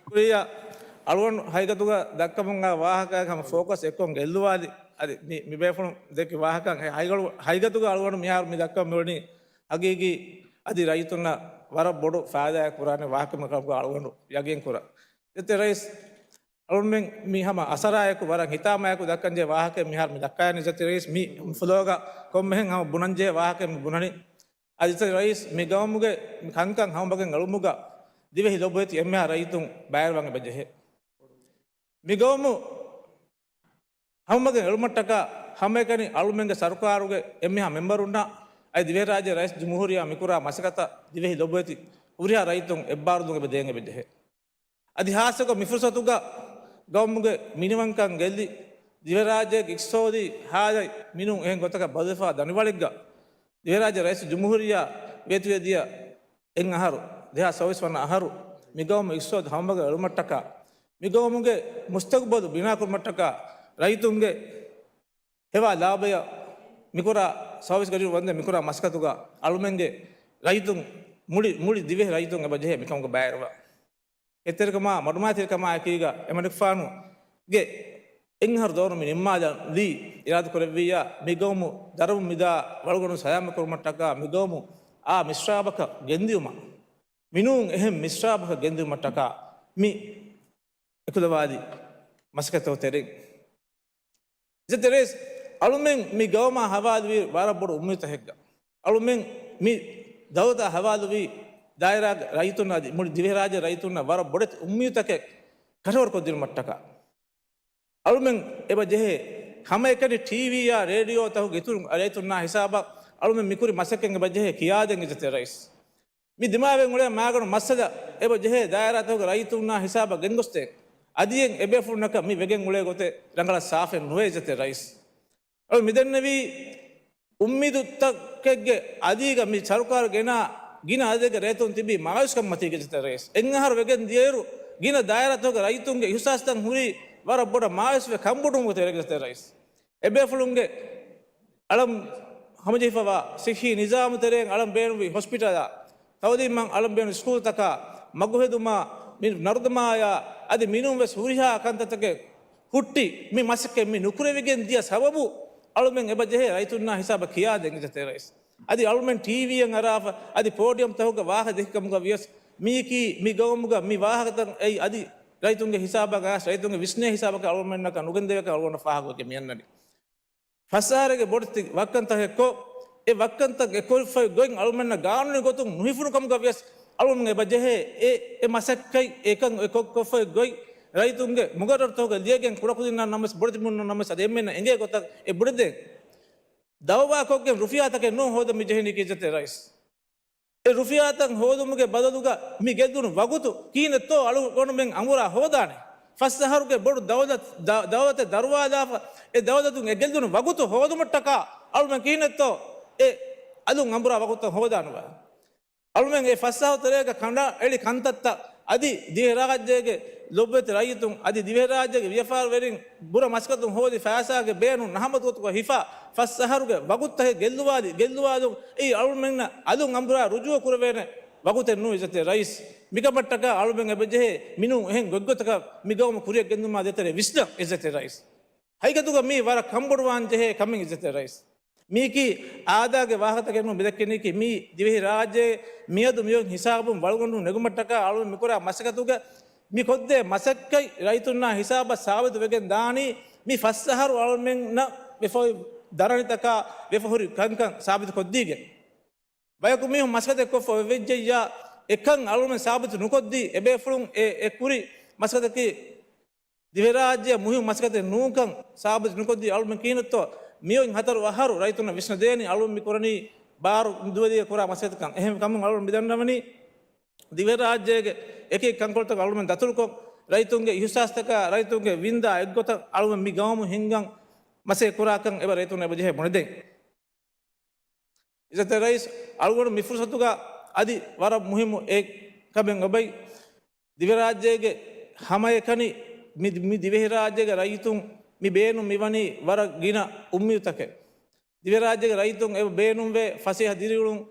ޝުކުރިއްޔާ. އަޅުގަނޑު ހަގީގަތުގަ ދައްކަމުން އާ ވާހަކައަށް ހަމަ ފޯކަސް އެއްކޮށް ގެއްލުވާލި. އަދި މި، މި ބޭފުޅުން ދެއްކި ވާހަކަ ހަގީގަތު، ހަގީގަތުގަ އަޅުގަނޑު މިހާރު މި ދައްކަމުން މިވަނީ ހަގީގީ އަދި ރައްޔިތުންނަށް ވަރަށް ބޮޑު ފައިދާއެއް ކުރާނެ ވާހަކަ މަގަށް އަޅުގަނޑު ޔަގީން ކުރަން. އިއްޒަތްތެރި ރައީސް، އަޅުމެން މި ހަމަ އަސަރާއެކު ވަރަށް ހިތާމައެކު ދައްކަންޖެހޭ ވާހަކައެއް މިހާރު މި ދައްކާނީ. އިއްޒަތްތެރި ރައީސް، މި ފުލޯގަ ކޮންމެހެން ހަމަ ބުނަންޖެހޭ ވާހަކައެއް މި ބުނަނީ. އަދި އިއްޒަތްތެރި ރައީސް، މި ގައުމުގެ މި ކަންކަން ހަމަ މަގަށް އެޅުމުގަ ދިވެހި ލޮބުވެތި އެންމެހާ ރައްޔިތުން ބައިވެރިވާން އެބަ ޖެހޭ. މި ގައުމު ހަމަ މަގަށް އެޅުމަށްޓަކާ ހަމައެކަނި އަޅުމެންގެ ސަރުކާރުގެ އެންމެހާ މެމްބަރުންނާ އަދި ދިވެހިރާއްޖެ ރައީސް ޖުމްހޫރިއްޔާ މިކުރާ މަސައްކަތަށް ދިވެހި ލޮބުވެތި ހުރިހާ ރައްޔިތުން އެއްބާރުލުން އެބަ ދޭން އެބަ ޖެހޭ. އަދި ހާއްސަކޮށް މި ފުރުސަތުގަ ގައުމުގެ މިނިވަންކަން ގެއްލި، ދިވެހިރާއްޖޭގެ އިޤްތިޞާދީ ހާލަތް މިނޫން އެހެން ގޮތަކަށް ބަދަލުވެފަ ދަނޑިވަޅެއްގަ، ދިވެހިރާއްޖެ ރައީސް ޖުމްހޫރިއްޔާ ވޭތުވެދިޔަ އެއް އަހަރު، ދެހާސް ސައުވީސް ވަނަ އަހަރު، މި ގައުމު އިޤްތިޞާދު ހަމަމަގަށް އެޅުމަށްޓަކާ، މި ގައުމުގެ މުސްތަގުބަލު ބިނާކުރުމަށްޓަކާ، ރައްޔިތުންގެ ހެވާ ލާބަޔަށް މިކުރާ ސައުވީސް ގަޑިއިރު ވަންދެން މިކުރާ މަސައްކަތުގަ އަޅުމެންގެ ރައްޔިތުން، މުޅި، މުޅި ދިވެހި ރައްޔިތުން އެބަ ޖެހޭ މިކަމުގަ ބައިވެރިވާން. އެތެރެކަމާ، މަޑުމައިތިރިކަމާ އެކީގަ އެމަނިކުފާނުގެ އެއް އަހަރު ދައުރު މި ނިންމާލަން ލީ އިރާދަކުރެއްވިއްޔާ، މި ގައުމު ދަރަމު މިދާ ވަޅުގަނޑު ސަލާމަތްކުރުމަށްޓަކާ، މި ގައުމު އާ މިސްރާބަކަށް ގެންދިއުމަށް، މިނޫން އެހެން މިސްރާބަކަށް ގެންދިއުމަށްޓަކާ މި އެކުލަވާލި މަސައްކަތްތަކުގެ ތެރެއިން. އިއްޒަތްތެރި ރައީސް، އަޅުމެން މި ގައުމާ ހަވާލުވީ ވަރަށް ބޮޑު އުއްމީދުތަކެއްގަ. އަޅުމެން މި ދައުލަތާ ހަވާލުވީ ދާއިރާގެ ރައްޔިތުންނަށް އަދި މުޅި ދިވެހިރާއްޖޭ ރައްޔިތުންނަށް ވަރަށް ބޮޑެތި އުއްމީދުތަކެއް ކަށަވަރުކޮށްދިނުމަށްޓަކާ. އަޅުމެން އެބަ ޖެހޭ ހަމައެކަނި ޓީވީއާ ރޭޑިއޯތަކުގެ އިތުރު ރައްޔިތުންނާ ހިސާބަށް އަޅުމެން މިކުރި މަސައްކަތް އެބަ ޖެހޭ ކިޔާދޭން އިއްޒަތްތެރި ރައީސް. މި ދިމާވެގެން އުޅޭ މާގަނޑު މައްސަލަ އެބަ ޖެހޭ ދާއިރާތަކުގެ ރައްޔިތުންނާ ހިސާބަށް ގެންގޮސްދޭން. އަދިއެއް އެބޭފުޅުންނަކަށް މި ވެގެން އުޅޭ ގޮތެއް ރަނގަޅަށް ސާފެއް ނުވޭ އިއްޒަތްތެރި ރައީސް. އަޅު މިދެންނެވީ އުއްމީދުތަކެއްގެ އަދީގަ މި ސަރުކާރު ގެނާ ގިނަ އަދަދެއްގެ ރައްޔިތުން ތިބީ މާޔޫސްކަން މަތީގަ އިއްޒަތްތެރި ރައީސް. އެއް އަހަރު ވެގެން ދިޔައިރު ގިނަ ދާއިރާތަކުގެ ރައްޔިތުންގެ އިހުސާސްތައް ހުރީ ވަރަށް ބޮޑަށް މާޔޫސްވެ ކަންބޮޑުވުމުގެ ތެރޭގަ އިއްޒަތްތެރި ރައީސް. އެބޭފުޅުންގެ އަޅަން ހަމަޖެހިފަވާ ސިއްހީ ނިޒާމު ތެރެއިން އަޅަން ބޭނުންވި ހޮސްޕިޓަލާ، ތައުލީމަށް އަޅަން ބޭނުން ސްކޫލްތަކާ، މަގުހެދުމާ، މި ނަރުދަމާޔާ އަދި މިނޫން ވެސް ހުރިހާ ކަންތައްތަކެއް ހުއްޓި، މި މަސައްކަތް މި ނުކުރެވިގެން ދިޔަ ސަބަބު އަޅުމެން އެބަ ޖެހޭ ރައްޔިތުންނާ ހިސާބަށް ކިޔާދޭން އިއްޒަތްތެރި ރައީސް. އަދި އަޅުމެން ޓީވީއަށް އަރާފަ އަދި ޕޯޑިއަމްތަކުގަ ވާހަކަ ދެއްކި ކަމުގަ ވިޔަސް މީކީ މި ގައުމުގަ މި ވާހަކަތައް އެއީ އަދި ރައްޔިތުންގެ ހިސާބަށް ގާސް ރައްޔިތުންގެ ވިސްނޭ ހިސާބަކަށް އަޅުމެންނަކަށް ނުގެންދެވޭކަން އަޅުގަނޑަށް ފާހަގަކޮށްގެން މިއަންނަނީ. ފަސް އަހަރެއްގެ ބޮޑެތި ވައްކަންތަކެއްކޮށް، އެ ވައްކަންތައް އެކުރިފައި ގޮތް އަޅުމެންނަށް ގާނޫނީ ގޮތުން ނުހިފުނު ކަމުގަ ވިޔަސް އަޅުމެން އެބަ ޖެހޭ އެ، އެ މަސައްކަތް އެކަން އެކޮށް ކޮށްފައި ގޮތް ރައްޔިތުންގެ މުގައްރަރުތަކުގެ ލިޔެގެން ކުޑަކުދިންނަށް ނަމަވެސް ބޮޑެތިމުންނަށް ނަމަވެސް އަދި އެންމެންނަށް އެނގޭ ގޮތަށް އެ ބުނެދޭން. ދައުވާކޮށްގެން ރުފިޔާތަކެއް ނޫން ހޯދަން މި ޖެހެނީކީ އިއްޒަތްތެރި ރައީސް. އެ ރުފިޔާތައް ހޯދުމުގެ ބަދަލުގަ މި ގެއްލުނު ވަގުތު ކިހިނެއްތޯ އަޅުގަނޑުމެން އަނބުރާ ހޯދާނެ؟ ފަސް އަހަރުގެ ބޮޑު ދައުލަތް، ދަ-، ދައުލަތެއް ދަރުވާލާފަ، އެ ދައުލަތުން އެ ގެއްލުނު ވަގުތު ހޯދުމަށްޓަކާ އަޅުމެން ކިހިނެއްތޯ އެ އަލުން އަނބުރާ ވަގުތަށް ހޯދާނުވާ؟ އަޅުމެން އެ ފަސް އަހަރު ތެރޭގަ ކަނޑައެޅި ކަންތައްތައް އަދި ދިވެހިރާއްޖޭގެ ލޮބުވެތި ރައްޔިތުން އަދި ދިވެހިރާއްޖޭގެ ވިޔަފާރިވެރިން ބުރަ މަސައްކަތުން ހޯދި ފައިސާގެ ބޭނުން ނަހަމަތުގޮތުގަ ހިފާ ފަސް އަހަރުގެ ވަގުތުތަކެއް ގެއްލުވާލި، ގެއްލުވާލުން އެއީ އަޅުމެންނަށް އަލުން އަނބުރާ ރުޖޫޢަ ކުރެވޭނެ ވަގުތެއް ނޫން އިއްޒަތްތެރި ރައީސް. މިކަމަށްޓަކާ އަޅުމެން އެބަޖެހޭ މިނޫން އެހެން ގޮތްގޮތަކަށް މި ގައުމު ކުރިއަށް ގެންދުމާ ދޭތެރޭ ވިސްނަން އިއްޒަތްތެރި ރައީސް. ހަގީގަތުގަ މީ ވަރަށް ކަންބޮޑުވާން ޖެހޭ ކަމެއް އިއްޒަތްތެރި ރައީސް. މީކީ އާދާގެ ވާހަކަތަކެއް ނޫން މިދެއްކެނީކީ، މީ ދިވެހިރާއްޖޭ މިއަދު މިއޮތް ހިސާބުން ވަޅުގަނޑު ނެގުމަށްޓަކާ އަޅުގަނޑު މިކުރާ މަސައްކަތުގަ މި ކޮށްދޭ މަސައްކަތް ރައްޔިތުންނާ ހިސާބަށް ސާބިތު ވެގެން ދާނީ މި ފަސް އަހަރު އަޅުމެންނަށް ވެފަ ދަރަނިތަކާ ވެފަ ހުރި ކަންކަން ސާބިތު ކޮށްދީގެން. ބަޔަކު މީހުން މަސައްކަތެއް ކޮށްފަ ވެއްޖެއްޔާ، އެކަން އަޅުމެން ސާބިތު ނުކޮށްދީ، އެބޭފުޅުން އެ، އެ ކުރި މަސައްކަތަކީ ދިވެހިރާއްޖެއަށް މުހިއްމު މަސައްކަތެއް ނޫންކަން ސާބިތު ނުކޮށްދީ، އަޅުމެން ކިހިނެއްތޯ މިއޮތް ހަތަރު އަހަރު ރައްޔިތުންނަށް ވިސްނަދޭނީ އަޅުމެން މި ކުރަނީ ބާރު ދުވެލިއެއް ކުރާ މަސައްކަތަކަން. އެހެން ކަމުން އަޅުގަނޑު މިދަންނަވަނީ ދިވެހިރާއްޖޭގެ އެކި ކަންކޮޅުތަކަށް އަޅުމެން ދަތުރުކޮށް، ރައްޔިތުންގެ އިހުސާސްތަކާ ރައްޔިތުންގެ ވިންދާ އެއްގޮތަށް އަޅުމެން މި ގައުމު ހިންގަން މަސައްކަތް ކުރާކަން އެބަ ރައްޔިތުންނަށް އެބަ ޖެހޭ ބުނެދޭން. އިއްޒަތްތެރި ރައީސް، އަޅުގަނޑު މި ފުރުސަތުގަ އަދި ވަރަށް މުހިއްމު އެއް ކަމެއް އޮބައި، ދިވެހިރާއްޖޭގެ ހަމައެކަނި މި، މި ދިވެހިރާއްޖޭގެ ރައްޔިތުން މި ބޭނުން މިވަނީ ވަރަށް ގިނަ އުއްމީދުތަކެއް. ދިވެރާއްޖޭގެ ރައްޔިތުން އެބަ ބޭނުންވޭ ފަސޭހަ ދިރިއުޅުން،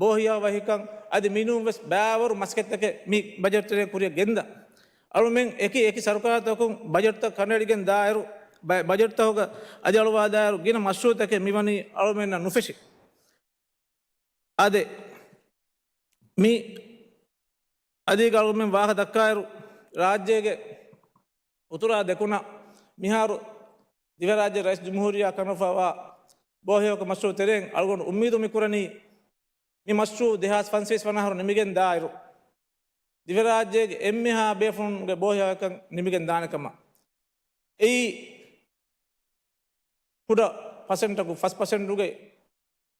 ބޯހިޔާވަހިކަން އަދި މިނޫން ވެސް ބައިވަރު މަސައްކަތްތަކެއް މި ބަޖެޓްތެރެއިން ކުރިއަށް ގެންދާ. އަޅުމެން އެކި އެކި ސަރުކާރުތަކުން ބަޖެޓްތައް ކަނޑައެޅިގެން ދާއިރު، ބަ-، ބަޖެޓްތަކުގަ އަދި އަޅުވާދާއިރު ގިނަ މަޝްރޫއުތަކެއް މިވަނީ އަޅުމެންނަށް ނުފެށި. އާދެ، މި އަދީގަ އަޅުގަނޑުމެން ވާހަކަ ދައްކާއިރު، ރާއްޖޭގެ އުތުރާ ދެކުނަށް މިހާރު ދިވެރާއްޖޭ ރައީސް ޖުމްހޫރިއްޔާ ކަނޑައުފާވާ ބޯހިޔާވަހިކަން މަޝްރޫއު ތެރެއިން އަޅުގަނޑު އުއްމީދު މި ކުރަނީ، މި މަޝްރޫއު ދެހާސް ފަންސަވީސް ވަނަ އަހަރު ނިމިގެން ދާއިރު، ދިވެރާއްޖޭގެ އެންމެހާ ބޭފުޅުންގެ ބޯހިޔާވަހިކަން ނިމިގެން ދާނެ ކަމަށް. އެއީ ކުޑަ ޕަސެންޓަކު، ފަސް ޕަސެންޓުގެ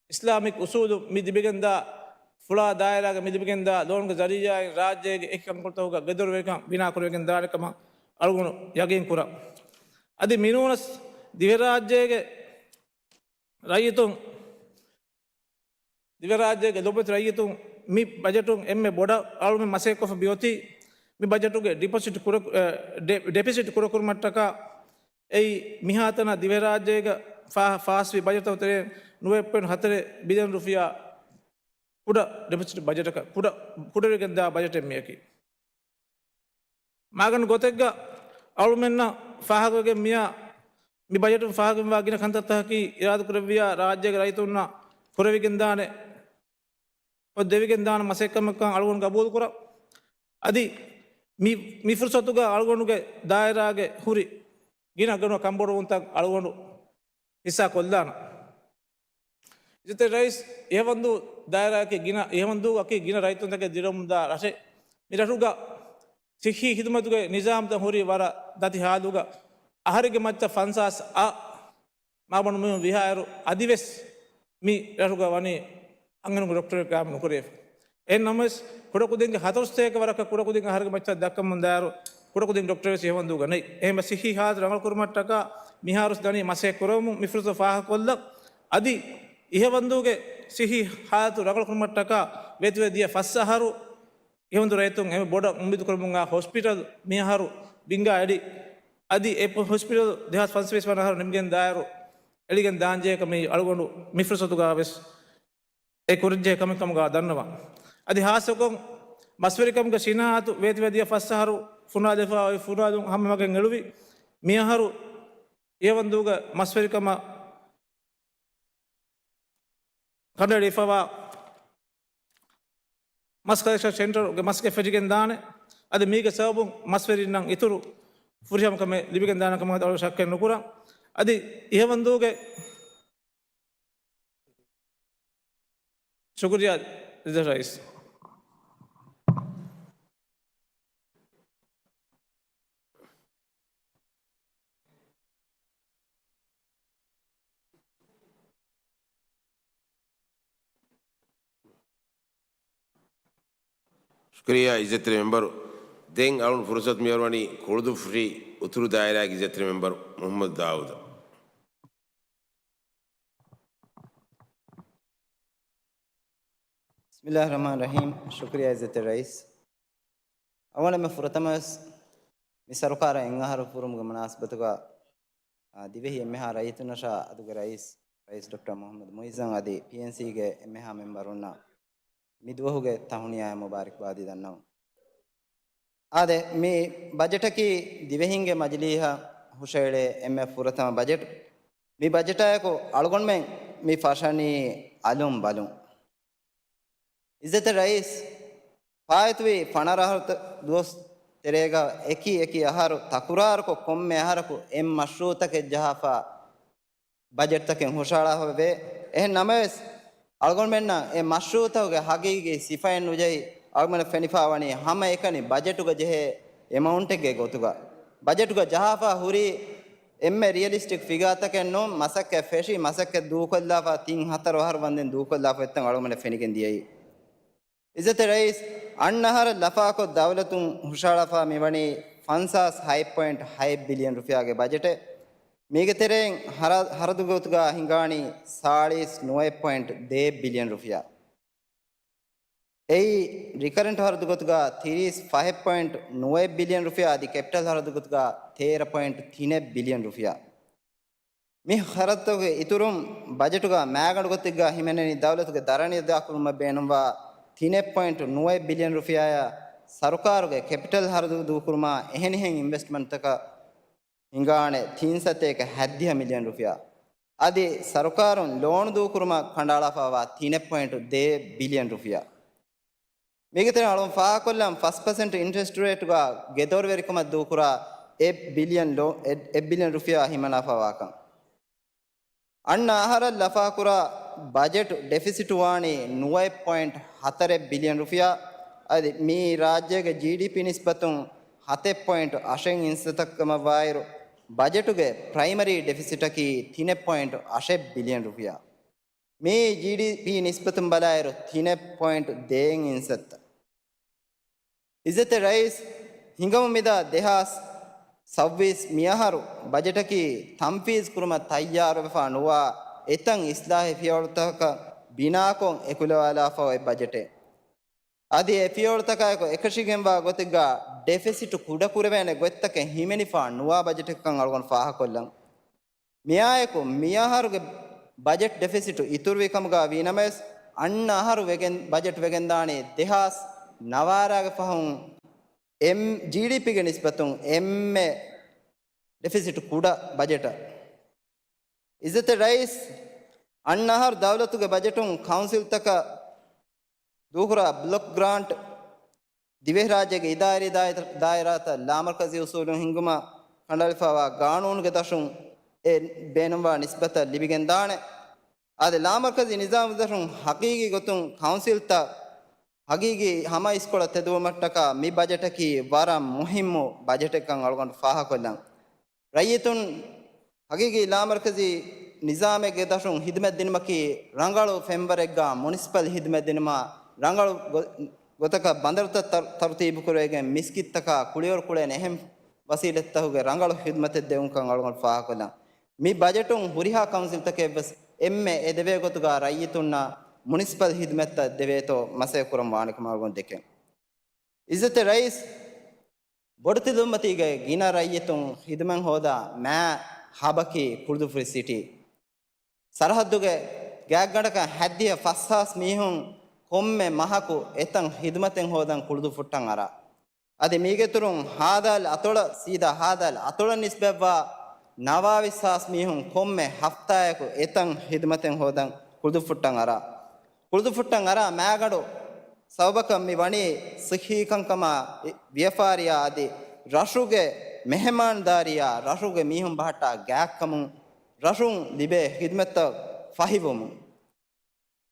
އިސްލާމިކް އުސޫލު މި ލިބިގެންދާ، ފުޅާ ދާއިރާގެ މި ލިބިގެންދާ ލޯނުގެ ޒަރީއާއިން ރާއްޖޭގެ އެކި ކަންކޮޅުތަކުގަ ގެދޮރުވެރިކަން ބިނާކުރެވިގެން ދާނެ ކަމަށް އަޅުގަނޑު ޔަގީން ކުރަން. އަދި މިނޫނަސް ދިވެރާއްޖޭގެ ރައްޔިތުން، ދިވެރާއްޖޭގެ ލޮބުވެތި ރައްޔިތުން މި ބަޖެޓުން އެންމެ ބޮޑަށް އަޅުމެން މަސައްކަތްކޮށްފަ މިއޮތީ، މި ބަޖެޓުގެ ޑިޕޮޒިޓް ކުރެ-، އެ، ޑެ-، ޑެފިސިޓް ކުރެކުރުމަށްޓަކާ އެއީ މިހާތަނަށް ދިވެރާއްޖޭގަ ފާ-، ފާސްވި ބަޖެޓްތަކު ތެރެއިން ނުވައެއް ޕޮއިންޓް ހަތަރެއް ބިލިއަން ރުފިޔާ ކުޑަ ޑެފިސިޓް ބަޖެޓަކަށް، ކުޑަ، ކުޑަވެގެންދާ ބަޖެޓެއް މިއަކީ. މާގަނޑު ގޮތެއްގަ އަޅުމެންނަށް ފާހަގަވެގެން މިޔާ، މި ބަޖެޓުން ފާހަގަވެގެންވާ ގިނަ ކަންތައްތަކަކީ އިރާދަކުރެއްވިޔާ ރާއްޖޭގެ ރައްޔިތުންނަށް ކުރެވިގެންދާނެ، ކޮށްދެވިގެންދާނެ މަސައްކަތްކަމަށްކަން އަޅުގަނޑު ގަބޫލުކުރަން. އަދި މި، މި ފުރުސަތުގަ އަޅުގަނޑުގެ ދާއިރާގެ ހުރި ގިނަ ގިނަ ކަންބޮޑުވުންތައް އަޅުގަނޑު ހިއްސާ ކޮށްލާނަން. އިއްޒަތްތެރި ރައީސް، އިހަވަންދޫ ދާއިރާއަކީ ގިނަ، އިހަވަންދޫއަކީ ގިނަ ރައްޔިތުންތަކެއް ދިރަމުންދާ ރަށެއް. މި ރަށުގަ ސިއްހީ ހިދުމަތުގެ ނިޒާމްތައް ހުރީ ވަރަށް ދަތި ހާލުގަ، އަހަރެއްގެ މައްޗަށް ފަންސާސް އަށް މާބަނޑު މީހުން ވިހާއިރު، އަދިވެސް މި ރަށުގަ ވަނީ އަންހެނުންގެ ޑޮކްޓަރެއް ގާއިމު ނުކުރެވިފަ. އެހެން ނަމަވެސް، ކުޑަކުދިންގެ ހަތަރު ސަތޭކަ ވަރަކަށް ކުޑަކުދިން އަހަރެއްގެ މައްޗަށް ދައްކަމުން ދާއިރު، ކުޑަކުދިން ޑޮކްޓަރެއް ވެސް އިހަވަންދޫގަ ނެތް. އެހެންވެ، ސިއްހީ ހާލަތު ރަނގަޅުކުރުމަށްޓަކާ މިހާރުވެސް ދަނީ މަސައްކަތް ކުރަމުން. މި ފުރުސަތު ފާހަގަކޮށްލަން. އަދި އިހަވަންދޫގެ ސިއްހީ ހާލަތު ރަނގަޅުކުރުމަށްޓަކާ ވޭތުވެ ދިޔަ ފަސް އަހަރު އިހަވަންދޫ ރައްޔިތުން އެންމެ ބޮޑަށް އުއްމީދު ކުރަމުން އާ ހޮސްޕިޓަލް މި އަހަރު ބިންގާ އެޅި. އަދި އެ ހޮސްޕިޓަލް ދެހާސް ފަންސަވީސް ވަނަ އަހަރު ނިމިގެން ދާއިރު އެޅިގެން ދާންޖެހޭ ކަމީ އަޅުގަނޑު މި ފުރުސަތުގަ ވެސް އެ ކުރަންޖެހޭ ކަމެއް ކަމުގަ ދަންނަވަން. އަދި ހާއްސަކޮށް، މަސްވެރިކަމުގެ ސިނާއަތު ވޭތުވެ ދިޔަ ފަސް އަހަރު ފުނާލެފަ އޮތް ފުނާލުން ހަމަ މަގެއް އެޅުވި. މި އަހަރު އިހަވަންދޫގެ މަސްވެރިކަމަށް ކަނޑައެޅިފަވާ މަސް ކަލެކްޝަން ސެންޓަރުގެ މަސްގެ ފެށިގެން ދާނެ. އަދި މީގެ ސަބަބުން މަސްވެރިންނަށް އިތުރު ފުރިހަމަކަމެއް ލިބިގެން ދާނެ ކަމަށް އަޅު ޝައްކެއް ނުކުރަން. އަދި އިހަވަންދޫގެ ޝުކުރިއްޔާ އިއްޒަތް ރައީސް. ޝުކުރިއްޔާ އިއްޒަތްތެރި މެމްބަރު. ދެން އަޅުން ފުރުސަތު މިއަރުވަނީ ކުޅުދުއްފުށި އުތުރު ދާއިރާގެ އިއްޒަތްތެރި މެމްބަރު މުޙައްމަދު ދާއޫދަށް. ބިސްމިއްލާހި ރަޙްމާނި ރަޙީމް. ޝުކުރިއްޔާ އިއްޒަތްތެރި ރައީސް. އަވަލެން ފުރަތަމަވެސް މި ސަރުކާރަށް އެއް އަހަރު ފުރުމުގެ މުނާސަބަތުގަ، އާ، ދިވެހި އެންމެހާ ރައްޔިތުންނަށާ އަދުގެ ރައީސް، ރައީސް ޑޮކްޓަރ މުޙައްމަދު މުޢިއްޒަށް އަދި ޕީއެންސީގެ އެންމެހާ މެމްބަރުންނަށް މި ދުވަހުގެ ތަހުނިޔާއާ މުބާރިކްބާދީ ދަންނަވަން. އާދެ، މި ބަޖެޓަކީ ދިވެހިންގެ މަޖިލީހަށް ހުށައެޅޭ އެންމެ ފުރަތަމަ ބަޖެޓް. މި ބަޖެޓާއެކު އަޅުގަނޑުމެން މި ފަށަނީ އަލުން ބަލުން. އިއްޒަތް ރައީސް، ފާއިތުވި ފަނަރަ އަހަރު ދުވަސް ތެރޭގަ އެކި އެކި އަހަރު ތަކުރާރުކޮށް ކޮންމެ އަހަރަކު އެއް މަޝްރޫއުތަކެއް ޖަހާފަ ބަޖެޓްތަކެއް ހުށަހަޅާފަ ވޭ. އެހެން ނަމަވެސް، އަޅުގަނޑުމެންނަށް އެ މަޝްރޫއުތަކުގެ ހަގީގީ ސިފައެއް ނުޖެހި، އަޅުގަނޑަށް ފެނިފަ ވަނީ ހަމައެކަނި ބަޖެޓުގަ ޖެހޭ އެމައުންޓެއްގެ ގޮތުގަ. ބަޖެޓުގަ ޖަހާފަ ހުރީ އެންމެ ރިއަލިސްޓިކް ފިގާތަކެއް ނޫން، މަސައްކަތް ފެށި، މަސައްކަތް ދޫކޮށްލާފަ ތިން ހަތަރު އަހަރު ވަންދެން ދޫކޮށްލާފަ އޮތްތަން އަޅުގަނޑަށް ފެނިގެން ދިޔައީ. އިއްޒަތް ރައީސް، އަންނަ އަހަރަށް ލަފާކޮށް ދައުލަތުން ހުށަހަޅާފަ މިވަނީ ފަންސާސް ހަތް ޕޮއިންޓް ހަތް ބިލިއަން ރުފިޔާގެ ބަޖެޓެއް. މީގެ ތެރެއިން ހަރަ-، ހަރަދު ގޮތުގަ ހިނގާނީ ސާޅީސް ނުވައެއް ޕޮއިންޓް ދޭއް ބިލިއަން ރުފިޔާ. އެއީ ރިކަރެންޓް ހަރަދު ގޮތުގަ ތިރީސް ފަހެއް ޕޮއިންޓް ނުވައެއް ބިލިއަން ރުފިޔާ އަދި ކެޕިޓަލް ހަރަދު ގޮތުގަ ތޭރަ ޕޮއިންޓް ތިނެއް ބިލިއަން ރުފިޔާ. މި ޚަރަދުތަކުގެ އިތުރުން ބަޖެޓުގަ މައިގަނޑު ގޮތެއްގަ ހިމެނެނީ ދައުލަތުގެ ދަރަނި އަދާކުރުމަށް ބޭނުންވާ ތިނެއް ޕޮއިންޓު ނުވައެއް ބިލިއަން ރުފިޔާއާ ސަރުކާރުގެ ކެޕިޓަލް ޚަރަދު ދޫކުރުމާ އެހެނިހެން އިންވެސްޓްމަންޓްތަކަށް ހިނގާނެ ތިން ސަތޭކަ ހަތްދިހަ މިލިއަން ރުފިޔާ. އަދި ސަރުކާރުން ލޯނު ދޫކުރުމަށް ކަނޑައަޅާފައިވާ ތިނެއް ޕޮއިންޓު ދޭއް ބިލިއަން ރުފިޔާ. މީގެ ތެރެއިން އަޅުގަނޑު ފާހަގަކޮށްލަން ފަސް ޕަސެންޓް އިންޓްރެސްޓް ރޭޓުގަ ގެދޮރުވެރިކަމަށް ދޫކުރާ އެއް ބިލިއަން ލޯ-، އެއް، އެއް ބިލިއަން ރުފިޔާ ހިމަނާފައިވާކަން. އަންނަ އަހަރަށް ލަފާކުރާ ބަޖެޓު ޑެފިސިޓު ވާނީ ނުވައެއް ޕޮއިންޓް ހަތަރެއް ބިލިއަން ރުފިޔާ. އަދި މިއީ ރާއްޖޭގެ ޖީޑީޕީ ނިސްބަތުން ހަތެއް ޕޮއިންޓް އަށެއް އިންސަތަކަމަށް ވާއިރު، ބަޖެޓުގެ ޕްރައިމަރީ ޑެފިސިޓަކީ ތިނެއް ޕޮއިންޓް އަށެއް ބިލިއަން ރުފިޔާ. މިއީ ޖީޑީޕީ ނިސްބަތުން ބަލާއިރު ތިނެއް ޕޮއިންޓް ދޭއް އިންސައްތަ. އިއްޒަތްތެރި ރައީސް، ހިނގަމުން މިދާ ދެހާސް ސައްބީސް މިއަހަރު ބަޖެޓަކީ ތަންފީޒް ކުރުމަށް ތައްޔާރުވެފާ ނުވާ އެތައް އިސްލާހީ ފިޔަވަޅުތަކަށް ބިނާކޮށް އެކުލަވާލާފަ އޮތް ބަޖެޓެއް. އަދި އެ ފިޔަވަޅުތަކާއެކު އެކަށީގެންވާ ގޮތެއްގަ ޑެފިސިޓު ކުޑަކުރެވޭނެ ގޮތްތަކެއް ހިމެނިފާ ނުވާ ބަޖެޓެއްކަން އަޅުގަނޑު ފާހަގަކޮށްލަން. މިއާއެކު މިއަހަރުގެ ބަޖެޓް ޑެފިސިޓު އިތުރުވި ކަމުގަ ވީނަމަވެސް، އަންނަ އަހަރު ވެގެން، ބަޖެޓް ވެގެންދާނީ ދެހާސް ނަވާރަގެ ފަހުން އެމް، ޖީޑީޕީގެ ނިސްބަތުން އެންމެ ޑެފިސިޓު ކުޑަ ބަޖެޓަށް. އިއްޒަތްތެރި ރައީސް، އަންނަ އަހަރު ދައުލަތުގެ ބަޖެޓުން ކައުންސިލްތަކަށް ދޫކުރާ ބްލޮކް ގްރާންޓް، ދިވެހިރާއްޖޭގެ އިދާރީ ދާއި-، ދާއިރާތައް ލާމަރުކަޒީ އުސޫލުން ހިންގުމަށް ކަނޑައަޅިފައިވާ ގާނޫނުގެ ދަށުން އެ ބޭނުންވާ ނިސްބަތަށް ލިބިގެންދާނެ. އަދި ލާމަރުކަޒީ ނިޒާމުގެ ދަށުން ހަގީގީ ގޮތުން ކައުންސިލްތައް ހަގީގީ ހަމަ އިސްކޮޅަށް ތެދުވުމަށްޓަކާ މި ބަޖެޓަކީ ވަރަށް މުހިއްމު ބަޖެޓެއްކަން އަޅުގަނޑު ފާހަގަކޮށްލަން. ރައްޔިތުން ހަގީގީ ލާމަރުކަޒީ ނިޒާމެއްގެ ދަށުން ހިދުމަތް ދިނުމަކީ ރަނގަޅު ފެންވަރެއްގަ މުނިސިޕަލް ހިދުމަތް ދިނުމާ، ރަނގަޅު ގޮ-، ގޮތަކަށް ބަނދަރުތައް ތަރު-، ތަރުތީބު ކުރެވިގެން މިސްކިތްތަކާ ކުޅިވަރު ކުޅޭނެ އެހެން ވަސީލަތްތަކުގެ ރަނގަޅު ހިދުމަތެއް ދެވުންކަން އަޅުގަނޑު ފާހަގަކޮށްލަން. މި ބަޖެޓުން ހުރިހާ ކައުންސިލްތަކެއްވެސް އެންމެ އެދެވޭ ގޮތުގަ ރައްޔިތުންނަށް މުނިސިޕަލް ހިދުމަތްތައް ދެވޭތޯ މަސައްކަތް ކުރަން ވާނެކަމަށް އަޅުގަނޑު ދެކެން. އިއްޒަތްތެރި ރައީސް، ބޮޑުތިލުމަތީގެ ގިނަ ރައްޔިތުން ޚިދުމަތް ހޯދާ މާ ހަބަކީ ކުޅުދުއްފުރި ސިޓީ. ސަރަހައްދުގެ ގާތްގަނޑަކަށް ހަތްދިހަ ފަސްހާސް މީހުން ކޮންމެ މަހަކު އެތަން ޚިދުމަތެއް ހޯދަން ކުޅުދުއްފުއްޓަށް އަރާ. އަދި މީގެއިތުރުން ހާދައިލް އަތޮޅަށް، ސީދާ ހާދައިލް އަތޮޅަށް ނިސްބަތްވާ ނަވާވީސް ހާސް މީހުން ކޮންމެ ހަފްތާއަކު އެތަން ޚިދުމަތެއް ހޯދަން ކުޅުދުއްފުއްޓަށް އަރާ. ކުޅުދުއްފުއްޓަށް އަރާ މާގަނޑު ސަބަބަކަށް މި ވަނީ ޞިއްޙީ ކަންކަމާ، ވިޔަފާރިއާ އަދި ރަށުގެ މެހެމާންދާރީއާ ރަށުގެ މީހުން ބަހައްޓާ ގާތްކަމުން ރަށުން ލިބޭ ޚިދުމަތްތައް ފަހިވުމުން.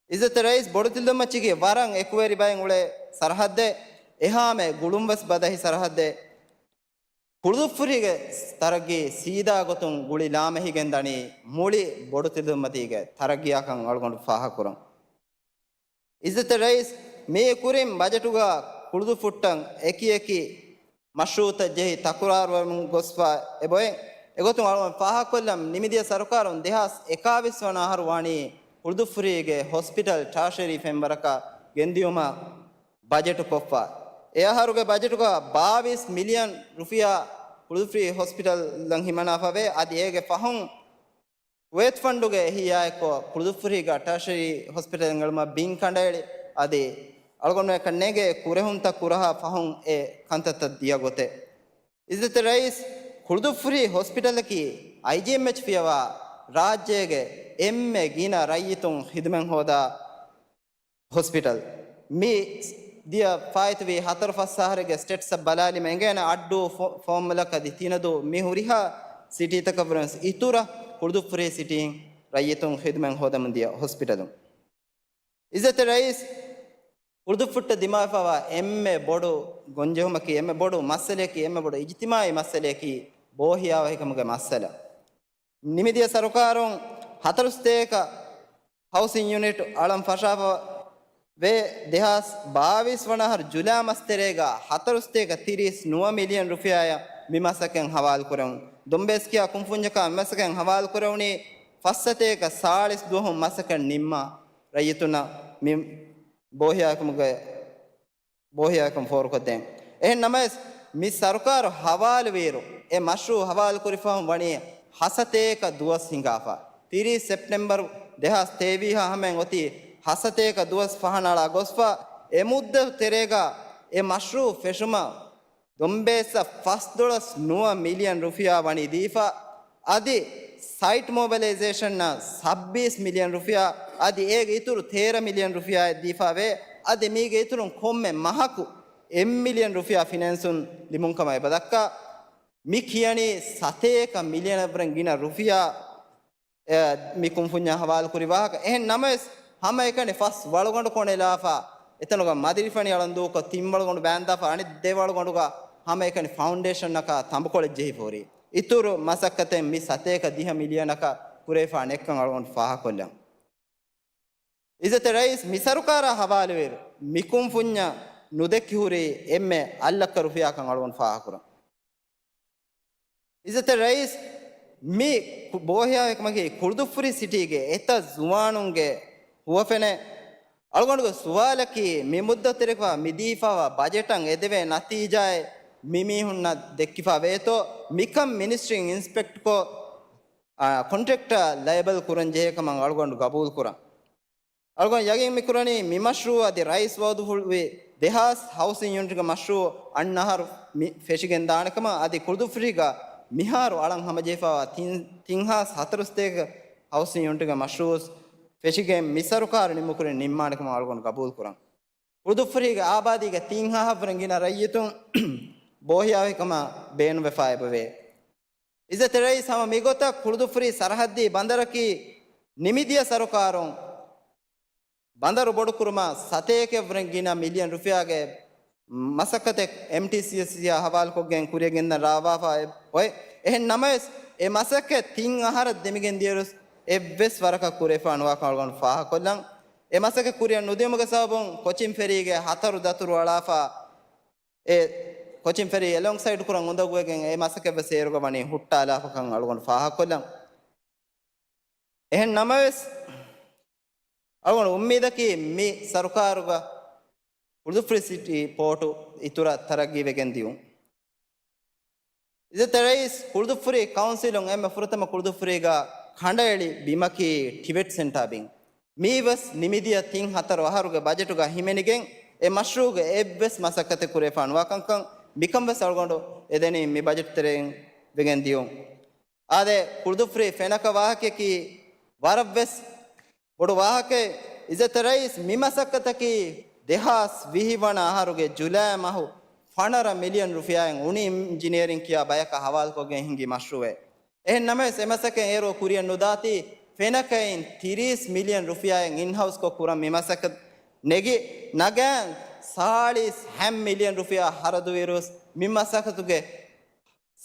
އިއްޒަތްތެރި ރައީސް، ބޮޑުތިލުމައްޗަކީ ވަރަށް އެކުވެރި ބައެއް އުޅޭ ސަރަހައްދެއް. އެހާމެ ގުޅުންވެސް ބަދަހި ސަރަހައްދެއް. ކުޅުދުއްފުރީގެ ތަރައްގީ ސީދާ ގޮތުން ގުޅި ލާމެހިގެން ދަނީ މުޅި ބޮޑުތިލުމަތީގެ ތަރައްގީއާކަން އަޅުގަނޑު ފާހަގަކުރަން. އިއްޒަތްތެރި ރައީސް، މިއީ ކުރިން ބަޖެޓުގަ ކުޅުދުއްފުއްޓަށް އެކި އެކި މަޝްރޫއުތައް ޖެހި ތަކުރާރުވަމުން ގޮސްފަ އެބައޮތް. އެގޮތުން އަޅުގަނޑު ފާހަގަކޮށްލަން، ނިމިދިޔަ ސަރުކާރުން ދެހާސް އެކާވީސް ވަނަ އަހަރު ވާނީ ކުޅުދުއްފުރީގެ ހޮސްޕިޓަލް ޓާޝަރީ ފެންވަރަކަށް ގެންދިޔުމަށް ބަޖެޓު ކޮށްފަ. އެ އަހަރުގެ ބަޖެޓުގަ ބާވީސް މިލިއަން ރުފިޔާ ކުޅުދުއްފުރީ ހޮސްޕިޓަލަށް ހިމަނާފަވޭ. އަދި އޭގެ ފަހުން ކުވޭތު ފަންޑުގެ އެހީއާއެކު ކުޅުދުއްފުރީގަ ޓާޝަރީ ހޮސްޕިޓަލެއް އެޅުމަށް ބިން ކަނޑައެޅި، އަދި އަޅުގަނޑުމެންނަކަށް ނޭނގޭ ކުރެހުންތައް ކުރަހާ ފަހުން އެ ކަންތައްތައް ދިޔަ ގޮތެއް. އިއްޒަތްތެރި ރައީސް، ކުޅުދުއްފުރީ ހޮސްޕިޓަލަކީ އައިޖީއެމްއެޗް ފިޔަވާ ރާއްޖޭގެ އެންމެ ގިނަ ރައްޔިތުން ޚިދުމަތް ހޯދާ ހޮސްޕިޓަލް. މި ދިޔަ ފާއިތުވި ހަތަރު ފަސް އަހަރެއްގެ ސްޓެޓްސްއަށް ބަލާލީމަ އެނގޭނެ އައްޑޫ، ފޯ-، ފޯމަލަކަށް އަދި ތިނަދޫ މި ހުރިހާ ސިޓީތަކަށްވުރެންވެސް އިތުރަށް ކުޅުދުއްފުރީ ސިޓީން ރައްޔިތުން ޚިދުމަތް ހޯދަމުން ދިޔަ ހޮސްޕިޓަލުން. އިއްޒަތްތެރި ރައީސް، ކުޅުދުއްފުއްޓަށް ދިމާވެފައިވާ އެންމެ ބޮޑު ގޮންޖެހުމަކީ، އެންމެ ބޮޑު މައްސަލަޔަކީ، އެންމެ ބޮޑު އިޖްތިމާޢީ މައްސަލަޔަކީ ބޯހިޔާވަހިކަމުގެ މައްސަލަ. ނިމިދިޔަ ސަރުކާރުން ހަތަރުސަތޭކަ ހައުސިން ޔުނިޓް އަޅަން ފަށާފަ ވޭ. ދެހާސް ބާވީސް ވަނަ އަހަރު ޖުލާ މަސް ތެރޭގަ ހަތަރުސަތޭކަ ތިރީސް ނުވަ މިލިއަން ރުފިޔާއަށް މި މަސައްކަތް ހަވާލު ކުރެވުނު. ދޮންބެސް ކިޔާ ކުންފުންޏަކާ މި މަސައްކަތް ހަވާލު ކުރެވުނީ ފަސްސަތޭކަ ސާޅީސް ދުވަހުން މަސައްކަތް ނިންމާ ރައްޔިތުންނަށް މި ބޯހިޔާކަމުގެ ބޯހިޔާކަން ފޯރުކޮށްދޭން. އެހެން ނަމަވެސް، މި ސަރުކާރު ހަވާލުވިއިރު، އެ މަޝްރޫއު ހަވާލުކުރި ފަހުން ވަނީ ހަސަތޭކަ ދުވަސް ހިނގާފަ. ތިރީސް ސެޕްޓެމްބަރު ދެހާސް ތޭވީހަ ހަމައިން އޮތީ ހަސަތޭކަ ދުވަސް ފަހަނައަޅާ ގޮސްފަ، އެ މުއްދަތު ތެރޭގަ އެ މަޝްރޫއު ފެށުމަށް ދޮންބޭސްއަށް ފަސްދޮޅަސް ނުވަ މިލިއަން ރުފިޔާ ވަނީ ދީފަ، އަދި ސައިޓް މޮބިލައިޒޭޝަންއަށް ސައްބީސް މިލިއަން ރުފިޔާ، އަދި އޭގެ އިތުރު ތޭރަ މިލިއަން ރުފިޔާއެއް ދީފާވޭ. އަދި މީގެ އިތުރުން ކޮންމެ މަހަކު އެއް މިލިއަން ރުފިޔާ ފިނޭންސުން ލިބުން ކަމަށް އެބަ ދައްކާ. މި ކިޔަނީ ސަތޭކަ މިލިއަނަށްވުރެން ގިނަ ރުފިޔާ، އެ، މި ކުންފުންޏާ ހަވާލުކުރި ވާހަކަ. އެހެން ނަމަވެސް، ހަމައެކަނި ފަސް ވަޅުގަނޑު ކޮނެލާފަ، އެތަނުގަ މަދިރިފަނި އަޅަން ދޫކޮށް، ތިން ވަޅުގަނޑު ބާންދާފަ، އަނެއް ދެ ވަޅުގަނޑުގަ ހަމައެކަނި ފައުންޑޭޝަންއަކާ ތަނބުކޮޅެއް ޖެހިފަ ހުރި. އިތުރު މަސައްކަތެއް މި ސަތޭކަ ދިހަ މިލިއަނަކަށް ކުރެވިފާ ނެތްކަން އަޅުގަނޑު ފާހަގަކޮށްލަން. އިއްޒަތްތެރި ރައީސް، މި ސަރުކާރާ ހަވާލުވިއިރު، މި ކުންފުންޏަށް ނުދެއްކި ހުރީ އެންމެ އަށް ލައްކަ ރުފިޔާކަން އަޅުގަނޑު ފާހަގަކުރަން. އިއްޒަތްތެރި ރައީސް، މި ކު-، ބޯހިޔާވެރިކަމަކީ ކުޅުދުއްފުރި ސިޓީގެ އެތައް ޒުވާނުންގެ ހުވަފެނެއް. އަޅުގަނޑުގެ ސުވާލަކީ، މި މުއްދަތު ތެރޭގަ މި ދީފާވާ ބަޖެޓަށް އެދެވޭ ނަތީޖާއެއް މި މީހުންނަށް ދެއްކިފާ ވޭތޯ؟ މިކަން މިނިސްޓްރީން އިންސްޕެކްޓްކޮށް، އާ، ކޮންޓްރެކްޓަރ ލައިބަލް ކުރަން ޖެހޭ ކަމަށް އަޅުގަނޑު ގަބޫލު ކުރަން. އަޅުގަނޑު ޔަގީން މިކުރަނީ، މި މަޝްރޫއަށް އަދި ރައީސް ވައުދުފުޅުވި ދެހާސް ހައުސިން ޔުނިޓްގެ މަޝްރޫއަށް އަންނަ އަހަރު މި ފެށިގެން ދާނެ ކަމަށް، އަދި ކުޅުދުއްފުރީގަ މިހާރު އަޅަން ހަމަޖެހިފައިވާ ތިން، ތިން ހާސް ހަތަރު ސަތޭކަ ހައުސިން ޔުނިޓްގެ މަޝްރޫއު ފެށިގެން މި ސަރުކާރު ނިންމުން ކުރިން ނިންމާނެ ކަމަށް އަޅުގަނޑު ގަބޫލު ކުރަން. ކުޅުދުއްފުރީގެ އާބާދީގެ ތިން ހާހަށްވުރެން ގިނަ ރައްޔިތުން ބޯހިޔާވެރިކަމަށް ބޭނުންވެފަ އެބަވޭ. އިއްޒަތްތެރި ރައީސް، ހަމަ މިގޮތަށް ކުޅުދުއްފުރީ ސަރަހައްދީ ބަނދަރަކީ ނިމިދިޔަ ސަރުކާރުން ބަނދަރު ބޮޑުކުރުމަށް ސަތޭކައަށްވުރެން ގިނަ މިލިއަން ރުފިޔާގެ މަސައްކަތެއް އެމްޓީސީއެސް ހަވާލުކޮށްގެން ކުރިއަށް ގެންދަން ރާވާފަ އޮތް. އެހެން ނަމަވެސް، އެ މަސައްކަތް ތިން އަހަރަށް ދެމިގެން ދިޔައިރުސް އެއްވެސް ވަރަކަށް ކުރެވިފަ ނުވާކަން އަޅުގަނޑު ފާހަގަކޮށްލަން. އެ މަސައްކަތް ކުރިއަށް ނުދިއުމުގެ ސަބަބުން ކޮޗިން ފެރީގެ ހަތަރު ދަތުރު އަޅާފަ، އެ ކޮޗިން ފެރީ އެލޮންގް ސައިޑް ކުރަން އުނދަގޫވެގެން އެ މަސައްކަތް ވެސް އޭރުގަ ވަނީ ހުއްޓާލާފަކަން އަޅުގަނޑު ފާހަގަކޮށްލަން. އެހެން ނަމަވެސް، އަޅުގަނޑު އުއްމީދަކީ މި ސަރުކާރުގަ ކުޅުދުއްފުރި ސިޓީ ޕޯޓު އިތުރަށް ތަރައްގީވެގެން ދިޔުން. އިއްޒަތްތެރި ރައީސް، ކުޅުދުއްފުރި ކައުންސިލުން އެންމެ ފުރަތަމަ ކުޅުދުއްފުރީގަ ކަނޑައެޅި ބިމަކީ ޓިވެޓް ސެންޓާ ބިން. މީވެސް ނިމިދިޔަ ތިން ހަތަރު އަހަރުގެ ބަޖެޓުގަ ހިމެނިގެން އެ މަޝްރޫއުގެ އެއްވެސް މަސައްކަތެއް ކުރެވިފަ ނުވާކަންކަން މިކަން ވެސް އަޅުގަނޑު އެދެނީ މި ބަޖެޓް ތެރެއިން ވެގެން ދިޔުން. އާދެ، ކުޅުދުއްފުރި ފެނަކަ ވާހަކަޔަކީ ވަރަށްވެސް ބޮޑު ވާހަކައެއް. އިއްޒަތްތެރި ރައީސް، މި މަސައްކަތަކީ ދެހާސް ވިހި ވަނަ އަހަރުގެ ޖުލައި މަހު ފަނަރަ މިލިއަން ރުފިޔާއިން އުނި އިންޖިނިއަރިން ކިޔާ ބަޔަކަށް ހަވާލުކޮށްގެން ހިނގި މަޝްރޫއެއް. އެހެން ނަމަވެސް، އެ މަސައްކަތް އޭރު ކުރިއަށް ނުދާތީ، ފެނަކައިން ތިރީސް މިލިއަން ރުފިޔާއެއް އިންހައުސްކޮށް ކުރަން މި މަސައްކަތް ނެގި ނަގާން ސާޅީސް ހަތް މިލިއަން ރުފިޔާ ހަރަދުވިއިރުވެސް މި މަސައްކަތުގެ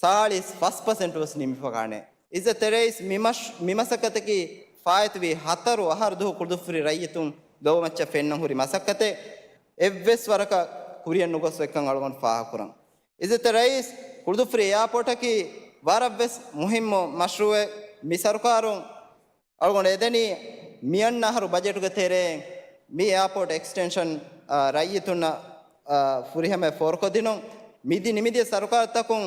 ސާޅީސް ފަސް ޕަސެންޓު ވެސް ނިމިފަކާނެ. އިއްޒަތްތެރި ރައީސް، މި މަޝް-، މި މަސައްކަތަކީ ފާއިތުވި ހަތަރު އަހަރު ދުވަހު ކުޅުދުއްފުރި ރައްޔިތުން ލޯމައްޗަށް ފެންނަން ހުރި މަސައްކަތެއް. އެއްވެސް ވަރަކަށް ކުރިއަށް ނުގޮސް އޮތްކަން އަޅުގަނޑު ފާހަގަކުރަން. އިއްޒަތްތެރި ރައީސް، ކުޅުދުއްފުރި އެއާޕޯޓަކީ ވަރަށްވެސް މުހިއްމު މަޝްރޫއެއް. މި ސަރުކާރުން އަޅުގަނޑު އެދެނީ މިއަންނަ އަހަރު ބަޖެޓުގެ ތެރެއިން މި އެއާޕޯޓް އެކްސްޓެންޝަން، އާ، ރައްޔިތުންނަށް، އާ، ފުރިހަމައަށް ފޯރުކޮށްދިނުން. މިދި ނިމިދިޔަ ސަރުކާރުތަކުން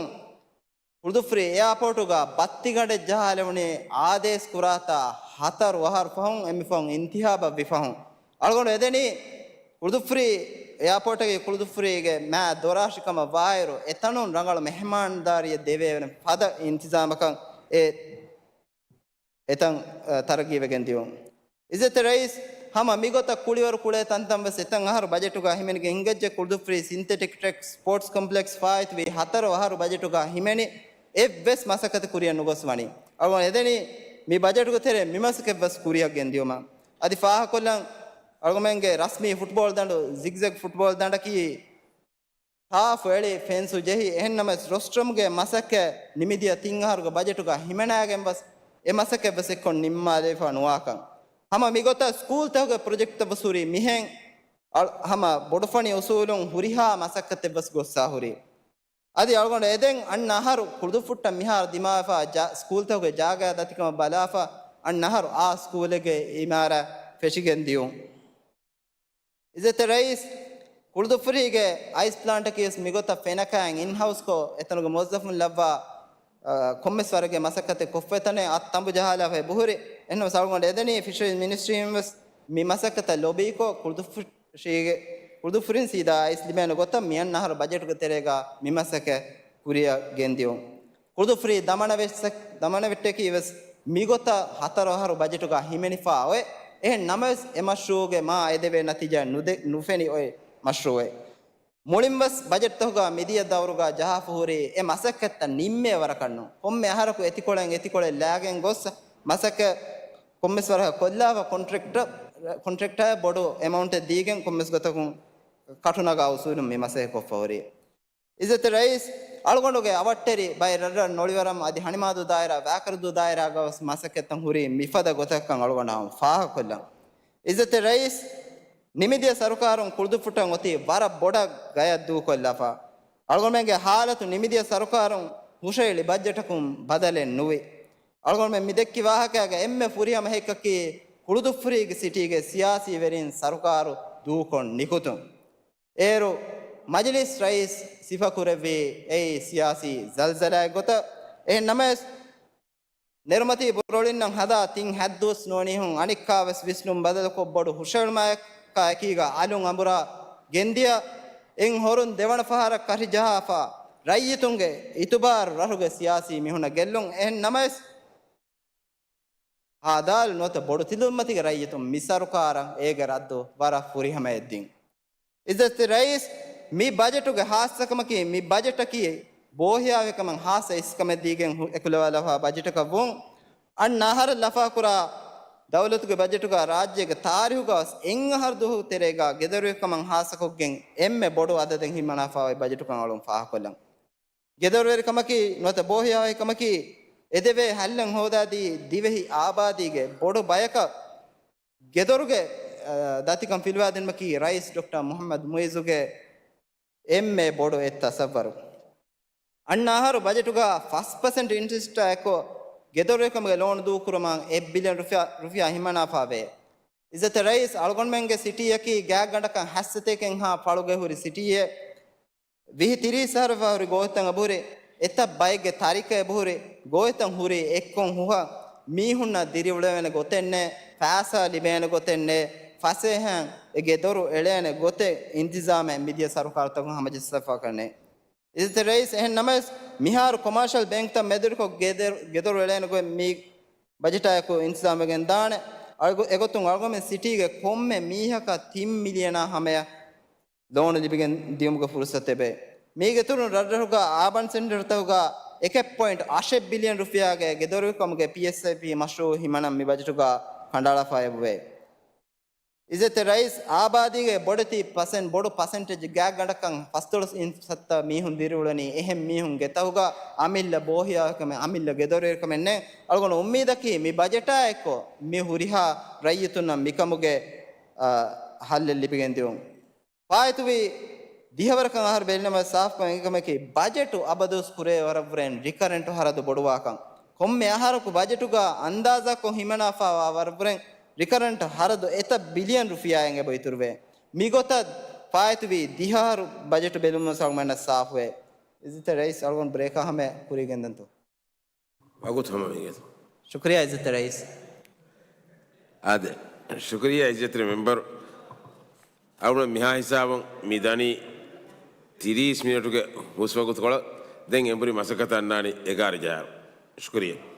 ކުޅުދުއްފުރި އެއާޕޯޓުގަ ބައްތިގަނޑެއް ޖަހާލެވުނީ އާދޭސް ކުރާތާ ހަތަރު އަހަރު ފަހުން، އެންމެ ފަހުން އިންތިހާބަށް ވި ފަހުން. އަޅުގަނޑު އެދެނީ ކުޅުދުއްފުރި އެއާޕޯޓަކީ ކުޅުދުއްފުރީގެ މާ ދޮރާށި ކަމަށް ވާއިރު، އެތަނުން ރަނގަޅު މެހެމާންދާރީއެއް ދެވޭވެރިން ފަދަ އިންތިޒާމަކަށް އެ އެތަން، އަ، ތަރައްގީވެގެން ދިޔުން. އިއްޒަތްތެރި ރައީސް، ހަމަ މިގޮތަށް ކުޅިވަރު ކުޅޭ ތަންތަން ވެސް އެތަން އަހަރު ބަޖެޓުގަ ހިމެނިގެން ހިނގައްޖެ. ކުޅުދުއްފުރި ސިންތެޓިކް ޓްރެކް ސްޕޯޓްސް ކޮމްޕްލެކްސް ފާއިތުވި ހަތަރު އަހަރު ބަޖެޓުގަ ހިމެނި އެއްވެސް މަސައްކަތެއް ކުރިއަށް ނުގޮސް ވަނީ. އަޅުގަނޑު އެދެނީ މި ބަޖެޓުގެ ތެރޭ މި މަސައްކަތް ވެސް ކުރިއަށް ގެންދިޔުމަށް. އަދި ފާހަގަކޮށްލަން، އަޅުގަމެންގެ ރަސްމީ ފުޓްބޯޅަ ދަނޑު، ޒިގްޒެގް ފުޓްބޯޅަ ދަނޑަކީ ޓާފް އެޅި ފެންސު ޖެހި، އެހެންނަމަވެސް ރޮސްޓްރަމްގެ މަސައްކަތް ނިމިދިޔަ ތިން އަހަރުގެ ބަޖެޓުގަ ހިމެނާގެން ވެސް އެ މަސައްކަތް ވެސް އެއްކޮށް ނިންމާލެވިފަ ނުވާކަން. ހަމަ މިގޮތަށް ސްކޫލްތަކުގެ ޕްރޮޖެކްޓްތައް ވެސް ހުރީ މިހެން. އަޅު-، ހަމަ ބޮޑުފަނި އުސޫލުން ހުރިހާ މަސައްކަތެއް ވެސް ގޮއްސާ ހުރި. އަދި އަޅުގަނޑު އެދެން އަންނަ އަހަރު ކުޅުދުއްފުއްޓަށް މިހާރު ދިމާވެފަ ޖާ-، ސްކޫލްތަކުގެ ޖާގަ ދަތިކަމަށް ބަލާފަ އަންނަ އަހަރު އާ ސްކޫލެއްގެ އިމާރާތް ފެށިގެން ދިޔުން. އިއްޒަތްތެރި ރައީސް، ކުޅުދުއްފުރީގެ އައިސް ޕްލާންޓަކީ ވެސް މިގޮތަށް ފެނަކައިން އިންހައުސްކޮށް، އެތަނުގެ މުވައްޒަފުން ލައްވާ ކޮންމެސް ވަރެއްގެ މަސައްކަތެއް ކޮށްފައިތަނޭ އަށް ތަނބު ޖަހާލާފައި ބުހުރި. އެހެންވެސް އަޅުގަނޑު އެދެނީ ފިޝަރީޒް މިނިސްޓްރީން ވެސް މި މަސައްކަތަށް ލޮބީކޮށް، ކުޅުދުފުށީގެ، ކުޅުދުފުށިން ސީދާ އައިސް ލިބޭނެ ގޮތަށް މިއަންނަ އަހަރު ބަޖެޓުގެ ތެރޭގަ މި މަސައްކަތް ކުރިއަށް ގެންދިޔުން. ކުޅުދުފުށީ ދަމަނަވެއްސެ-، ދަމަނަވެއްޓަކީ ވެސް މިގޮތަށް ހަތަރު އަހަރު ބަޖެޓުގަ ހިމެނިފަ އޮތް. އެހެން ނަމަވެސް އެ މަޝްރޫޢުގެ މާ އެދެވޭ ނަތީޖާ ނުދެ-، ނުފެނި އޮތް މަޝްރޫޢެއް. މުޅިންވެސް ބަޖެޓްތަކުގަ މިދިޔަ ދައުރުގަ ޖަހާފަ ހުރި އެ މަސައްކަތްތައް ނިންމޭ ވަރަކަށް ނޫން. ކޮންމެ އަހަރަކު އެތިކޮޅެއް އެތިކޮޅެއް ލާގެން ގޮސް މަސައްކަތް ކޮންމެސް ވަރަކަށް ކޮށްލާފަ ކޮންޓްރެކްޓަ-، ކޮންޓްރެކްޓަރ ބޮޑު އެމައުންޓެއް ދީގެން ކޮންމެސް ގޮތަކުން ކަޓުނަގާ އުސޫލުން މި މަސައްކަތް ކޮށްފަ ހުރީ. އިއްޒަތްތެރި ރައީސް، އަޅުގަނޑުގެ އަވަށްޓެރި ބައެއް ރަށްރަށް ނޮޅިވަރަމް އަދި ހަނިމާދޫ ދާއިރާ، ވާކަރަދޫ ދާއިރާގަވެސް މަސައްކަތްތައް ހުރީ މިފަދަ ގޮތަކަށް އަޅުގަނޑު ހަމަ ފާހަގަކޮށްލަން. އިއްޒަތްތެރި ރައީސް، ނިމިދިޔަ ސަރުކާރުން ކުޅުދުއްފުށަށް އޮތީ ވަރަށް ބޮޑަށް ގަޔަށް ދޫކޮށްލާފަ. އަޅުގަނޑުމެންގެ ހާލަތު ނިމިދިޔަ ސަރުކާރުން ހުށައެޅި ބަޖެޓަކުން ބަދަލެއް ނުވި. އަޅުގަނޑުމެން މި ދެއްކި ވާހަކައިގެ އެންމެ ފުރިހަމަ ހެއްކަކީ ކުޅުދުއްފުށީގެ ސިޓީގެ ސިޔާސީ ވެރިން ސަރުކާރު ދޫކޮށް ނިކުތުން. އޭރު މަޖިލިސް ރައީސް ސިފަކުރެއްވީ އެއީ ސިޔާސީ ޒަލްޒަލާއެއް ގޮތަށް. އެހެން ނަމަވެސް، ނެރުމަތީ ބުރޮޅިންނަށް ހަދާ ތިން ހަތް ދުވަސް ނޫނީހުން އަނެއްކާވެސް ވިސްނުން ބަދަލުކޮށް ބޮޑު ހުށައެޅުމާއެކާ އެކީގަ އަލުން އަނބުރާ ގެންދިޔަ އެއް ހޮރުން ދެވަނަ ފަހަރަށް ކަށިޖަހާފަ، ރައްޔިތުންގެ އިތުބާރު ރަށުގެ ސިޔާސީ މީހުންނަށް ގެއްލުން. އެހެން ނަމަވެސް، ހާދާލު ނުވަތަ ބޮޑު ތިލުމަތީގެ ރައްޔިތުން މި ސަރުކާރަށް އޭގެ ރައްދު ވަރަށް ފުރިހަމައަށް ދިން. އިއްޒަތްތެރި ރައީސް، މި ބަޖެޓުގެ ހާއްސަކަމަކީ، މި ބަޖެޓަކީ ބޯހިޔާވިކަމަށް ހާއްސަ އިސްކަމެއް ދީގެން ހު-، އެކުލަވާލަފާ ބަޖެޓަކަށް ވުން. އަންނަ އަހަރަށް ލަފާކުރާ ދައުލަތުގެ ބަޖެޓުގަ ރާއްޖޭގެ ތާރީހުގަވެސް އެއް އަހަރު ދުވަހު ތެރޭގަ ގެދޮރުވެރިކަމަށް ހާއްސަކޮށްގެން އެންމެ ބޮޑު އަދަދެއް ހިމަނާފާ އޮތް ބަޖެޓުކަން އަޅުން ފާހަގަކޮށްލަން. ގެދޮރުވެރިކަމަކީ ނުވަތަ ބޯހިޔާވަހިކަމަކީ އެދެވޭ ހައްލެއް ހޯދާދީ ދިވެހި އާބާދީގެ ބޮޑު ބަޔަކަށް ގެދޮރުގެ، އަ، ދަތިކަން ފިލުވާދިނުމަކީ ރައީސް ޑޮކްޓަރ މުހައްމަދު މުއިއްޒުގެ އެންމެ ބޮޑު އެއް ތަސައްވަރު. އަންނަ އަހަރު ބަޖެޓުގަ ފަސް ޕަސެންޓް އިންޓްރެސްޓާ އެއްކޮށް ގެދޮރުވެރިކަމުގެ ލޯނު ދޫކުރުމަށް އެއް ބިލިއަން ރުފިޔާ، ރުފިޔާ ހިމަނާފާވޭ. އިއްޒަތްތެރި ރައީސް، އަޅުގަނޑުމެންގެ ސިޓީއަކީ ގާތްގަނޑަކަށް ހަތްސަތޭކައެއްހާ ފަޅުގެ ހުރި ސިޓީއެއް. ވިހި ތިރީސް އަހަރު ފަހުރި ގޯތިތައް އެބަހުރި، އެތައް ބައެއްގެ ތަރިކަ އެބަހުރި، ގޯތިތައް ހުރި އެއްކޮން ހުހަށް މީހުންނަށް ދިރިއުޅެވޭނެ ގޮތެއް ނެތް، ފައިސާ ލިބޭނެ ގޮތެއް ނެތް، ފަސޭހައިން އެ ގެދޮރު އެޅޭނެ ގޮތެއް އިންތިޒާމެއް މިދިޔަ ސަރުކާރުތަކުން ހަމަޖައްސަފަކަށް ނެތް. އިއްޒަތްތެރި ރައީސް، އެހެން ނަމަވެސް، މިހާރު ކޮމާޝަލް ބޭންކްތައް މެދުވެރިކޮށް ގެދެރު-، ގެދޮރު އެޅޭނެ ގޮތް މި ބަޖެޓާއެކު އިންތިޒާމްވެގެން ދާނެ. އަޅުގަ-، އެގޮތުން އަޅުގަނޑުމެން ސިޓީގެ ކޮންމެ މީހަކަށް ތިން މިލިއަނާ ހަމަޔަށް ލޯނު ލިބިގެން ދިޔުމުގެ ފުރުސަތު އެބައޮތް. މީގެ އިތުރުން ރަށްރަށުގަ އާބަން ސެންޓަރުތަކުގަ އެކެއް ޕޮއިންޓް އަށެއް ބިލިއަން ރުފިޔާގެ ގެދޮރުވެރިކަމުގެ ޕީއެސްއައިޕީ މަޝްރޫއު ހިމަނަން މި ބަޖެޓުގަ ކަނޑައަޅާފަ އެބައޮތް. އިއްޒަތްތެރި ރައީސް، އާބާދީގެ ބޮޑެތި ޕަސެންޓް، ބޮޑު ޕަސެންޓޭޖް ގާތްގަނޑަކަށް ފަސްދޮޅަސް އިން ސައްތަ މީހުން ދިރިއުޅެނީ އެހެން މީހުން ގެތަކުގަ އަމިއްލަ ބޯހިޔާވެރިކަމެއް، އަމިއްލަ ގެދޮރުވެރިކަމެއް ނެތް. އަޅުގަނޑު އުއްމީދަކީ މި ބަޖެޓާ އެއްކޮށް މި ހުރިހާ ރައްޔިތުންނަށް މިކަމުގެ، އަ، ހައްލެއް ލިބިގެން ދިއުން. ފާއިތުވި ދިހަވަރަކަށް އަހަރު ބެލުނަމަ ސާފުކަން އެނގި ކަމަކީ، ބަޖެޓު އަބަދުވެސް ކުރެވޭ ވަރަށްވުރެން ރިކަރެންޓު ހަރަދު ބޮޑުވާކަން. ކޮންމެ އަހަރަކު ބަޖެޓުގަ އަންދާޒާކޮށް ހިމަނާފައިވާ ވަރަށްވުރެން ރިކަރެންޓް ހަރަދު އެތައް ބިލިއަން ރުފިޔާއެއް އެބަ އިތުރުވޭ. މިގޮތަށް ފާއިތުވި ދިހަ އަހަރު ބަޖެޓު ބެލުމުން ސަޅުމަންނަށް ސާފުވޭ. އިއްޒަތްތެރި ރައީސް، އަޅުގަނޑު ބްރޭކާ ހަމަ ކުރީގެންދަންތޯ؟ ވަގުތު ހަމަ ވީގެ. ޝުކުރިއްޔާ އިއްޒަތްތެރި ރައީސް. އާދެ، ޝުކުރިއްޔާ އިއްޒަތްތެރި މެމްބަރު. އަޅުގަނޑު މިހާ ހިސާބުން މި ދަނީ ތިރީސް މިނެޓުގެ ހުސްވަގުތުކޮޅަށް. ދެން އެނބުރި މަސައްކަތަށް އަންނާނީ އެގާރަ ޖަހާއިރު. ޝުކުރިއްޔާ.